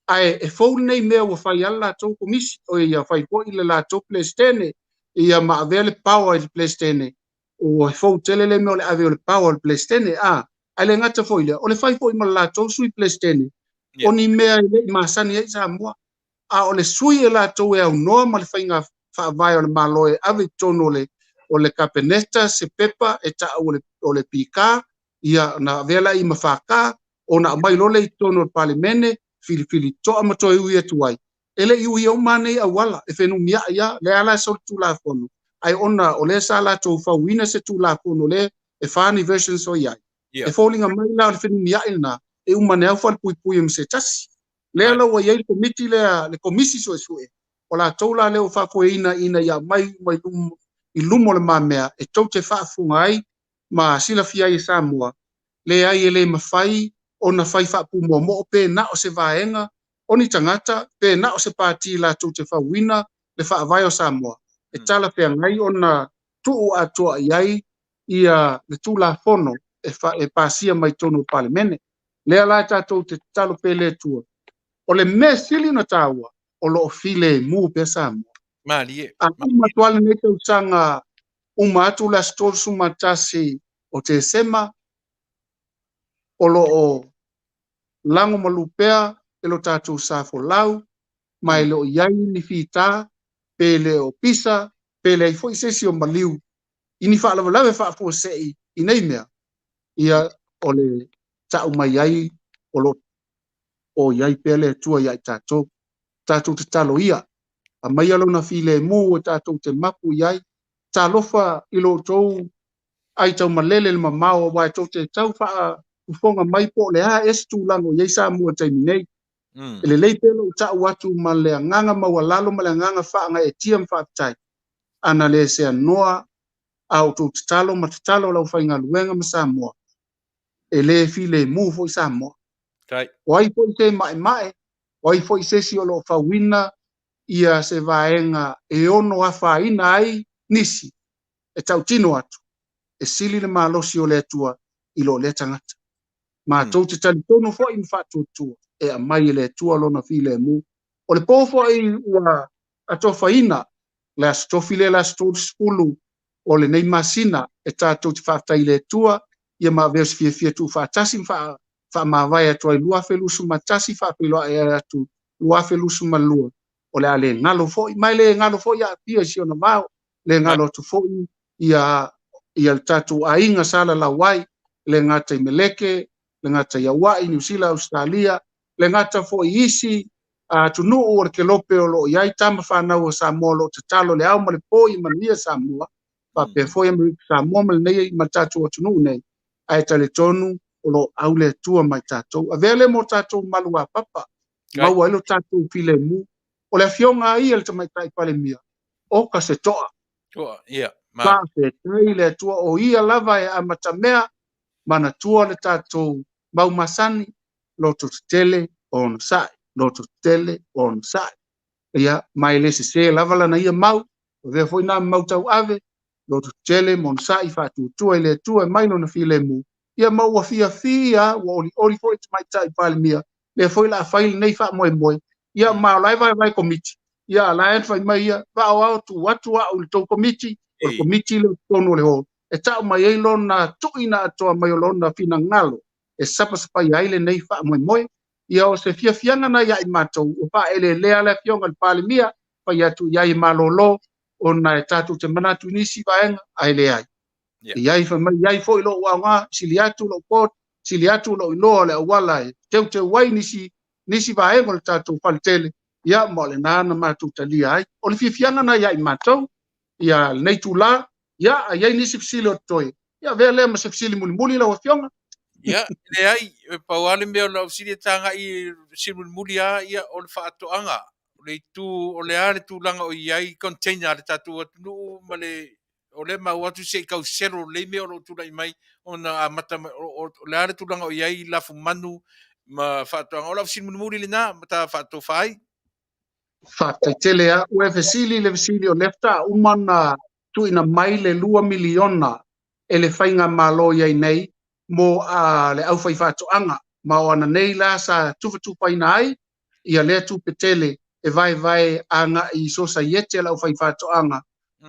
Ae e fou lenei mea ua fai lava le latou komisi, oi ia fai foi le latou Peresetene, ia ma avea le power i le Peresetene. Ua fou tele le mea o le ave o le power o le Peresetene, a, ae le gata foi i lea, o le fai foi ma le latou Sui Peresetene, o ni mea e le i masani ai Samoa. A o le sui e latou e aunoa ma le faiga faavae o le Malo e ave i totonu o le o le Kapeneta se pepa e ta'u o le o le PK, ia ona avea lea ma FK, ona aumai loa lea i totonu o le Palemene, filifili to'a ma toe ui atu ai. E le i uia uma nei auala, e fenumia'i lava, lea la e solitulafono, ae ona o lea sa latou fauina se Tulafono lea e fa ni versions o i ai. E foliga mai la o le fenumia'i lena, e uma ane au falepuipui ma se tasi. Lea la ua i ai le komiti lea, le komisi suesue, o latou la lea ua faafoeina ina ia aumai uma i luma, i luma o le mamea e tou te faafofoga ai ma silafia ai e Samoa, leai e le mafai ona fai faapumoomoo pe na o se vaega o ni tagata pe na o se pati latou te fauina le faavae o Samoa e talafeagai ona tuu atoa i ai ia le Tulafono e, fa, e pasia mai totonu o le Palemene. Lea la e tatou te tatalo pea i le Atua. O le mea sili ona taua, o lo o filemu pea Samoa. Malie. A uma atu lava lenei tausaga, uma atu le aso 31 o Tesema, o lo o lago malu pea e lo tatou sa folau, ma e le o i ai ni fita, pe le o pisa, pe leai foi se isi o maliu i ni faalavelave faafuasei i nei mea, ia o le ta'u mai ai o lo o i ai pea le Atua ia i tatou. Tatou tatalo ia, aumaia Lona filemu e tatou te mapu i ai, talofa i lo outou ai taumalele le mamao aua e tou te tau faafofoga mai po o le a ea se tulaga o i ai Samoa i le taimi nei. E lelei pea lou ta'u atu ma le agaga maualalo ma le agaga faagaeetia ma faafetai, ana le seanoa a outou tatalo ma tatalo a le aufaigaluega ma Samoa, e le filemu foi Samoa. O ai foi se ma'ema'e, o ai foi se isi o lo o fauina ia se vaega e ono afaina ai nisi, e tautino atu, e sili le malosi o le Atua i lo lea tagata. Matou te talitonu foi ma faatuatua e aumai e le Atua Lona filemu. O le po foi ua atofaina le Aso Tofi lea, le aso 30 o lenei masina, e tatou te faafetai i le Atua ia ma avea o se fiafia tuufaatasi ma faamavae atu ai 2021 faafeiloai atu 2022. O le a le galo foi, ma e le galo foi Aafia i si ona vao, le galo atu foi ia ia le tatou aiga sa lalau ai, le gata i Meleke, le gata i Aua'i, Niu Sila, Ausetalia, le gata foi i isi atunuu o le kelope o lo o i ai tama fanau a Samoa o lo o tatalo i le ao ma le po ia manuia Samoa, faapea foi Amerika Samoa ma lenei ma le tatou atunuu nei, ae talitonu o lo o au le Atua ma i tatou. Avea lea mo tatou maluapapa, maua ai lo tatou filemu. O le afioga a ia le Tamaitai Palemia, oka se to'a. To'a, ia. Faafetai i le Atua o ia lava e amatamea, manatua le tatou mau masani, loto tetele, onosai, loto tetele, onosai. Ia, ma e le sese lava lana ia mau, avea foi nā mau tauave, loto tetele ma onosai, faatuatua i le Atua e mai lona filemu. Ia, ma ua fiafia, ua olioli foi le Tamaitai Palemia, lea foi o le a fai lenei faamoemoe. Ia, ma o la e vaevae komiti. Ia, a la e fai mai ia, vaaoao tuu atu au i le tou komiti, o le komiti lea i totonu o le hall, e tau mai ai lona tuuina atoa mai o lona finagalo e sapasapaia ai lenei faamoemoe. Ia, o se fiafiaga na ia i matou, ua faaeleelea le Afioga i le Palemia, fai atu i ai e malolo, ona e tatou te manatu i nisi vaega, ae leai. I ai, fai mai, i ai foi lou aoga, sili atu lou board, Sili atu lou iloa o le auala e teuteu ai nisi nisi vaega o le tatou faletele, ia ma o lena na matou talia ai. O le fiafiaga na ia i matou, ia lenei itula, ia a i ai nisi fesili o totoe, ia avea lea ma se fesili mulimuli lau Afioga. Ia, leai, e pau lava le mea o lau fesili e tagai i fesili mulimuli lava, ia, o le faatoaga. O le itu, o le a le tulaga o i ai container a le tatou atunuu ma le, o lea e maua atu se i tau settle lelei mea o lo o tulai mai ona amata mai, o le a le tulaga o i ai lafumanu ma faatoaga. O lau fesili mulimuli lena ma ta faatofa ai. Faafetai tele lava. Ua e fesili i le fesili o lea faatoa uma ona tuuina mai le $2 miliona e le faigamalo i ai nei mo le aufaifaatoaga, ma o ana nei la sa tufatufaina ai ia lea tupe tele e vaevae agai i sosaiete a le aufaifaatoaga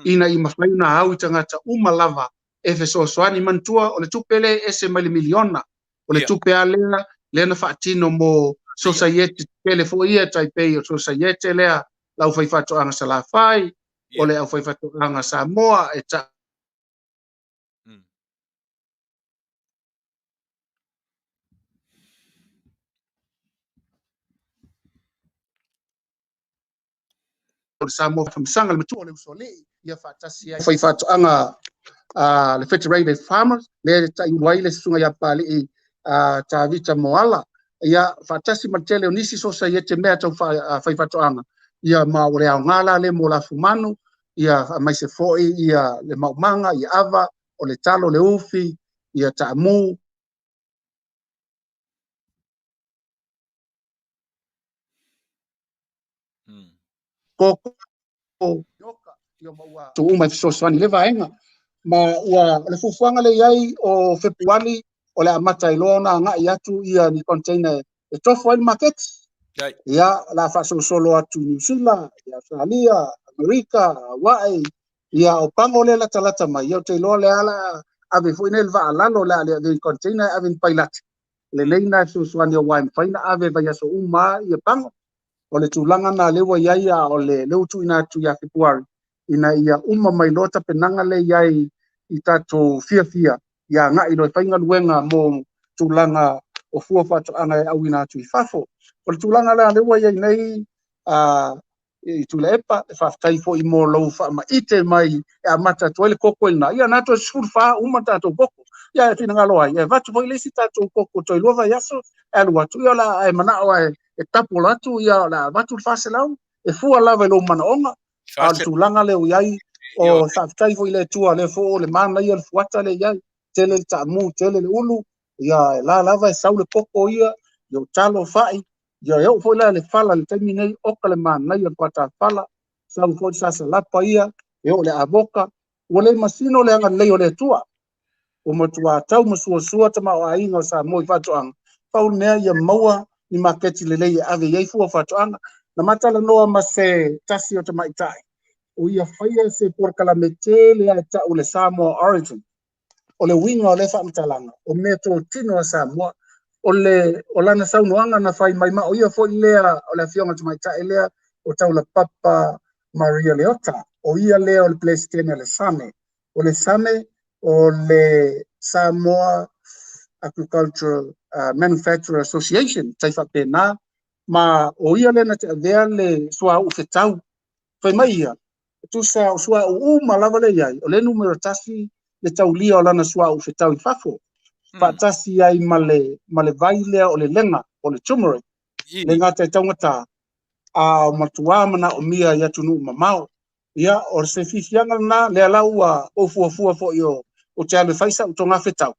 ina ia mafai ona au i tagata uma lava e fesoasoani. Manatua o le tupe lea e ese mai le miliona, o le tupe lava lea lea na faatino mo sosaiete tetele foi ia, tai pei o sosaiete lea le aufaifaatoaga Salafai, o le aufaifaatoaga Samoa e ta o le Samoa Faamasanga, le matua o le Usoalii, ia faatasi ai faifaatoaga a le Federated Farmers, lea e taiulu ai le susuga ia Papalii Tavita Moala, ia faatasi ma le tele o nisi sosaiete mea tau faifaatoaga, ia ma o le aoga la lea mo lafumanu, ia aemaise foi ia le maumaga, ia ava, o le talo, le ufi, ia taamu. Koko, tuu uma e fesoasoani i le vaega. Ma ua, o le fuafuaga lea i ai o Fepuari, o le amata ai loa ona agai atu ia ni container e tofo ai le maketi. Ia, o le a faasolosolo atu i Niu Sila, i Ausetalia, Amerika, Hawaii, ia o pago lea latalata mai, ia ou te iloa lea la ave foi nei le vaa lalo, le a le ave i container, ave i pailate. Lelei na e fesoasoani aua e mafai ona ave vaiaso uma ia pago. O le tulaga na lea ua i ai, a o le lea ua tuuina atu ia Fepuari, ina ia uma mai loa tapenaga lea i ai i tatou fiafia ia agai loa e fai galuega mo tulaga o fua faatoaga e auina atu i fafo. O le tulaga la lea ua i ai nei i Tuilaepa, e faafetai foi mo lou faamaite mai e amata atu ai le koko i lena. Ia na toe 14 uma tatou koko. Ia e finagalo ai, e avatu foi le isi tatou koko toe 2 vaiaso e alu atu. Ia o le a e manao e double atu, ia o le a avatu le 400, e fua lava i lou manaoga. A o le tulaga lea ua i ai, o faafetai foi i le Atua, lea foi o le manaia o le fuata lea i ai, tele le taamu, tele le ulu, ia e la lava e sau le koko ia, ia o talo fai, ia e oo foi la le fala i le taimi nei, oka le manaia o le fuata fala, sau foi le sasalapa ia, e oo le avoka, ua le masino le agalelei o le Atua. Ua matua tau ma suasua tamaoaiga o Samoa i faatoaga, pau le mea ia maua ni maketi lelei e ave i ai fua faatoaga. Na ma talanoa ma se tasi o tamaitai, o ia faia se polokalame tele a e tau le Samoa Origin. O le uiga o lea faamatalaga, o mea totino a Samoa. O le o lana saunoaga na fai mai ma o ia foi lea o le afioga tamaitai lea o Taulapapa Maria Leota, o ia lea o le Peresetene o le SAME. O le SAME o le Samoa Agricultural Manufacturer Association, tai faapena, ma o ia lea na te avea le suauu fetau. Fai mai ia, tusa o suauu uma lava lea i ai, o le numera 1 le taulia o lana suauu fetau i fafo, faatasi ai ma le vai lea o le lega, o le turmeric, le gata e taugata, a o matua manaomia i atunuu mamao. Ia, o se fiafiaga lena, lea la ua ou fuafua foi o te alu e fai sau toga fetau,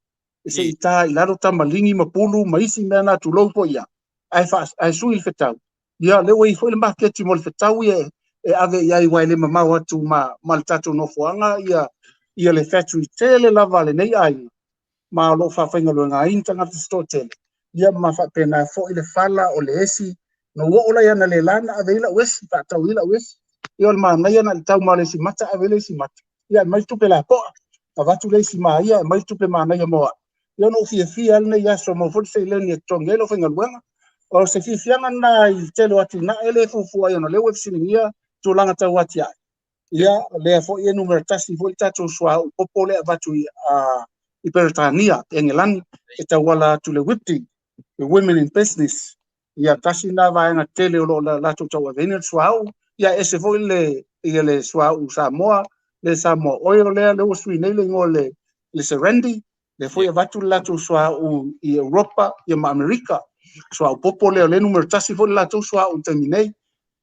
e se i ta i lalo tamaligi ma pulu ma isi mea na tulou foi ia, ae sui le fetau. Ia, lea ua i ai foi le maketi mo le fetau ia e ave i ai, aua e le mamao atu ma le tatou nofoaga ia le factory tele lava a lenei aiga, ma o lo o faafaigaluega ai ni tagata se toatele, ia ma faapena foi le fala o le esi. Na ou oo la i analeila na ave ai lau esi, faatau ai lau esi. Ia o le manaia na o le tau ma le isi mata, ave le isi mata, ia aumai le tupe lapoa, avatu le isi ma ia, aumai le tupe manaia mo au. Ia ona ou fiafia lava lenei aso, maua foi le seleni e totogi ai lau faigaluega. O se fiafiaga lena i le tele o atinae lea e fuafua ai ona o lea ua e fesiligia tulaga tau atiae. Ia, o lea foi e numera 1 foi le tatou suauu popo lea e avatu i i Peretania, Engelani, e tauala atu le WIPTI, le Women in Business. Ia tasi na vaega tele o lo o latou tauaveina le suauu, ia ese foi le ia le suauu Samoa, le Samoa Oil lea, lea ua sui nei le igoa le le Serendi, lea foi avatu le latou suauu i Europa ia ma Amerika. Suauu popo lea o lea numera 1 foi le latou suauu i le taimi nei.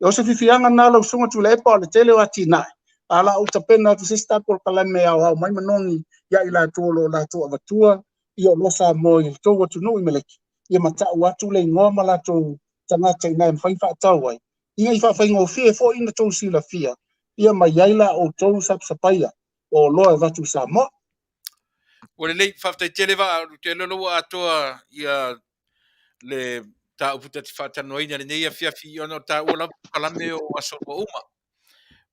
O se fifiaga na lau susuga Tuilaepa o le tele o atinae, a la ou tapena atu se isi ta polokalame e aoao mai manogi ia i latou o lo o latou avatua ia oloa Samoa i le tou atunuu i Meleki, ia ma tau atu le igoa ma latou tagata ina e mafai faatau ai, ina i faafaigofie foi ona tou silafia ia ma i ai la outou sapasapaia o oloa e avatu i Samoa. Ua lelei, faafetai tele Vaa, ou te iloa ua atoa ia le mataupu ta te faatalanoaina i lenei afiafi ona o taua lava polokalame o aso ua uma.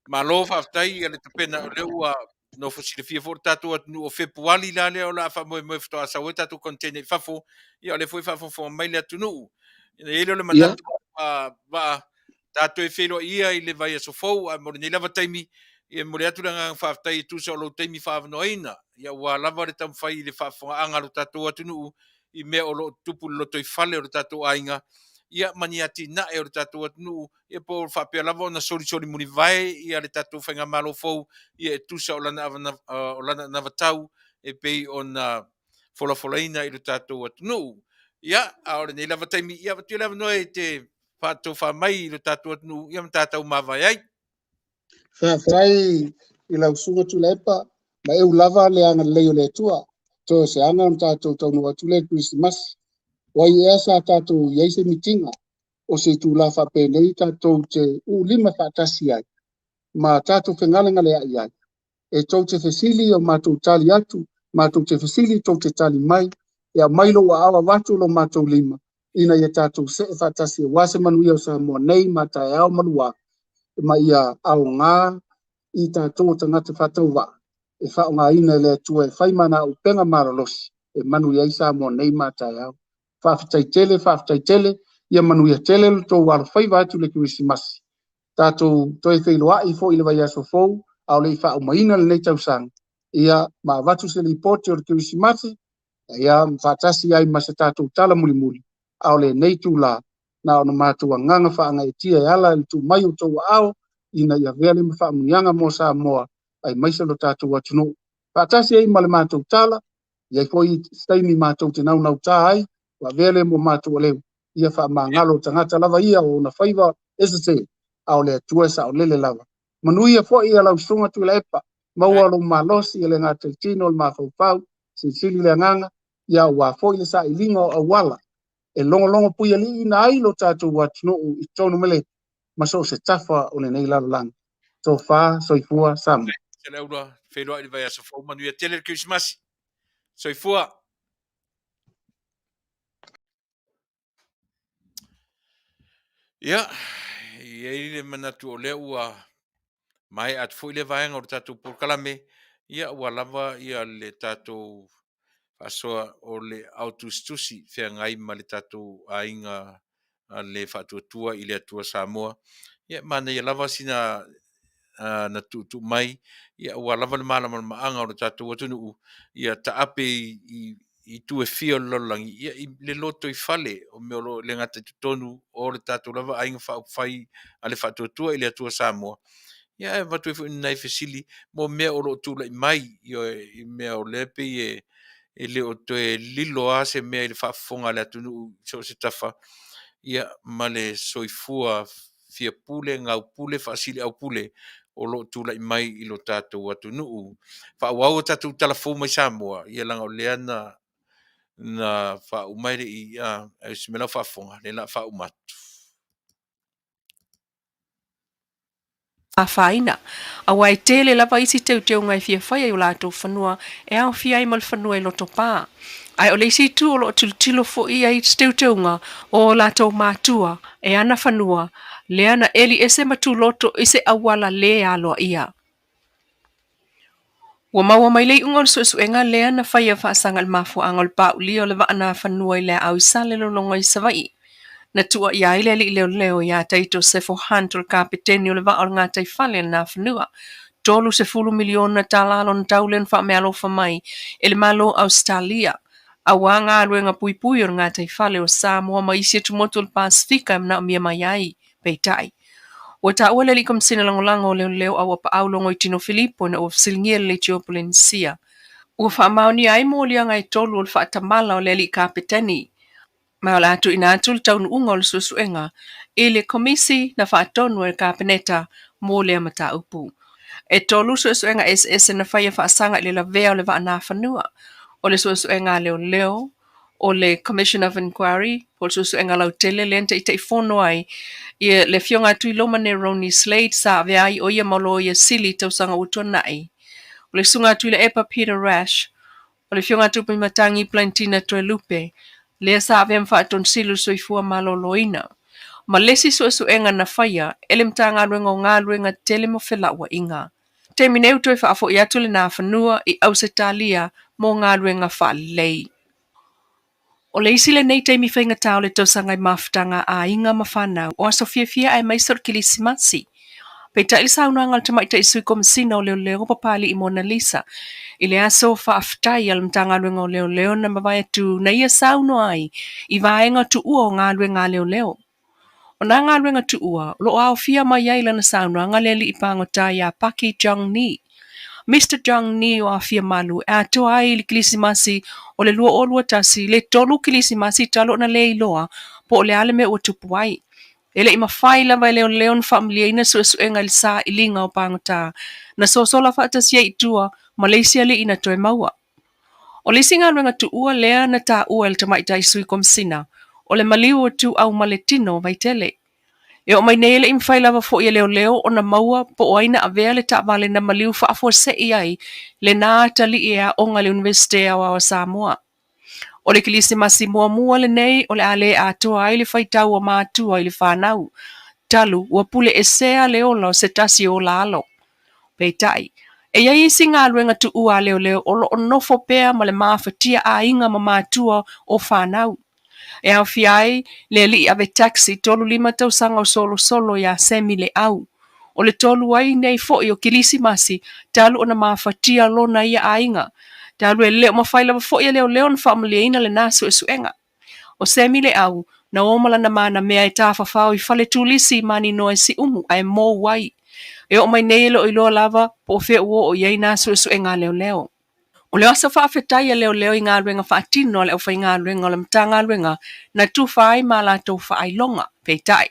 Malo faafetai ia le tapena o lea ua nofo silafia foi le tatou atunuu o Fepuali la lea o le a faamoemoe faatoa sau ai tatou container i fafo, ia o lea foi faafogafoga mai le atunuu. Ona i ai lea o le manatu Vaa, tatou e feiloai ia i le vaiaso fou, ae mo lenei lava taimi, ia e momoli atu le agaga faafetai e tusa o lou taimi faaavanoaina, ia aua lava le taumafai i le faafofogaaga a lo tatou atunuu i mea o lo o tutupu i le lotoifale o le tatou aiga, ia ma ni atinae o le tatou atunuu, ia po o faapea lava ona solisoli mulivae ia le tatou faigamalo fou, ia e tusa o lana anavatau e pei ona folafolaina i lo tatou atunuu. Ia, a o lenei lava taimi, ia avatu ia le avanoa e te faatofa mai i lo tatou atunuu, ia ma tatou mavae ai. Faafetai i lau Susuga Tuilaepa, ma eu lava le agalelei o le Atua. Toe o se aga ona tatou taunuu atu lea i le Kerisimasi. O ai ea sa tatou i ai se mitiga o se itula faapenei tatou te uulima faatasi ai ma tatou fegalegaleai ai? E tou te fesili o matou tali atu, matou te fesili tou te tali mai, e aumai lou aao avatu lo matou lima, ina ia tatou see faatasi aua se manuia o Samoa nei ma taeao ma lua, ma ia aoga i tatou o tagata faatauvaa e faaaogaina e le Atua e fai ma ana auupega malolosi e manuia ai Samoa nei ma taeao. Faafetai tele, faafetai tele, ia manuia tele lo tou alofaiva atu i le Kerisimasi. Tatou toe feiloai foi i le vaiaso fou, a o le i faaumaina lenei tausaga, ia ma avatu se lipoti o le Kerisimasi, ia ma faatasi ai ma se tatou tala mulimuli, a o lenei itula, na ona matou agaga faagaeetia e ala i le tuu mai o outou aao, ina ia avea lea ma faamuniaga mo Samoa aemaise lo tatou atunuu. Faatasi ai ma le matou tala, i ai foi se taimi matou te naunauta ai, ua avea lea mo matou aleu, ia faamagalo tagata lava ia o ona faiva e sese, a o le Atua e saolele lava. Manuia foi ia lau Susuga Tuilaepa, maua lou malosi e le gata i tino o le mafaufau, silisili le agaga, ia aua foi le sailiga o auala e logologo puialiiina ai lo tatou atunuu i totonu mele ma so o se tafa o lenei lalolagi. Tofa, soifua, Samoa. Saleaula, feiloai i le vaiaso fou, manuia tele le Kerisimasi. Soifua. Ia, e i ai le manatu o lea ua maea atu foi lea vaega o le tatou polokalame, ia ua lava ia le tatou faasoa o le aotusitusi feagai ma le tatou aiga le faatuatua i le Atua Samoa. Ia, manaia lava sina na tuutuu mai, ia aua lava le malamalamaaga o le tatou atunuu, ia taape i itu e fia o le lalolagi, ia i le lotoifale o mea o lo o le gata i totonu o le tatou lava aiga faaupufai a le Faatuatua i le Atua Samoa. Ia ae avatu ai foi nai fesili mo mea o lo o tulai mai, i mea o lea pei e le o toe lilo lava se mea i le faafofoga a le atunuu i so o se tafa, ia ma le soifua fia pule, gau pule, faasiliaupule o lo o tulai mai i lo tatou atunuu. Faaauau a tatou tala fou mai Samoa, ia leaga o lea na na faauma e le i a se mea la faafofoga, lea la faauma atu. Afaina, aua e tele lava isi teuteuga e fia faia i o latou fanua e aofia ai ma le fanua i Lotopa. Ae o le isi itu o lo o tilotilo foi i ai se teuteuga o o latou matua e ana fanua lea na eli ese ma tuloto i se auala lē aloaia. Ua maua mai le iuga o le suesuega lea na faia faasaga i le mafuaaga o le paulia o le vaa nafanua i le aau i Salelologa i Savaii. Na tuuaia ai le alii leoleo ia Taito Sefo Hunt o le kapeteni o le vaa o le gataifale o le Nafanua. $30 miliona tala lona tau lea na faameaalofa mai e le Malo o Ausetalia aua galuega puipui o le gataifale o Samoa ma isi atumotu o le Pasefika e manaomia mai ai. Peitai, ua taua le Alii Komesina Lagolago o Leoleo Auapaau Logoitino Filipo ina ua fesiligia e le Leitio Polenisia ua faamaonia ai moliaga e tolu o le faatamala o le Alii Kapeteni, ma o le a tuuina atu le taunuuga o le suesuega i le Komisi na faatonu e le Kapeneta mo lea mataupu. E tolu suesuega eseese na faia faasaga i le lavea o le vaa Nafanua, o le suesuega a leoleo, o le Commission of Inquiry, po o le suesuega lautele lea na taitaifono ai ia le Afioga a Tuiloma Neroni Slade sa avea ai o ia ma Loia Sili i tausaga ua tuanai, o le Susuga a Tuilaepa Peter Rash, o le Afioga a Tupuimatangi Plaentina Toelupe, lea sa avea ma Faatonusili o le Soifua Maloloina, ma le isi suesuega na faia e le Matagaluega o Galuega Tetele ma Felauaiga. Taimi nei ua toe faafoi atu le Nafanua i Ausetalia mo galuega faalelei. O le isi lenei taimi faigata o le tausaga i mafutaga a aiga ma fanau, o aso fiafia aemaise o le Kilisimasi. Peitai le saunoaga a le Tamaitai Sui Komesina o Leoleo Papali'i Monalisa i le aso faafetai a le Matagaluega o Leoleo na mavae atu na ia saunoa ai i vaega tuua o galuega a leoleo. O nā galuega tuua o lo o aofia mai ai i lana saunoaga le alii pagota iā Paki Jong Ni, Mister Jong Ni o Afia Malu e atoa ai i le Kilisimasi o le 2021 le tolu Kilisimasi talu ona le iloa po o le a le mea ua tupu ai. E le i mafai lava e leoleo ona faamalieina suesuega i le sailiga o pagota na sosola faatasi ai i tua ma le isi alii na toe maua. O le isi galuega tuua lea na taua e le Tamaitai Sui Komesina, o le maliu o Ituau ma le Tino o Vaitele. E oo mai nei e le i mafai lava foi e leoleo ona maua po o ai na avea le taavale na maliu faafuasei ai lena atalii e aoga i le Iunivesite Aoao a Samoa. O le Kilisimasi muamua lenei o le a le atoa ai le faitau a matua i le fanau, talu ua pule esea le ola o se tasi o ola alo. Peitai, e i ai isi galuega tuua a leoleo o lo o nofo pea ma le mafatia aiga ma matua o fanau. E aofia ai le alii ave taxi 35 tausaga o solosolo iā Sammy Leau. O le tolu ai nei foi o Kilisimasi talu ona mafatia lona ia aiga, talu e le o mafai lava foi e leoleo ona faamalieina lena suesuega. O Sammy Leau, na o ma lana manamea e tafafao i fale turisi i Maninoa i Siumu ae mou ai. E oo mai nei e le o iloa lava po o fea ua oo i ai nā suesuega a leoleo. O le aso faafetai a leoleo i galuega faatino a le aufaigaluega o le Matagaluega na tufa ai ma latou faailoga. Peitai,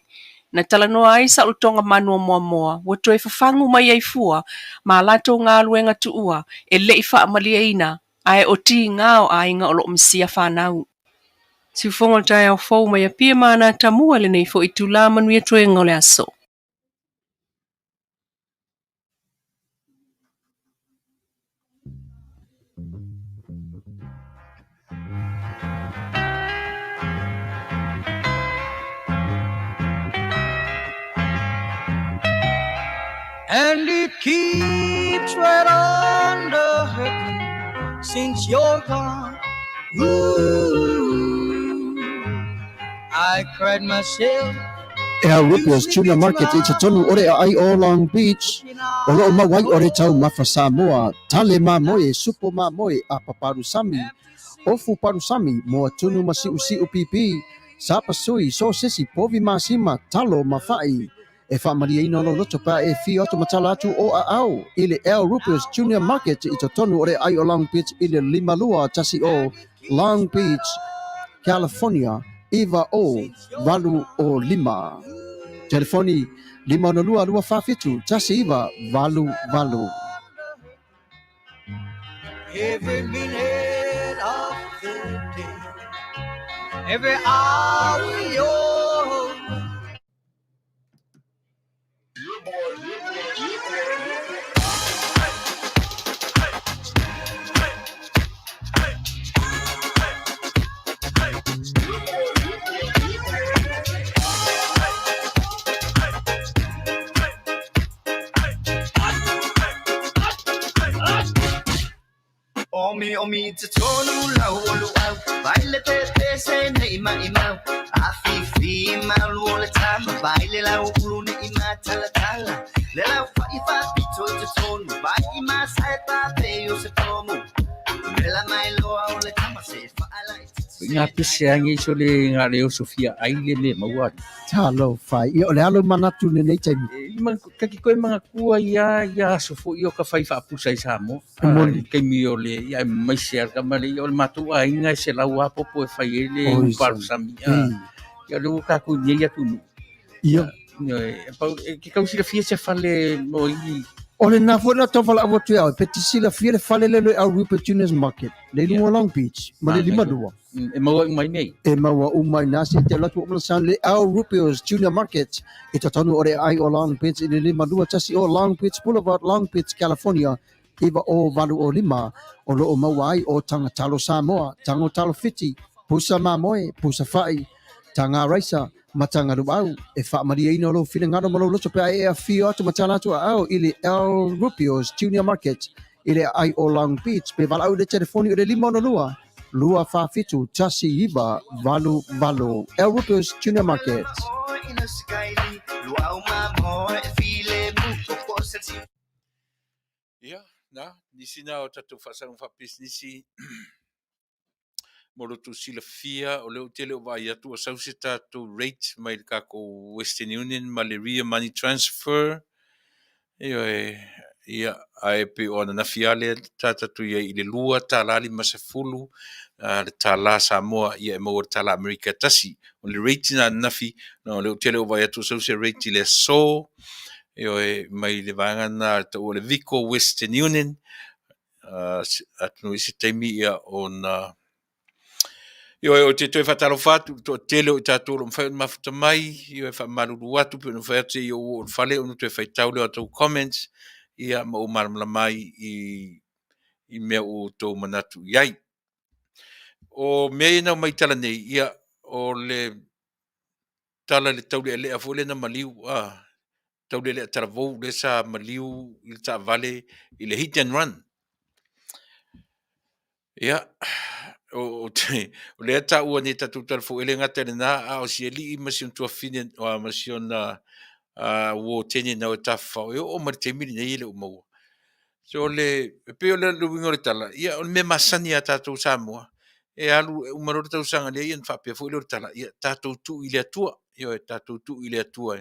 na talanoa ai saolotoga manu o Moamoa ua toe fafagu mai ai fua ma a latou galuega tuua e le i faamalieina ae o tiga o aiga o lo o misia fanau. Siufogo o le taeao fou mai Apia ma Anatamua i lenei foi itula manuia toega o le aso. And it keeps right on the hurting since you're gone. Ooh, I cried myself Al Rippers Tuna Market i totonu o le aai o Long Beach, o loo mau ai o le taumafa Samoa, tale mamoe, supo mamoe, apa palusami, ofu palusami, moa tunu ma siusiu pipi, sapasui, sosesi, povi masima, talo ma fa'i. E faamalieina lou loto pe a e afio atu ma tala atu o aao i le Al Rupert's Junior Market i totonu o le aai o Long Beach i le 5210 Long Beach, California 90805. Telefoni 562 247 1988. Every minute of the day, every hour you're Omi omi te tonu lau o luau Vai le pepe se nei mai mau A fifi malu o le tama Vai le lau ulu nei ma tala tala Le lau fai fa pito i te tonu Vai i ma sae pa pe o se tomu Mela mai loa o le tama se whaala i te Ngā pese angi so le ngā leo Sofia ai le le maua. Talofa. Ia, o le a lou manatu i lenei taimi? Ka ki koe manatua ia ia aso foi o ka fai faapusa i Samoa. E moni. I taimi o le ia e maise a ka male ia o le matou aiga e selau a popo e fai ai le Oi, upalusami. Ia o lea ua tatou i nei atunuu. Ia. E pau e ke tau silafia se fale mo i O lena foi na tau valaau atu ia oe, pe te silafia le fale lea le Al Rupert Juniors Market, le i luga o Long Beach, ma le 52. E maua uma i nei. E maua uma i nā se te alu atu o mana sound le Al Rupert's Junior Market i totonu o le aai o Long Beach i le 521 o Long Beach Boulevard, Long Beach, California, 90805, o lo o maua ai o taga talo Samoa, tago talo Fiti, pusa mamoe, pusa fa'i, taga raisa, ma taga luau. E faamalieina lou finagalo ma lou loto pe a e afio atu ma tala atu aao i le Al Rupio's Junior Market i le aai o Long Beach pe valaau i le telefoni o le 562 247 1988. Al Rupio's Junior Market. Ia, na, nisi na o tatou faasaga faapisinisi mo lo outou silafia, o lea ou te le o vaai atu ua sau se tatou rate mai le tatou Western Union ma le Ria Money Transfer. Ioe, ia, ae pei o ananafi lava lea sa tatou i ai i le $2.50 le tala Samoa, ia e maua i le tala Amerika e tasi. O le rate na ananafi, o lea ou te le o vaai atu ua sau se rate i le aso, ioe, mai le vaega lena e taua o le Vico Western Union, atonu i se taimi ia ona Ioe, ou te toe faatalofa atu i le toatele o i tatou o lo o mafai ona mafuta mai, ioe, faamalulu atu pei ona fai atu seia ou oo i le fale ona toe faitau lea o a outou comments, ia ma ou malamalama ai i, i mea ua outou manatu i ai. O mea ia na aumai i tala nei, ia, o le tala i le taulealea foi lea na maliu, a, taulealea talavou lea sa maliu i le taavale i le hit and run. Ia, o, o, te, o lea taua nei tatou tala fou, e le gata i lena, a o si alii ma si ona tuafafine, ma si ona uo teine nau e tafafao, e oo mai le taimi lenei e le o maua. So o le, e pei o le uiga o le tala, ia o le mea masani a tatou Samoa, e alu, e uma loa le tausaga lea, ia ona faapea foi lea o le tala, ia tatou tuu i le Atua, ioe, tatou tuu i le Atua.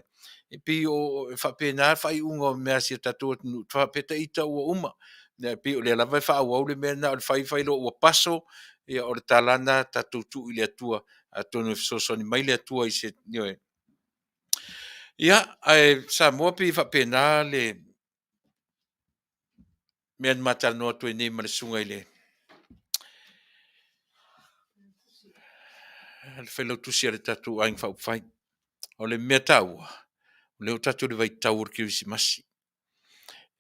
E pei o, e faapena le faaiuga o mea a si o tatou atunuu, faapea ta ita ua uma. Ia, e pei o lea lava e faaauau le mea lena o le fai fai loa ua paso, ia o le tala lena, tatou tuu i le Atua, atonu e fesoasoani mai le Atua i se, ioe. Ia, ae Samoa pei e faapena le mea na ma talanoa atu ai nei ma le susuga i le failautusi a le tatou Aiga Faaupufai. O le mea taua, o lea ua tatou i le vaitau o le Kerisimasi.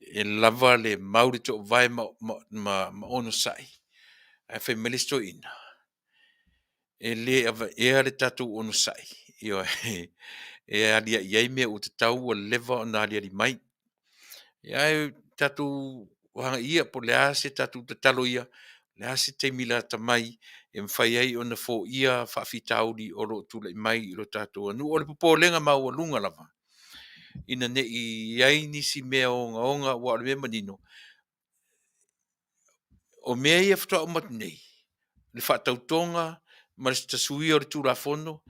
E lava le mau le toovae ma, ma, ma, ma onosai, ae fai mai le isi toeaina, e le avaea le tatou onosai, ioe, e aliae ai mea ua tatau ua leva ona aliali mai. Ae tatou agai ia po o le a se tatou tatalo ia, o le a se taimi lata mai e mafai ai ona foia faafitauli o lo o tulai mai i lo tatou atunuu. O le popolega maualuga lava ina ne i i ai nisi mea ogaoga, aua o le mea manino, o mea ia faatoa uma atu nei, le faatautoga ma le tasuia o le Tulafono,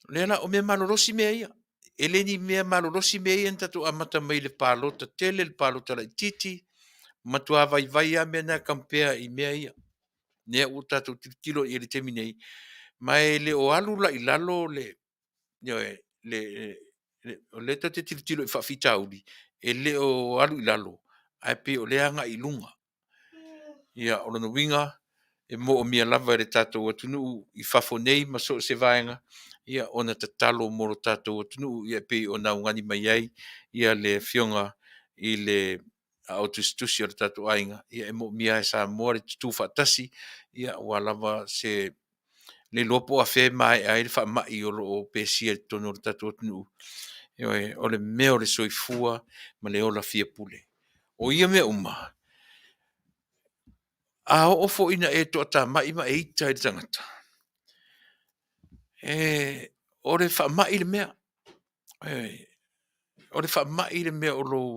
lea la, o mea malolosi mea ia. E le ni mea malolosi mea ia na tatou amata mai i le palota tele, le palota laitiiti, matua vaivai lava mea na e compare i mea ia. Lea ua tatou tilotilo i ai i le taimi nei, ma e le o alu la i lalo le, ioe, le, le, o lea tatou te tilotilo i faafitauli, e le o alu i lalo, ae pei o lea e agai i luga. Ia, o lona uiga, e moomia lava e le tatou atunuu i fafo nei ma so o se vaega, ia, ona tatalo mo lo tatou atunuu, ia, e pei ona augani mai ai ia le Afioga i le Aao Tusitusi o le tatou aiga, ia, e moomia lava e Samoa le tutu faatasi, ia, aua lava se le iloa po o afea e maea ai le faamai o lo o pesia i totonu o le tatou atunuu. Ioe, o le mea o le soifua ma le ola fiapule. O ia mea uma, A oo foi ina e toatamai ma e ita i le tagata, e, o le faamai le mea. E, o le faamai le mea o lou,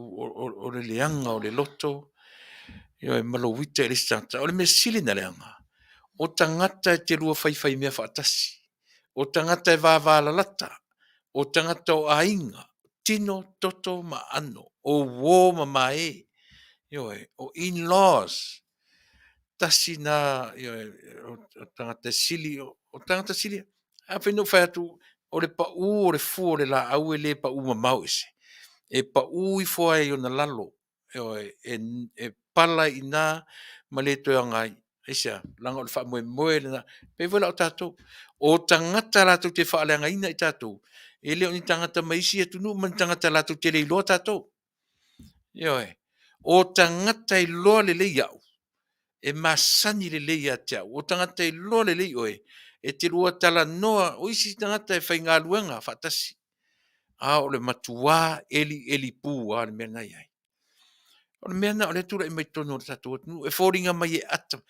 o le leaga o le loto, ioe, ma lou ita i le isi tagata. O le mea sili ona leaga, o tagata e te lua faifaimea faatasi, o tagata e vavalalata, o tagata o aiga, tino, toto ma aano, o uo ma mae, ioe, o in-laws, tasi na, ioe, o tagata e sili, o tagata sili, a pei ona ou fai atu, o le pau o le fua o le laau e le pau mamao ese, e pau ifo lava i ona lalo, ioe, e pala i ina ma le toe aoga ai. Aisea? Leaga o le faamoemoe lena. E pei foi la o tatou, o tagata latou te faaleagaina i tatou, e le o ni tagata mai isi atunuu ma ni tagata latou te le iloa tatou. Ioe. O tagata e iloa lelei au, e masani lelei ia te au, o tagata e iloa lelei oe, e te lua talanoa, o isi tagata e faigaluega faatasi, a o le matua elieli pu lava le mea lena e i ai. O le mea lena o lea e tulai mai totonu o le tatou atunuu, e foliga mai e ata.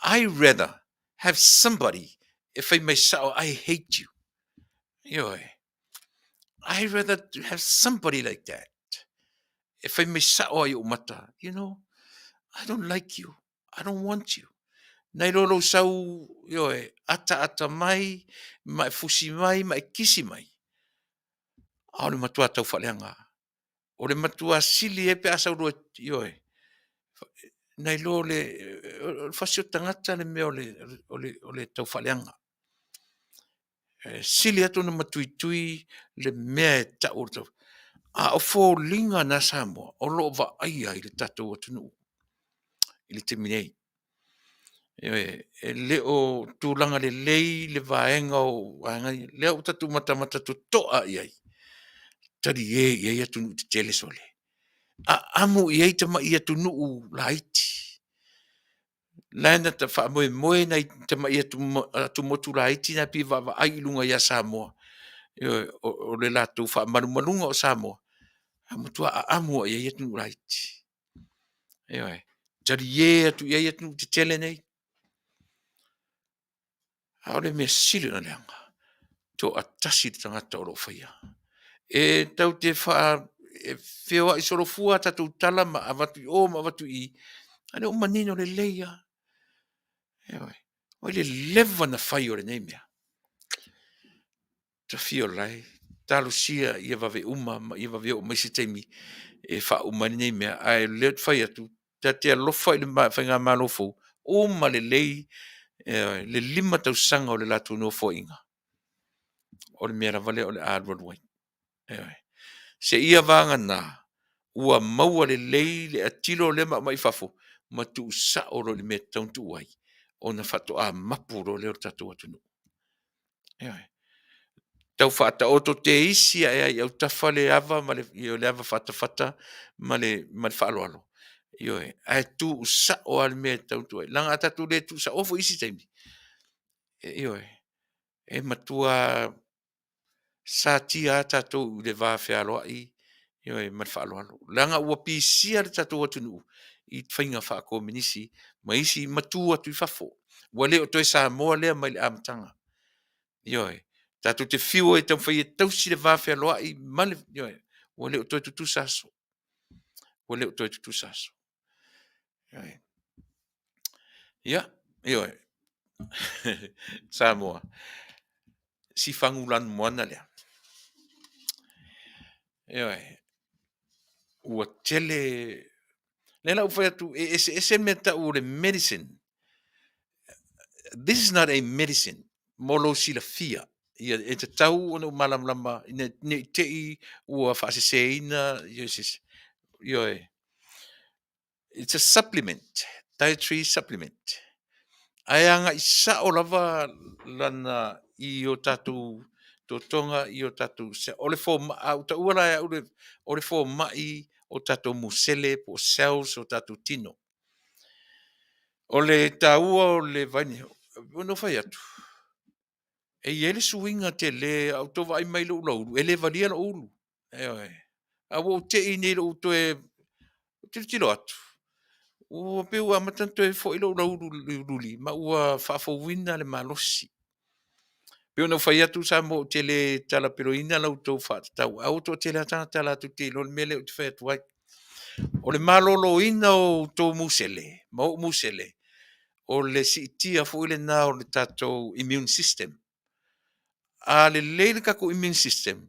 I rather have somebody e fai mai sao, I hate you. Ioe. I rather have somebody like that. E fai mai sao ai ou mata, you know, I don't like you. I don't want you. Nai lo lou sau, ioe, ataata mai, ma e fusi mai, ma e kisi mai. A o le matua taufaaleaga. O le matua sili ai pe a sau loa, ioe, nai lo le, o le fasi o tagata le mea o le, o le, o le taufaaleaga. E sili atu ona matuitui le mea e tau o le tau. A o foliga na Samoa o lo o vaaia i le tatou atunuu i le taimi nei. E le o tulaga lelei le vaega o vaega ia. Lea ua tatou matamata totoa i ai, talie i ai atunuu tetele sole, aamo i ai tamai atunuu laiti. La e na ta faamoemoe nai tamai atumotu laiti na pei e vaavaai i luga ia Samoa, ioe, o le latou faamalumaluga o Samoa, a matua aamo lava i ai atunuu laiti. Ioe, talie atu i ai atunuu tetele nei. A o le mea sili ona leaga, toatasi le tagata o lo o faia. E tatou te faa, e feoai solofua a tatou tala ma avatu i o ma avatu i i, a o lea ua manino lelei lava. Ioe. Ua i le leva ona fai o lenei mea. Tafio lae, talosia ia vave uma ma ia vave oo mai se taimi e faauma ai lenei mea. Ae o lea ou te fai atu, ta te alofa i le faigamalo fou, uma lelei le 5 tausaga o le latou nofoaiga, o le mea lava lea o le a alualu ai. Ioe. Seia vagana ua maua lelei le atilo lea ma aumai i fafo ma tuusao loa i le mea e tatau ona tuu ai, ona faatoa mapu loa lea o le tatou atunuu. Ioe. Tau faataoto teisi ae ai i autafa le ava ma le, ioe, le ava fatafata ma le, ma le faaaloalo. Ioe. Ae tuusao lava le mea e tatau ona tuu ai. Leaga a tatou le tuusaoa foi i isi taimi, ioe, e matua satia lava tatou i le va fealoai, ioe, ma le faaaloalo. Leaga ua pisia le tatou atunuu i faiga faakominisi ma isi matu atu i fafo. Ua le o toe Samoa lea mai le amataga. Ioe, tatou te fiu ai e taumafai e tausi le va fealoai ma le, ioe, ua le o toe tutusa aso. Ua le o toe tutusa aso. Ioe. Ia, ioe. Samoa. Si fagu lanumoana lea. Ioe. Ua tele lea la ua fai atu e eseese mea tau o le medicine. This is not a medicine mo lou silafia. Ia, e tatau ona ou malamalama ina ne i te i ua faaseseina ia se isi. Ioe. It's a supplement, dietary supplement. Ae agai sao lava lana i o tatou totoga, i o tatou, o le fomai, a ou taua la e au le, o le fomai o tatou musele po o cells o tatou tino. O le taua o le vai lenei, ona ou fai atu, e i ai le suiga tele, a outou vaai mai i lou lauulu, e le valia lou ulu. Ioe. A ua ou te i nei i lou toe tilotilo atu, Ua pei ua amata ona toe foi lou lauliuli ma ua faafouina le malosi. Pei ona ou fai atu Samoa ou te le talapeloina la outou faatatau, ae ua toatele lava tagata latou te iloa le mea lea ou te fai atu ai. O le maloloina o outou musele ma ou musele, o le siitia foi lena o le tatou immune system. A lelei le tatou immune system,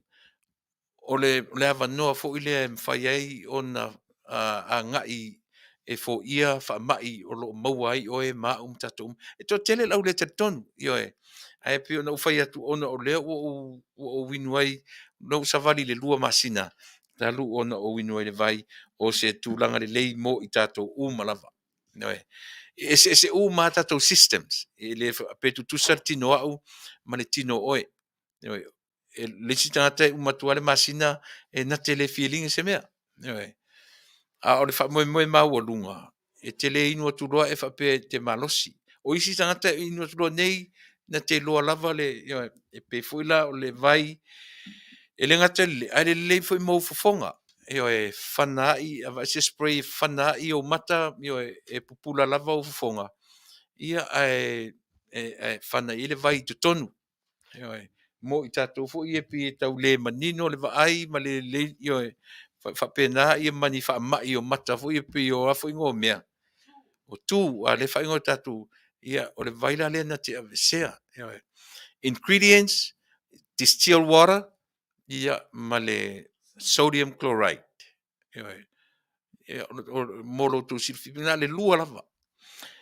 o le, o le avanoa foi lea e mafai ai ona agai e foia faamai o lo o maua ai oe ma au ma tatou uma. E toatele le au le talitonu, ioe. Ae pei ona ou fai atu ona o lea ua ou, ua ou inu ai, na ou savali i le 2 masina talu ona ou inu ai i le vai, o se tulaga lelei mo i tatou uma lava. Ioe. E eseese uma lava tatou systems, e le pe tutusa le tino o au ma le tino o oe. Ioe. E le isi tagata e uma atu lava le masina e na te le feel ina se mea. Ioe. A o le faamoemoe maualuga, e te le inu atu loa e faapea e te malosi. O isi tagata e inu atu loa nei, na te iloa lava le, ioe, e pei foi la o le vai, e le gata i le, ae lelei foi mo fofoga. Ioe, e fana ai, aveese spray e fana ai ou mata, ioe, e pupula lava ou fofoga, ia ae e fana i ai le vai i totonu. Ioe, mo i tatou foi ia pei e tau le manino le vaai ma le lelei, ioe, faapena ia ma ni faamai o mata foi ia pei o a foi igoa o mea, o tu, a lea e faaigoa e tatou, ia o le vai la lea na te aveesea. Ioe. Ingredients, distilled water, ia ma le sodium chloride. Ioe. Ia, mo lo outou silafia, na o le lua lava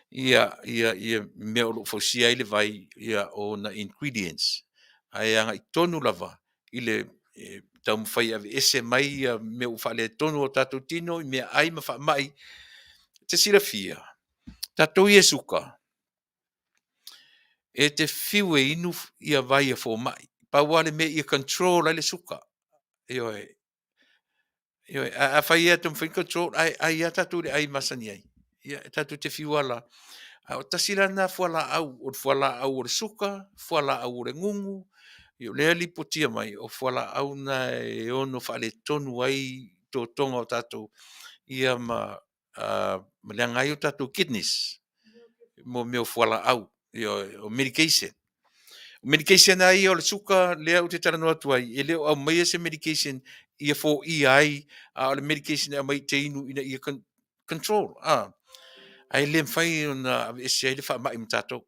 ia, ia, ia mea o lo o fausia ai le vai, ia, o ona ingredients. Ae agai tonu lava i le e, taumafai e aveese mai ia mea ua faaletonu o tatou tino i meaai ma faamai. E te silafia, tatou ia e suka, e te fiu e inu ia vai a fomai. Pau lava le mea ia control ai le suka. Ioe, Ioe, a fai e taumafai ona control, ae ai lava tatou i le ai masani ai. Ia, e tatou te fiu lava la. A o tasi la lena fualaau, o le fualaau o le suka, fualaau o le gugu, ia o lea e lipotia mai, o fualaau na e ono faaletonu ai totoga o tatou, ia ma ma leaga ai o tatou kidneys mo mea o fualaau, ioe, o medication. O medication lava ia o le suka lea ou te talanoa atu ai, e le o aumaia se medication ia foia ai, a o le medication e aumai e te inu ina ia control, a. Ae le mafai ona aveese ai le faamai ma tatou.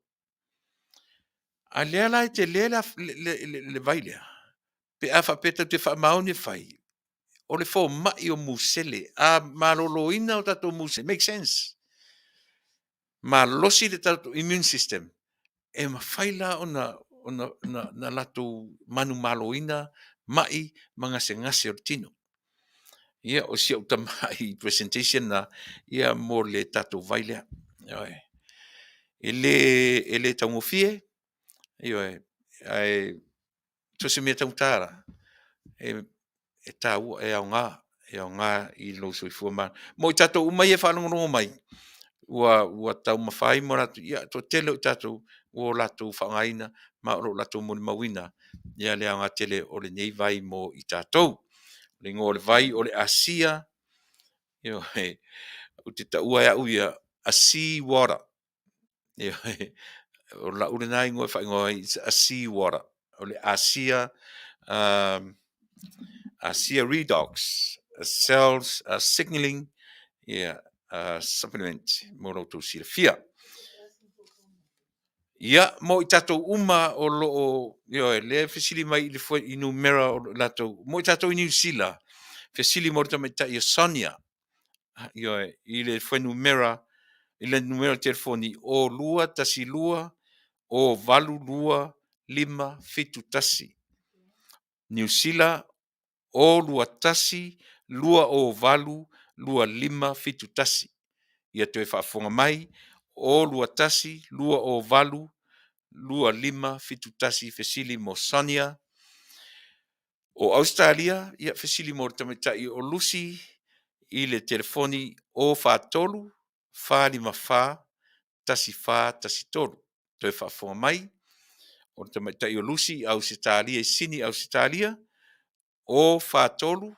A lea la e tele le, le, le, le vai lea, pe a faapea tatou te faamaoni e fai, o le fomai o musele, a maloloina o tatou musele, make sense. Malosi le tatou immune system, e mafai la ona, ona, ona, ona latou manumaloina mai ma gasegase o le tino. Ia, o si au tamai presentation na, ia mo le tatou vai lea. Ioe. E le, e le taugofie, ioe, ae so o se mea taugata la, e, e taua, e aoga, e aoga i lou soifua ma. Mo i tatou uma ia e faalogologo mai, ua, ua taumafa ai ma latou, ia, toatele o i tatou ua latou faaaogaina ma o lo o latou molimauina ia le aoga tele o lenei vai mo i tatou. O le igoa o le vai o le Asia, ioe, ou te taua e au ia, a sea water. Ioe, o lau lena igoa e faaigoa ai, it's a sea water. O le Asia, Asia Redox, cells signaling, yeah, supplement mo lo outou silafia. Ia, mo i tatou uma o lo o, ioe, lea e fesili mai i le fuainumera o latou, mo i tatou i Niu Sila, fesili mo le tamaitai o Sonia, ioe, i le fuainumera, i le numera telefoni o 2 1 2 o 8 2 5 7 1. Niu Sila, o 2 1 2 o 8 2 5 7 1. Ia toe faafofoga mai, o 2 1 2 o 8 2 5 7 1, fesili mo Sonia. O Ausetalia, ia fesili mo le tamaitai o Lucy i le telefoni o 4 3 4 5 4 1 4 1 3. Toe faafofoga mai, o le tamaitai o Lucy i Ausetalia i Sini, Ausetalia, o 4 3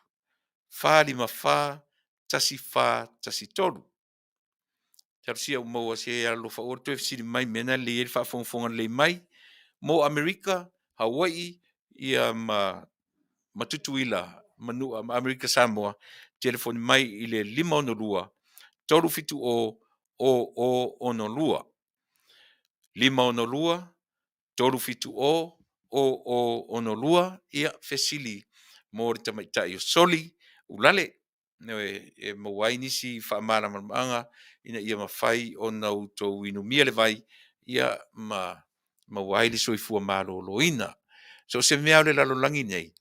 4 5 4 1 4 1 3. Talosia ua maua se alolofa ua toe fesili mai mea na lelei ai le faafogafoga lelei mai mo Amerika, Hawaii, ia ma ma Tutuila, Manua ma Amerika Samoa, telefoni mai i le 562 370 0062. 562 370 0062, ia fesili mo le tamaitai o Soli Ulale e maua ai nisi faamalamalamaga ina ia mafai ona outou inumia le vai ia ma maua ai le soifua maloloina. So o se mea o le lalolagi nei,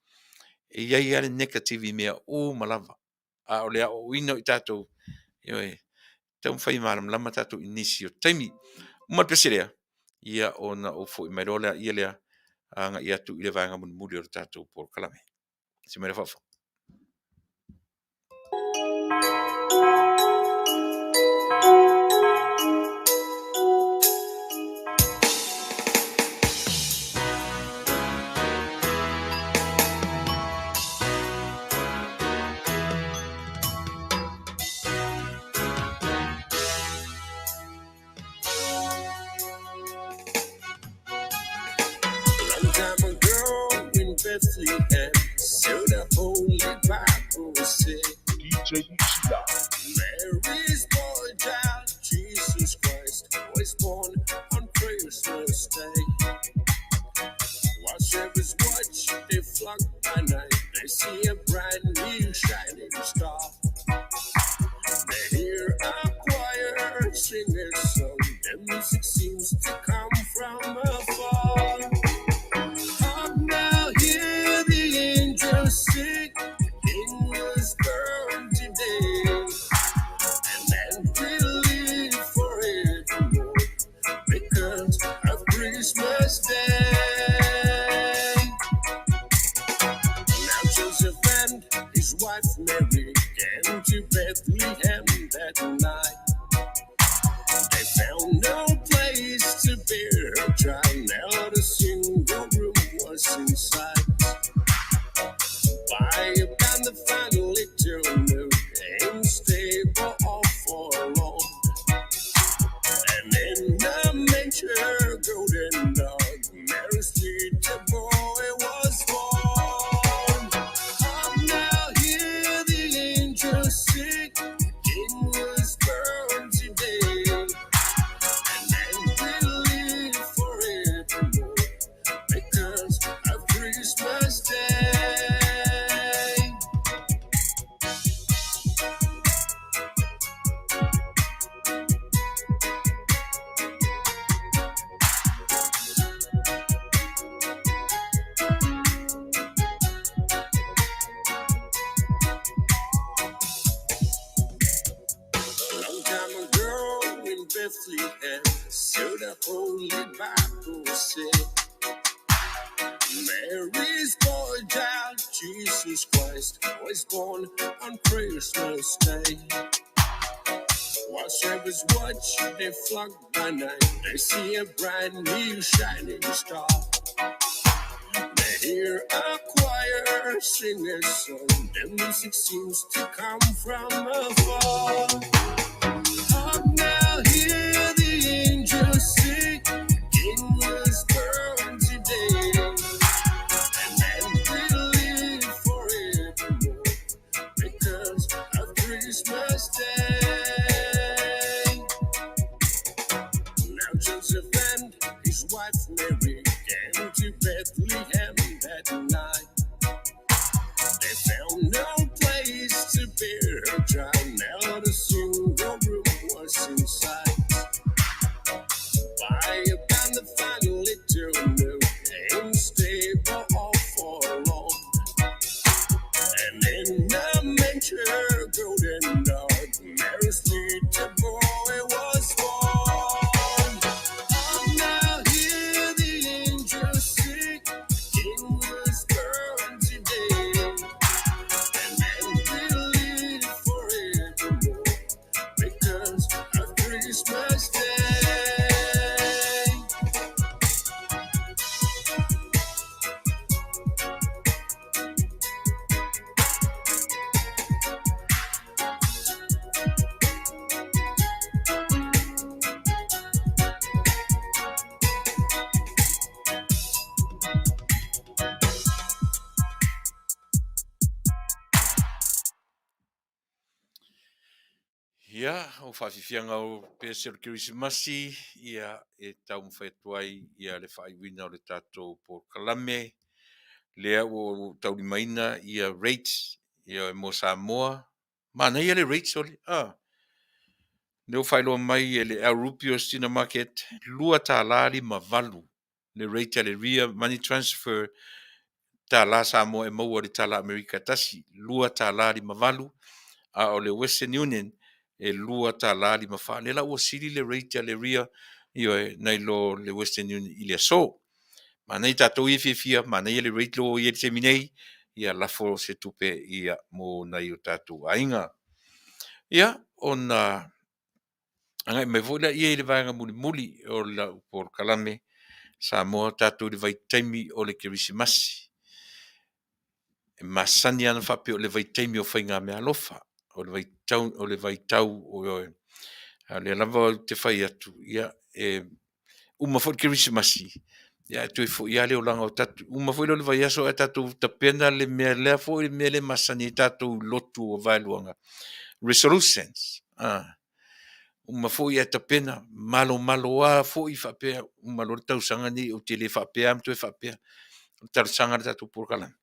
e i ai lava le negative i mea uma lava, a o le aoaoina o i tatou, ioe, taumafai e malamalama tatou i nisi o taimi. Uma le pese lea, ia ona ou foi mai loa lea, ia lea agai atu i le vaega mulimuli o le tatou polokalame. Se mai le faafofoga. Long time ago in Bethlehem, so the Holy Bible said, DJ Uchida. Mary's boy child, Jesus Christ, was born on Christmas Day. While shepherds watch their flock by night, they see a bright new shining star. They hear a choir sing a song. The music seems to come from afar. Up now, hear the angels sing. The King was born today, and man will live forevermore because of Christmas Day. Now Joseph and his wife Mary came to Bethlehem that night. They found no place to bear her child. Not a single room was in sight. By about the final little nook in stable all forlorn. And in the manger, golden dog, Mary's little boy was born. Up now, hear the angels sing. The King was born today. And man will live forevermore because of Christmas Day. Long time ago in Bethlehem, so the Holy Bible said, Mary's boy child, Jesus Christ, was born on Christmas Day. While shepherds watch their flock by night, they see a bright new shining star. They hear a choir sing a song. The music seems to come from afar. Up now, hear the angels sing. The King was born today, and man will live forevermore because of Christmas Day. Now Joseph and his wife Mary came to Bethlehem that night. They found no place to bear her child. Not a single room was in sight. By about the final little nook in stable all forlorn. And in the manger, golden dog, Mary's little boy was born. Up now, hear the angels sing. The King was born today, and man will live forevermore because of Christmas Day. faafiafiaga o pese o le Kerisimasi, ia, e taumafai atu ai ia le faaiuina o le tatou polokalame. Lea ua ou taulimaina ia rates ia mo Samoa. Manaia le rates o le, ah, lea ua faailoa mai e le Al Rupia Sina Market, $2.58 le rate a le Ria Money Transfer tala Samoa e maua i le tala Amerika e tasi, $2.58, a o le Western Union e $2.54. Lea la ua sili le rate a le Ria, ioe, nai lo le Western Union i le aso. Manaia tatou ia e fiafia, manaia le rate lea ua i ai i le taimi nei, ia lafo se tupe ia mo nai o tatou aiga. Ia, ona agai mai foi lea i le vaega mulimuli o lau polokalame Samoa tatou i le vaitaimi o le Kerisimasi. E masani lava ona faapea o le vaitaimi o faigameaalofa, o le vaitau, o le vaitau o a o lea lava ou te fai atu, ia, e uma foi le Kerisimasi, ia ae toe foi lava le olaga o tatou. Uma foi lea o le vaiaso ae tatou tapena le mea lea foi le mea lea e masani ai tatou i lotu o Vaeluaga, resolutions. Uma foi ae tapena, malomalo lava foi faapea, uma loa le tausaga lenei ou te le faapea lava ma toe faapea. O le talosaga a le tatou polokalame,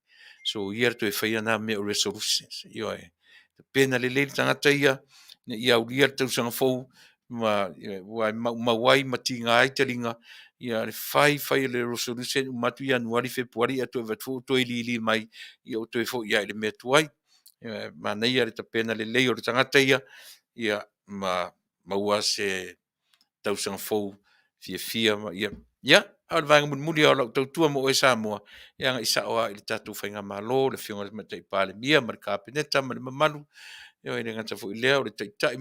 soia le toe faia na mea o resolutions. Ioe, tapena lelei le tagata ia ina ia aulia le tausaga fou ma aua e maumau ai ma tiga ai taliga ia le fai fai o le resolution uma atu Ianuari, Fepuari ae toe vaai atu foi ua toe lili mai ia ua toe foi lava i le mea tuai. Manaia le tapena lelei o le tagata ia ia ma maua se tausaga fou fiafia ma ia. Ia, a o le vaega mulimuli lava o lau tautua mo oe Samoa, e agai sao lava i le tatou Faigamalo, le Afioga i le Tamaitai Palemia ma le Kapeneta ma le mamalu, e le gata foi i lea o le Taitai.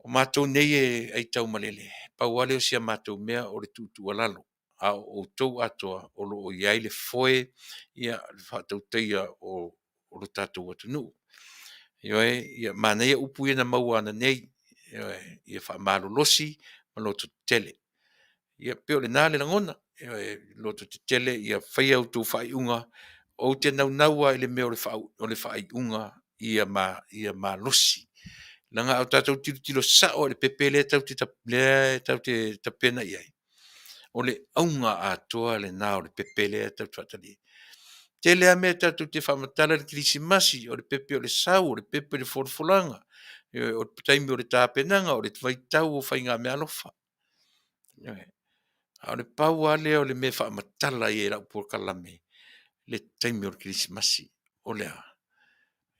O matou nei e aitaumalele, pau lava lea o si a matou mea o le tuutuualalo, a o outou atoa o lo o i ai le foe, ia, le faatautaia o lo tatou atunuu. Ioe, ia manaia upu ia na maua ananei, ioe, ia faamalolosi ma lototetele. Ia pei o lena le lagona, ioe, lototetele ia faia a outou faaiuga. Ou te naunau lava i le mea o le faaiuga ia malosi. Leaga a tatou tilotilo sao lava i le pepe lea tatou te tapena i ai, o le auga atoa lena o le pepe lea tatou te faatali ai. E tele lava mea tatou te faamatala i le Kerisimasi, o le pepe o le sau, o le pepe o le folafolaga, o le taimi o le tapenaga, o le vaitau o faigameaalofa. Ioe. A o le pau lava lea o le mea e faamatala ai e lau polokalame le taimi o le Kerisimasi, o le a?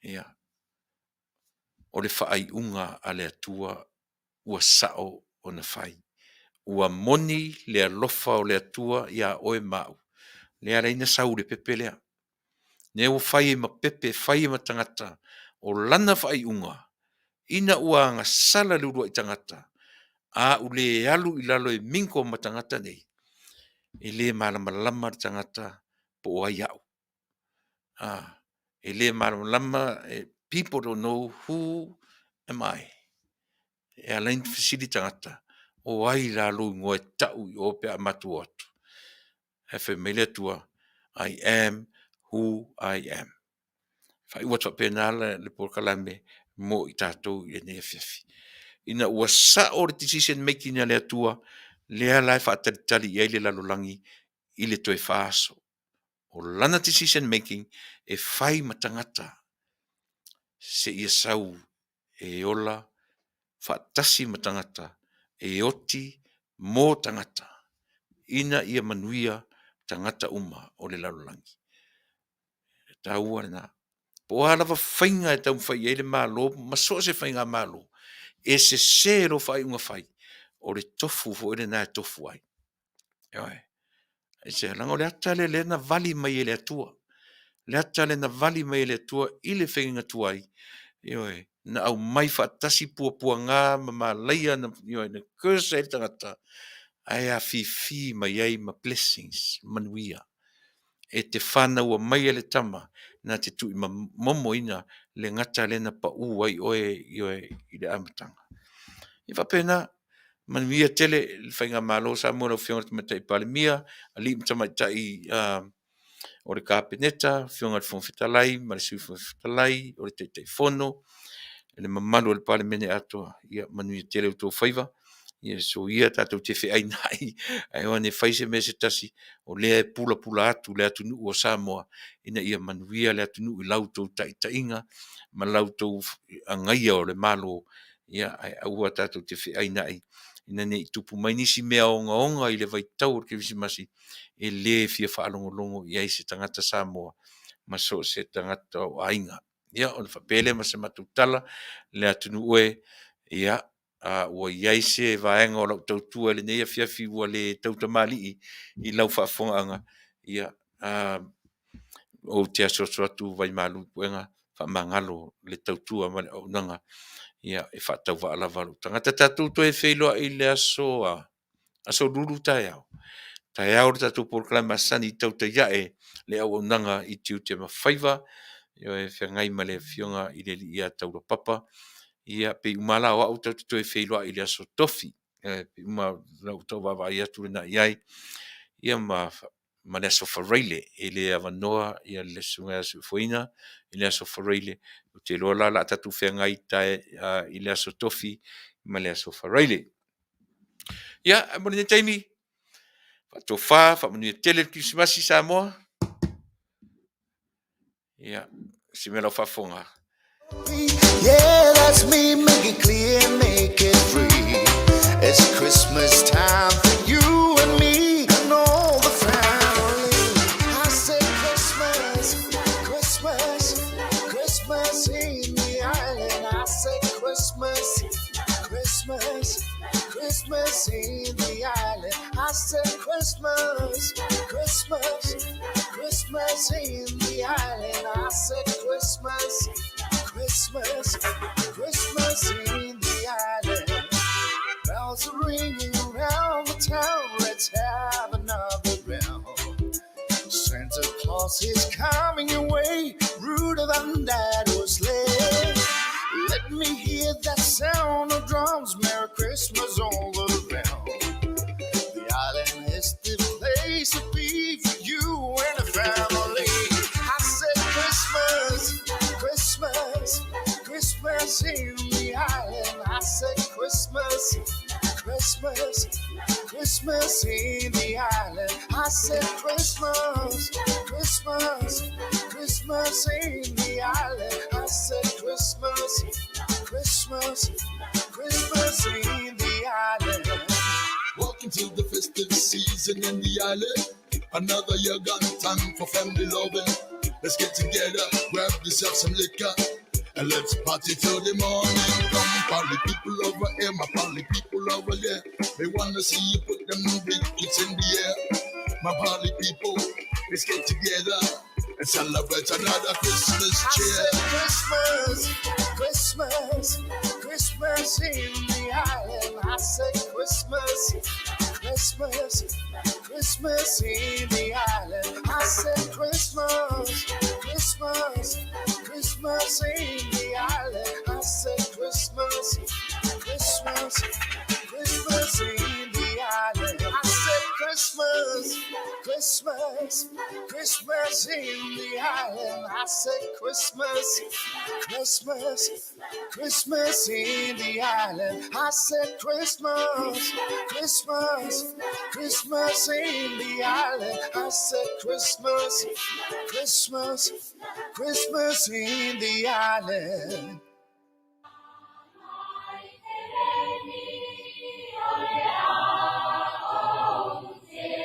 Ia, o le faaiuga a le Atua ua sao ona fai. Ua moni le alofa o le Atua ia oe ma au, lea e ala ai ona sau le pepe lea. Lea ua fai ai ma pepe, fai ai ma tagata o lana faaiuga ina ua agasala le uluai tagata, a u le alu i lalo e mingle ma tagata nei, e le malamalama le tagata po o ai au. E le malamalama, people don't know who am I. E ala ai ona fesili tagata, o ai la lou igoa e tau i o pe a matou o atu? Ae fai mai le Atua, I am who I am. Faaiu atu faapena le polokalame mo i tatou i lenei afiafi. Ina ua sao le decision making a le Atua, lea la e faatalitali i ai le lalolagi i le toe faaso. O lana decision making e fai ma tagata seia sau e ola faatasi ma tagata, e oti mo tagata ina ia manuia tagata uma o le lalolagi. E taua lena. Po o a lava faiga e taumafai i ai le Malo ma so o se faigamalo, e sese lou faaiuga fai, o le tofu foi lena e tofu ai. Ioe. Aisea? Leaga o le ata lea lea na vali mai e le Atua. Le ata lea na vali mai e le Atua i le faiga tuai, ioe, na aumai faatasi puapuaga ma malaia, na, ioe, na curse ai le tagata, ae afifi mai ai ma blessings, manuia. E te fanaua maia le tama na te tuuimomoina le gata lea na pau ai oe, ioe, i le amataga. E faapena, manuia tele le faigamalo o Samoa, lau Afioga i le Tamaitai Palemia, alii ma tamaitai o le Kapeneta, Afioga i le Fofoga Fetalai ma le Sui Fofoga Fetalai, o le Taitaifono. le mamalu o le Palemene atoa, ia manuia tele outou faiva, ia soia tatou te feainai, ae o ane fai se mea se tasi, o lea e pulapula atu le atunuu o Samoa, ina ia manuia le atunuu i la outou taitaiga ma la outou agaia o le Malo, ia ae aua tatou te feainai, ina ne i tupu mai nisi mea ogaoga i le vaitau o le Kerisimasi, e le fia faalogologo i ai se tagata Samoa ma so o se tagata o aiga. Ia, ona faapea lea ma se matou tala, le atunuu e, ia, a ua i ai se vaega o lau tautua i lenei afiafi ua le tautamalii i lau faafofogaaga, ia, a, ou te asuasu atu vaimalu i puega, faamagalo le tautua ma le auaunaga, ia, e faatauvaa lava lou tagata. Tatou toe feiloai i le aso, a, aso Lulu taeao. Taeao le tatou polokalame masani i tautai ae le auaunaga i tiute ma faiva, e feagai ma le Afioga i le Alii ia Taulapapa. Ia, pei uma lava la o au tatou te toe feiloai i le aso Tofi. E pei uma lau tau vaavaai atu lena i ai. Ia ma le aso Faraile, e le avanoa ia le Susuga ia Soifuaina i le aso Faraile. Ou te iloa la o le a tatou feagai i le aso Tofi ma le aso Faraile. Ia, mo lenei taimi, faatofa, faamanuia tele le Kerisimasi Samoa. Ia, se mea lau faafofoga. Yeah, that's me, make it clear, make it free. It's Christmas time for you and me and all the family. I said Christmas, Christmas, Christmas in the island. I said Christmas, Christmas, Christmas in the island. I said Christmas, Christmas, Christmas in the island. I said Christmas, Christmas, Christmas in the island. Bells are ringing around the town. Let's have another round. Santa Claus is coming your way, ruder than that old sleigh. Let me hear that sound of drums. Merry Christmas all around. The island is the place to be for you and the family. I said Christmas, Christmas, Christmas in the island. I said Christmas, Christmas, Christmas in the island. I said Christmas, Christmas, Christmas in the island. I said Christmas, Christmas, Christmas in the island. Welcome to the festive season in the island. Another year gone, time for family loving. Let's get together, grab yourself some liquor, and let's party till the morning. Come, party people over here, my party people over there. They wanna see you put them big kids in the air. My party people, let's get together and celebrate another Christmas I cheer. said Christmas, Christmas, Christmas in the island. I said Christmas, Christmas, Christmas in the island. I said Christmas, Christmas, Christmas in the island. I said Christmas, Christmas, Christmas in the island. I said Christmas, Christmas, Christmas in the island. I said Christmas, Christmas, Christmas in the island. I said Christmas, Christmas, Christmas in the island. I said Christmas, Christmas, Christmas in the island. Yeah.